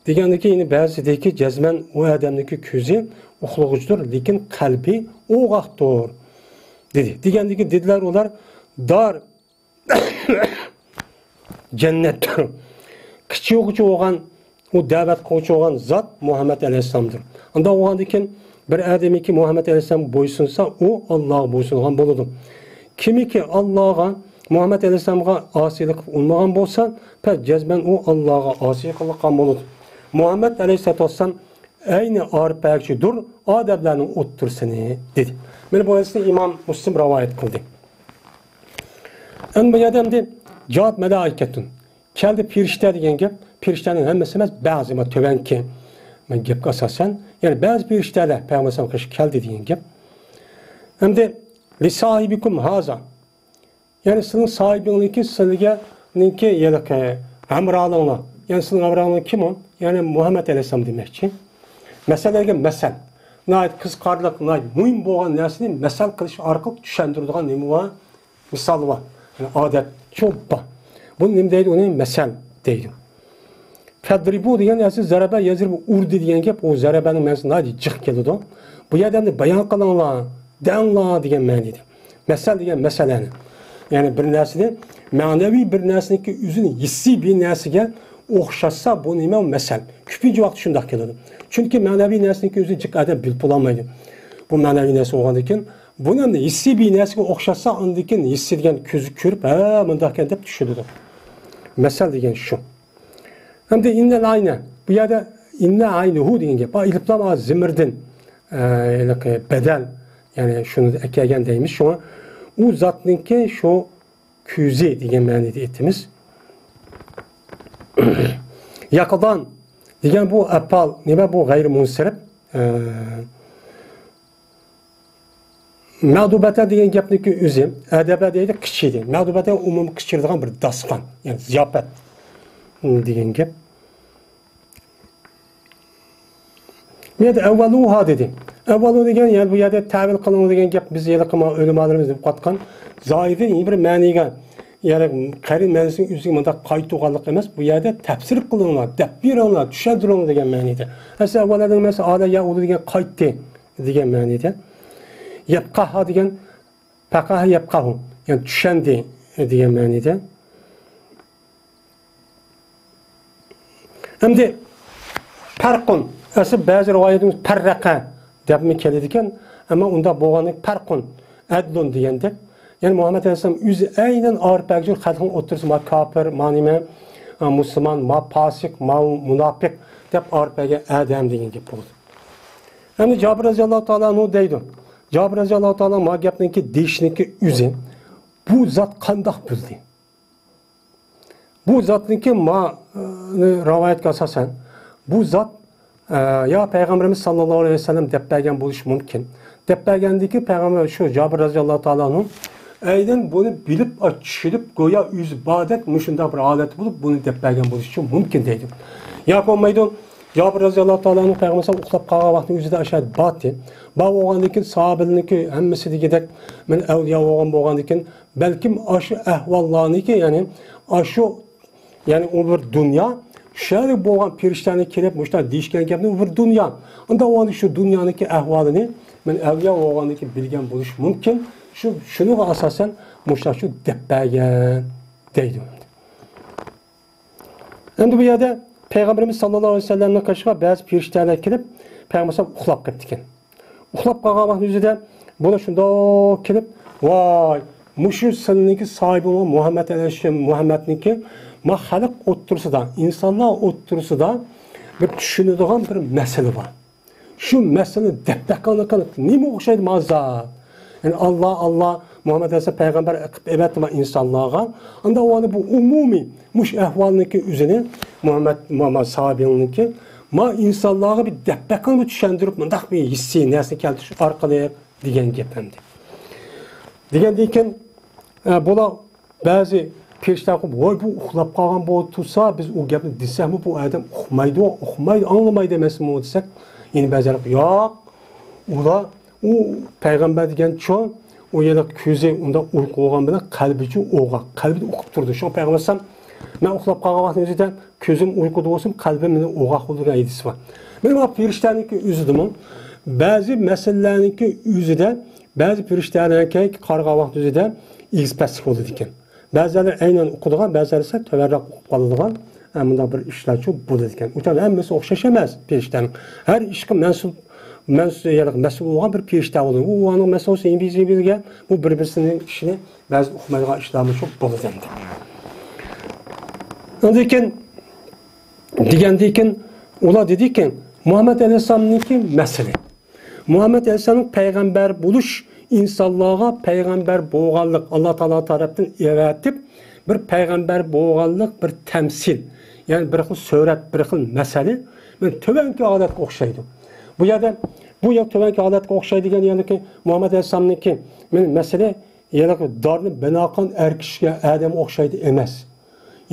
دېگەندىن كېيىن يەنە بەزىسى دېدىكى، جەزمەن ئۇ ئادەمنىڭكى كۆزى ئۇخلىغۇچىدۇر، لېكىن قەلبى ئوغاقتۇر، دېدى. دېگەندىن كېيىن دېدىلەر ئۇلار، دار جەننەتتۇر. قىچىغۇچى بولغان، ئۇ دەۋەت قىلغۇچى بولغان زات مۇھەممەد ئەلەيھىسسالامدۇر. ئانداق بولغاندىن كېيىن بىر ئادەمكى مۇھەممەد ئەلەيھىسسالامغا بويسۇنسا، ئۇ ئاللاغا بويسۇنغان بولىدۇ. كىمكى ئاللاغا، مۇھەممەد ئەلەيھىسسالامغا ئاسىيلىق قىلىپ ئۇنىمىغان بولسا، پەس جەزمەن ئۇ ئاللاغا ئاسىي قىلغان بولىدۇ. مۇھەممەد ئەلەيھىسسالاتۇ ۋەسسالام ئەينى ئارپاكىچىدۇر ئادەملەرنىڭ ئوتتۇرىسىنى، دېدى. مانا بۇ ھەدىسنى ئىمام مۇسلىم رىۋايەت قىلدى. ئەمدى بۇ يەردە ئەمدى جاءەت مەلائىكەتۇن. كەلدى پەرىشتە دېگەن گەپ. پەرىشتەنىڭ ھەممىسى ئەمەس، بەزى، مانا تۆۋەنكى، مانا گەپكە ئاساسەن، يەنى بەزى پەرىشتەلەر پەيغەمبەر ئەلەيھىسسالام قېشىغا كەلدى دېگەن گەپ. ئەمدى لىساھىبىكۇم ھازا. يەنى سىزنىڭ ساھىبىڭىزنىڭكى، سىلىگە، نىڭكى، يەنى ھەمراھلىرىڭلار. يەنى سىزنىڭ ھەمراھلىرىڭلار كىم ئۇ؟ يەنى مۇھەممەد ئەلەيھىسسالام دېمەكچى. مەسىلىگە مەسەل. ناھايىتى قىزىقارلىق، ناھايىتى مۇھىم بولغان نەرسىنى مەسەل قىلىش ئارقىلىق چۈشەندۈرىدىغان نېمە بار؟ مىسال بار. يەنى ئادەت. شۇ بار. بۇنى نېمە دەيدۇ؟ ئۇنى مەسەل دەيدۇ. فەدرىبۇ دېگەن نەرسە زەرەبە يەزرىبۇ ئۇردى دېگەن گەپ، ئۇ زەرەبەنىڭ مەنىسى ناھايىتى جىق كېلىدۇ. بۇ يەردە ئەمدى بايان قىلىڭلار، دەڭلار دېگەن مەنىدە. مەسەل دېگەن مەسىلىنى. يەنى بىر نەرسىنى، مەنىۋى بىر نەرسىنىڭكى ئۆزىنى ھېسسىي بىر نەرسىگە ئوخشاتسا، بۇ نېمە؟ مەسەل. كۆپىنچە ۋاقىت شۇنداق كېلىدۇ. چۈنكى مەنىۋى نەرسىنىڭكى ئۆزىنى جىق ئادەم بىلىپ بولالمايدۇ. بۇ مەنىۋى نەرسە بولغاندىن كېيىن، بۇنى ئەمدى ھېسسىي بىر نەرسىگە ئوخشاتسا، ئاندىن كېيىن ھېسسىي دېگەن كۆزگە كۆرۈپ، ھە، مۇنداق ئىكەن دەپ چۈشىنىدۇ. مەسەل دېگەن شۇ. ئەمدى ئىننەل ئاينە. بۇ يەردە ئىننە ئاينىھۇ دېگەن گەپ. ئا، ئېلىپلام، ئا، زېمىردىن، ئە، ھېلىقى بەدەل، يەنى شۇنى ئەكەلگەن دەيمىز. شۇڭا ئۇ زاتنىڭكى شۇ كۆزى دېگەن مەنىدە ئېيتىمىز. يەقىزان دېگەن بۇ ئەپئال، نېمە بۇ؟ غەيرىي مۇنسەرىپ. ئە، مەدۇبەتە دېگەن گەپنىڭكى ئۆزى، ئەدەبە دەيدۇ، قىچىدى. مەدۇبەتە ئومۇمىي قىچىرىدىغان بىر داستىخان، يەنى زىياپەت دېگەن گەپ. بۇ يەردە ئەۋۋەلۇھا دېدى. ئەۋۋەلۇ دېگەن، يەنى بۇ يەردە تەۋىل قىلىڭ دېگەن گەپ، بىز ھېلىقى ما-، ئۆلىمالىرىمىز دەپ قاتقان زاھىرى بىر مەنىگە، يەنى قەرىن مەنىسىنىڭ ئۆزىگە مۇنداق قايتۇرغانلىق ئەمەس، بۇ يەردە تەپسىر قىلىڭلار، دەپ بېرىڭلار، چۈشەندۈرۈڭلار دېگەن مەنىدە. ئەسلى ئەۋۋەلۇ دېگەن مەنىسى ئادە يەئۇدۇ دېگەن قايتتى دېگەن مەنىدە. يەپقەھا دېگەن، پەقەھە يەپقەھۇ، يەنى چۈشەندى دېگەن مەنىدە. ئەمدى پەرقۇن، ئەسلى بەزى رىۋايەتلىرىمىز پەررەقە دەپمۇ كېلىدىكەن، ئەمما ئۇنداق بولغانلىق پەرقۇن، ئەدلۇن دېگەندەك. يەنى مۇھەممەد ئەلەيھىسسالام ئۆزى ئەينەن ئايرىپ بەرگۈچى خەلقنىڭ ئوتتۇرىسى، ما كاپىر، ما نېمە، ما مۇسۇلمان، ما پاسىق، ما مۇناپىق دەپ ئايرىپ بەرگەن ئادەم دېگەن گەپ بولىدۇ. ئەمدى جابىر رەزىياللاھۇ تائالا ئەنھۇ دەيدۇ. جابىر رەزىياللاھۇ تائالا ما گەپنىڭكى دېيىشنىڭكى ئۆزى، بۇ زات قانداق بىلدى؟ بۇ زاتنىڭكى ما، ئى، رىۋايەتكە ئاساسەن، بۇ زات، ئە، يا پەيغەمبىرىمىز ساللاللاھۇ ئەلەيھى ۋەسەللەم دەپ بەرگەن بولۇشى مۇمكىن. دەپ بەرگەندىكى پەيغەمبەر شۇ جابىر رەزىياللاھۇ تائالا ئەنھۇ ئەينەن بۇنى بىلىپ، ئا، چۈشىنىپ، گويا ئۆزى باردەك مۇشۇنداق بىر ھالەت بولۇپ، بۇنى دەپ بەرگەن بولۇشى مۇمكىن دەيدۇ. ياكى بولمايدۇ، جابىر رەزىياللاھۇ تائالا ئەنھۇ پەيغەمبەر ئۇخلاپ قالغان ۋاقتىنىڭ ئۆزىدە ئاشۇ بارتى. بار بولغاندىن كېيىن ساھابىلەرنىڭكى ھەممىسى دېگۈدەك، مەن ئەۋلىيا بولغان بولغاندىن كېيىن، بەلكىم ئاشۇ ئەھۋاللارنىڭكى، يەنى ئاشۇ، يەنى ئۇ بىر دۇنيا، شۇ يەردە بولغان پېرىشتەنى كېلىپ مۇشۇنداق دېيىشكەن گەپنى، ئۇ بىر دۇنيا. ئۇندا ئۇ شۇ دۇنيانىڭكى ئەھۋالىنى مەن ئەۋلىيا بولغاندىن كېيىن بىلگەن بولۇشى مۇمكىن. شۇ، شۇنىڭغا ئاساسەن مۇشۇنداق شۇ دەپ بەرگەن دەيدۇ. ئەمدى بۇ يەردە پەيغەمبىرىمىز ساللاللاھۇ ئەلەيھى ۋەسەللەمنىڭ قېشىغا بەزى پېرىشتەلەر كېلىپ، پەيغەمبەر ئۇخلاپ قېپتىكەن. ئۇخلاپ قالغان ۋاقىت يۈزىدە بۇلار شۇنداق كېلىپ، ۋاي، مۇشۇ سىلىنىڭكى ساھىبى بولغان مۇھەممەد ئەلەيھىسسالام، مۇھەممەدنىڭكى ما خەلق ئوتتۇرىسىدا، ئىنسانلار ئوتتۇرىسىدا بىر چۈشىنىدىغان بىر مەسىلە بار. شۇ مەسىلىنى دەپ بەققانلىقىنى نېمە ئوخشايدۇ مازا؟ يەنى ئاللا، ئاللا، مۇھەممەد ئەلەيھىسسالام پەيغەمبەر قىلىپ ئەۋەتتى ما ئىنسانلارغا. ئاندا ئۇنى بۇ ئومۇمىي مۇشۇ ئەھۋالنىڭكى ئۆزىنى مۇھەممەد، ما، ما ساھابىنىڭكى ما ئىنسانلارغا بىر دەپ بەققاندا چۈشەندۈرۈپ، مۇنداق بىر ھېسسىي نەرسىنى كەلتۈرۈش ئارقىلىق دېگەن گەپ ئەمدى. دېگەندىن كېيىن، ئە، بۇلار بەزى پېرىشتە قويۇپ، ۋاي، بۇ ئۇخلاپ قالغان بولۇپ تۇرسا، بىز ئۇ گەپنى دېسەكمۇ، بۇ ئادەم ئۇقمايدۇ، ئۇقمايدۇ، ئاڭلىمايدۇ ئەمەسمۇ دېسەك، يەنە بەزىلەر، ياق، ئۇلار، ئۇ پەيغەمبەر دېگەن چوڭ، ئۇ يەردە كۆزى ئۇنداق ئۇيقۇ بولغان بىلەن قەلبىچۇ ئوغاق، قەلبىدە ئۇقۇپ تۇرىدۇ. شۇڭا پەيغەمبەر ئەلەيھىسسالام، مەن ئۇخلاپ قالغان ۋاقتىم ئۆزىدە كۆزۈم ئۇيقۇدا بولسۇن، قەلبىم مېنىڭ ئوغاق بولىدۇ دېگەن ھەدىسى بار. مانا بۇ پېرىشتەنىڭكى ئۆزىدىمۇ بەزى مەسىلىلەرنىڭكى ئۆزىدە، بەزى پېرىشتەلەرنىڭكى قارىغان ۋاقتى ئۆزىدە ئېگىز پەسلىك بولىدىكەن. بەزىلەر ئەينەن ئۇقىدىغان، بەزىلەر ئىسە تۆۋەنرەك ئۇقۇپ قالىدىغان، ئە، مۇنداق بىر ئىشلارچۇ بولىدىكەن. ئۇ ھەممىسى ئوخشاش ئەمەس پېرىشتەنىڭ. ھەر ئىشقا مەنسۇپ، مەنسۇپ، يەنى مەسئۇل بولغان بىر پېرىشتە بولىدۇ. ئۇ ئۇنىڭ مەسئۇلى، بۇ بىر بىرسىنىڭ ئىشىنى بەزى ئۇقمايدىغان ئىشلارمۇ شۇ بولىدۇ ئەمدى. ئاندىن كېيىن دېگەندىن كېيىن ئۇلار دېدىكى، مۇھەممەد ئەلەيھىسسالامنىڭكى مەسىلى. مۇھەممەد ئەلەيھىسسالامنىڭ پەيغەمبەر بولۇش، ئىنسانلارغا پەيغەمبەر بولغانلىق، ئاللا تائالا تەرەپتىن ئەۋەتىپ، بىر پەيغەمبەر بولغانلىق، بىر تەمسىل، يەنى بىر خىل سۈرەت، بىر خىل مەسىلى، مانا تۆۋەنكى ھالەتكە ئوخشايدۇ. بۇ يەردە، بۇ يەر تۆۋەنكى ھالەتكە ئوخشايدۇ دېگەن، يەنىكى مۇھەممەد ئەلەيھىسسالامنىڭكى، مانا مەسىلە، يەنى دارنى بىنا قىلغان ئەر كىشىگە، ئادەمگە ئوخشايدۇ ئەمەس.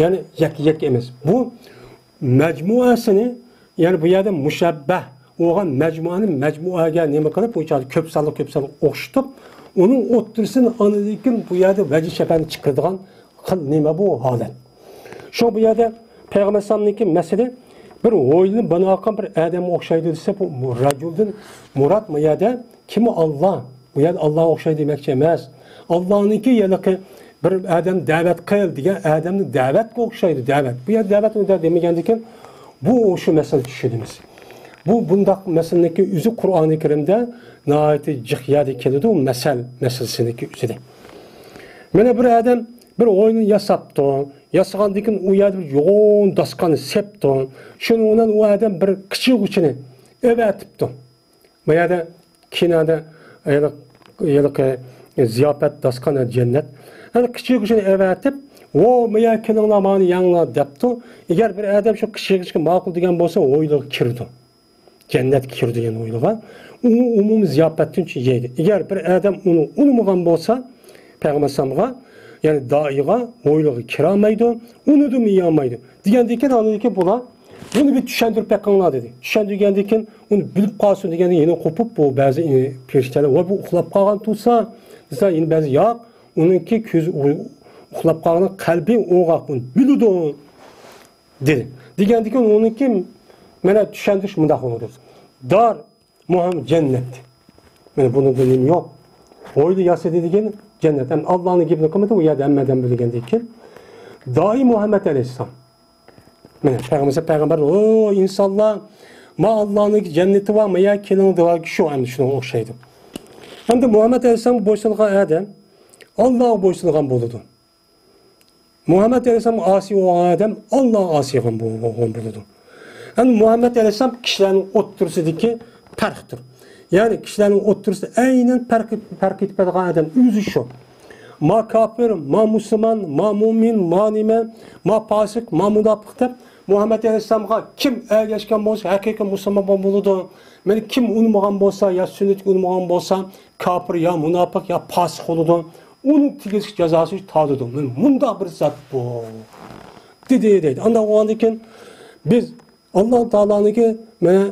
يەنى يەككە-يەككە ئەمەس. بۇ مەجمۇئەسىنى، يەنى بۇ يەردە مۇشەببەھ بولغان مەجمۇئەنى مەجمۇئەگە نېمە قىلىپ، بۇ چاغدا كۆپ سانلىق، كۆپ سانلىق ئوخشىتىپ، ئۇنىڭ ئوتتۇرىسىنى ئاندىن كېيىن بۇ يەردە ۋەجھى شەبەھنى چىقىرىدىغان خىل نېمە بۇ ھالەت. شۇ بۇ يەردە پەيغەمبەر ئەلەيھىسسالامنىڭكى مەسىلى بىر ھويلىنى بىنا قىلغان بىر ئادەمگە ئوخشايدۇ دېسە، بۇ، بۇ راجۇلدىن مۇراد بۇ يەردە كىم؟ ئاللا. بۇ يەردە ئاللاغا ئوخشايدۇ دېمەكچى ئەمەس. ئاللانىڭكى ھېلىقى بىر ئادەم دەۋەت قىل دېگەن ئادەمنى دەۋەتكە ئوخشايدۇ، دەۋەت. بۇ يەردە دەۋەت دېمىگەندىن كېيىن بۇ شۇ مەسىلىنى چۈشىنىمىز. بۇ بۇنداق مەسىلىنىڭكى ئۆزى قۇرئانى كەرىمدە ناھايىتى جىق يەردە كېلىدۇ، مەسەل مەسىلىسىنىڭكى ئۆزىدە. مانا بىر ئادەم بىر ھويلىنى ياساپتۇ. ياسىغاندىن كېيىن ئۇ يەردە بىر يوغان داستىخاننى سېپتۇ. شۇنىڭ بىلەن ئۇ ئادەم بىر قىچىغۇچىنى ئەۋەتىپتۇ. ما يەردە كىنادا ھېلىقى زىياپەت داستىخان جەننەت. ئەنە قىچىغۇچىنى ئەۋەتىپ، ۋو، ما يەرگە كېلىڭلار، مانا يەڭلار دەپتۇ. ئەگەر بىر ئادەم شۇ قىچىغۇچىغا ماقۇل دېگەن بولسا، ھويلىغا كىرىدۇ. جەننەتكە كىرىدۇ يەنە ھويلىغا. ئۇ ئومۇمىي زىياپەتتىن يەيدۇ. ئەگەر بىر ئادەم ئۇنى ئۇنىمىغان بولسا، پەيغەمبەر ئەلەيھىسسالامغا، يەنى دائىيغا ھويلىغا كىرەلمەيدۇ، ئۇنىدىمۇ يېيەلمەيدۇ. دېگەندىن كېيىن ئاندىن كېيىن بۇلار، بۇنى بىر چۈشەندۈرۈپ بېقىڭلار دېدى. چۈشەندۈرگەندىن كېيىن ئۇنى بىلىپ قالسۇن دېگەندىن يەنە قوپۇپ، بۇ بەزى، ئى، پېرىشتەلەر، ۋاي، بۇ ئۇخلاپ قالغان تۇرسا دېسە، يەنە بەزى، ياق، ئۇنىڭكى كۆزى ئۇ-، ئۇخلاپ قالغان، قەلبى ئوغاق، ئۇنى بىلىدۇ دېدى. دېگەندىن كېيىن ئۇنىڭكى مانا چۈشەندۈرۈش مۇنداق بولىدۇ. دار مۇھەم-، جەننەت. مانا بۇنىڭدا نېمە يوق؟ ھويلا ياسىدى دېگەن جەننەت. ھەم ئاللانىڭ گېپىنى قىلمىدى، ئۇ يەردە ھەممە ئادەم بىلگەندىن كېيىن. دائىي مۇھەممەد ئەلەيھىسسالام. مانا پەيغەمبەر، پەيغەمبەر، ئو ئىنسانلار، ما ئاللانىڭ جەننىتى بار، ما يەر كېلىڭ دېگەن شۇ، ئەمدى شۇنىڭغا ئوخشايدۇ. ئەمدى مۇھەممەد ئەلەيھىسسالامغا بويسۇنغان ئادەم، ئاللاغا بويسۇنغان بولىدۇ. مۇھەممەد ئەلەيھىسسالامغا ئاسىي بولغان ئادەم ئاللاغا ئاسىي بولغان بولىدۇ. يەنى مۇھەممەد ئەلەيھىسسالام كىشىلەرنىڭ ئوتتۇرىسىدىكى پەرقتۇر. يەنى كىشىلەرنىڭ ئوتتۇرىسىدا ئەينەن پەرق، پەرق ئېتىپ بەرگەن ئادەم ئۆزى شۇ. ما كاپىر، ما مۇسۇلمان، ما مۇئمىن، ما نېمە، ما پاسىق، ما مۇناپىق دەپ مۇھەممەد ئەلەيھىسسالامغا كىم ئەگەشكەن بولسا، ھەقىقىي مۇسۇلمان بولىدۇ. مانا كىم ئۇنىمىغان بولسا، يا سۈننەتكە ئۇنىمىغان بولسا، كاپىر يا مۇناپىق يا پاسىق بولىدۇ. ئۇنىڭ تېگىشلىك جازاسى تارتىدۇ. مانا مۇنداق بىر زات بۇ. دېدى، دەيدۇ. ئانداق بولغاندىن كېيىن بىز ئاللا تائالانىڭكى مانا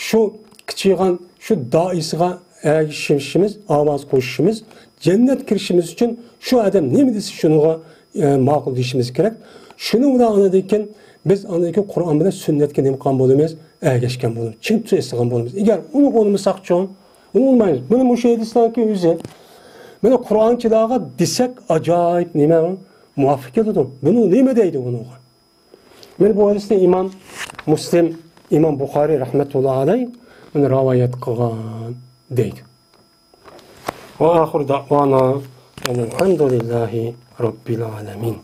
شۇ قىچىغان شۇ دائىسىغا ئەگىشىشىمىز، ئاۋاز قوشۇشىمىز، جەننەتكە كىرىشىمىز ئۈچۈن شۇ ئادەم نېمە دېسە شۇنىڭغا، ئە، ماقۇل دېيىشىمىز كېرەك. شۇنىڭ بىلەن ئاندىن كېيىن بىز ئاندىن كېيىن قۇرئان بىلەن سۈننەتكە نېمە قىلغان بولىمىز؟ ئەگەشكەن بولىمىز. چىڭ تۇتۇپ ئېسىلغان بولىمىز. ئەگەر ئۇنى ئۇنىمىساقچۇ، ئۇنى ئۇنىمايمىز. مانا مۇشۇ ھەدىسلەرنىڭكى ئۆزى. مانا قۇرئانچىلارغا دېسەك ئاجايىپ نېمە مۇۋاپىق كېلىدۇ. بۇنى نېمە دەيدۇ بۇنىڭغا؟ مانا بۇ ھەدىسنى ئىمام مۇسلىم، ئىمام بۇخارىي رەھمەتۇللا ئەلەيھ مانا رىۋايەت قىلغان دەيدۇ. وآخر دعوانا أن الحمد لله رب العالمين.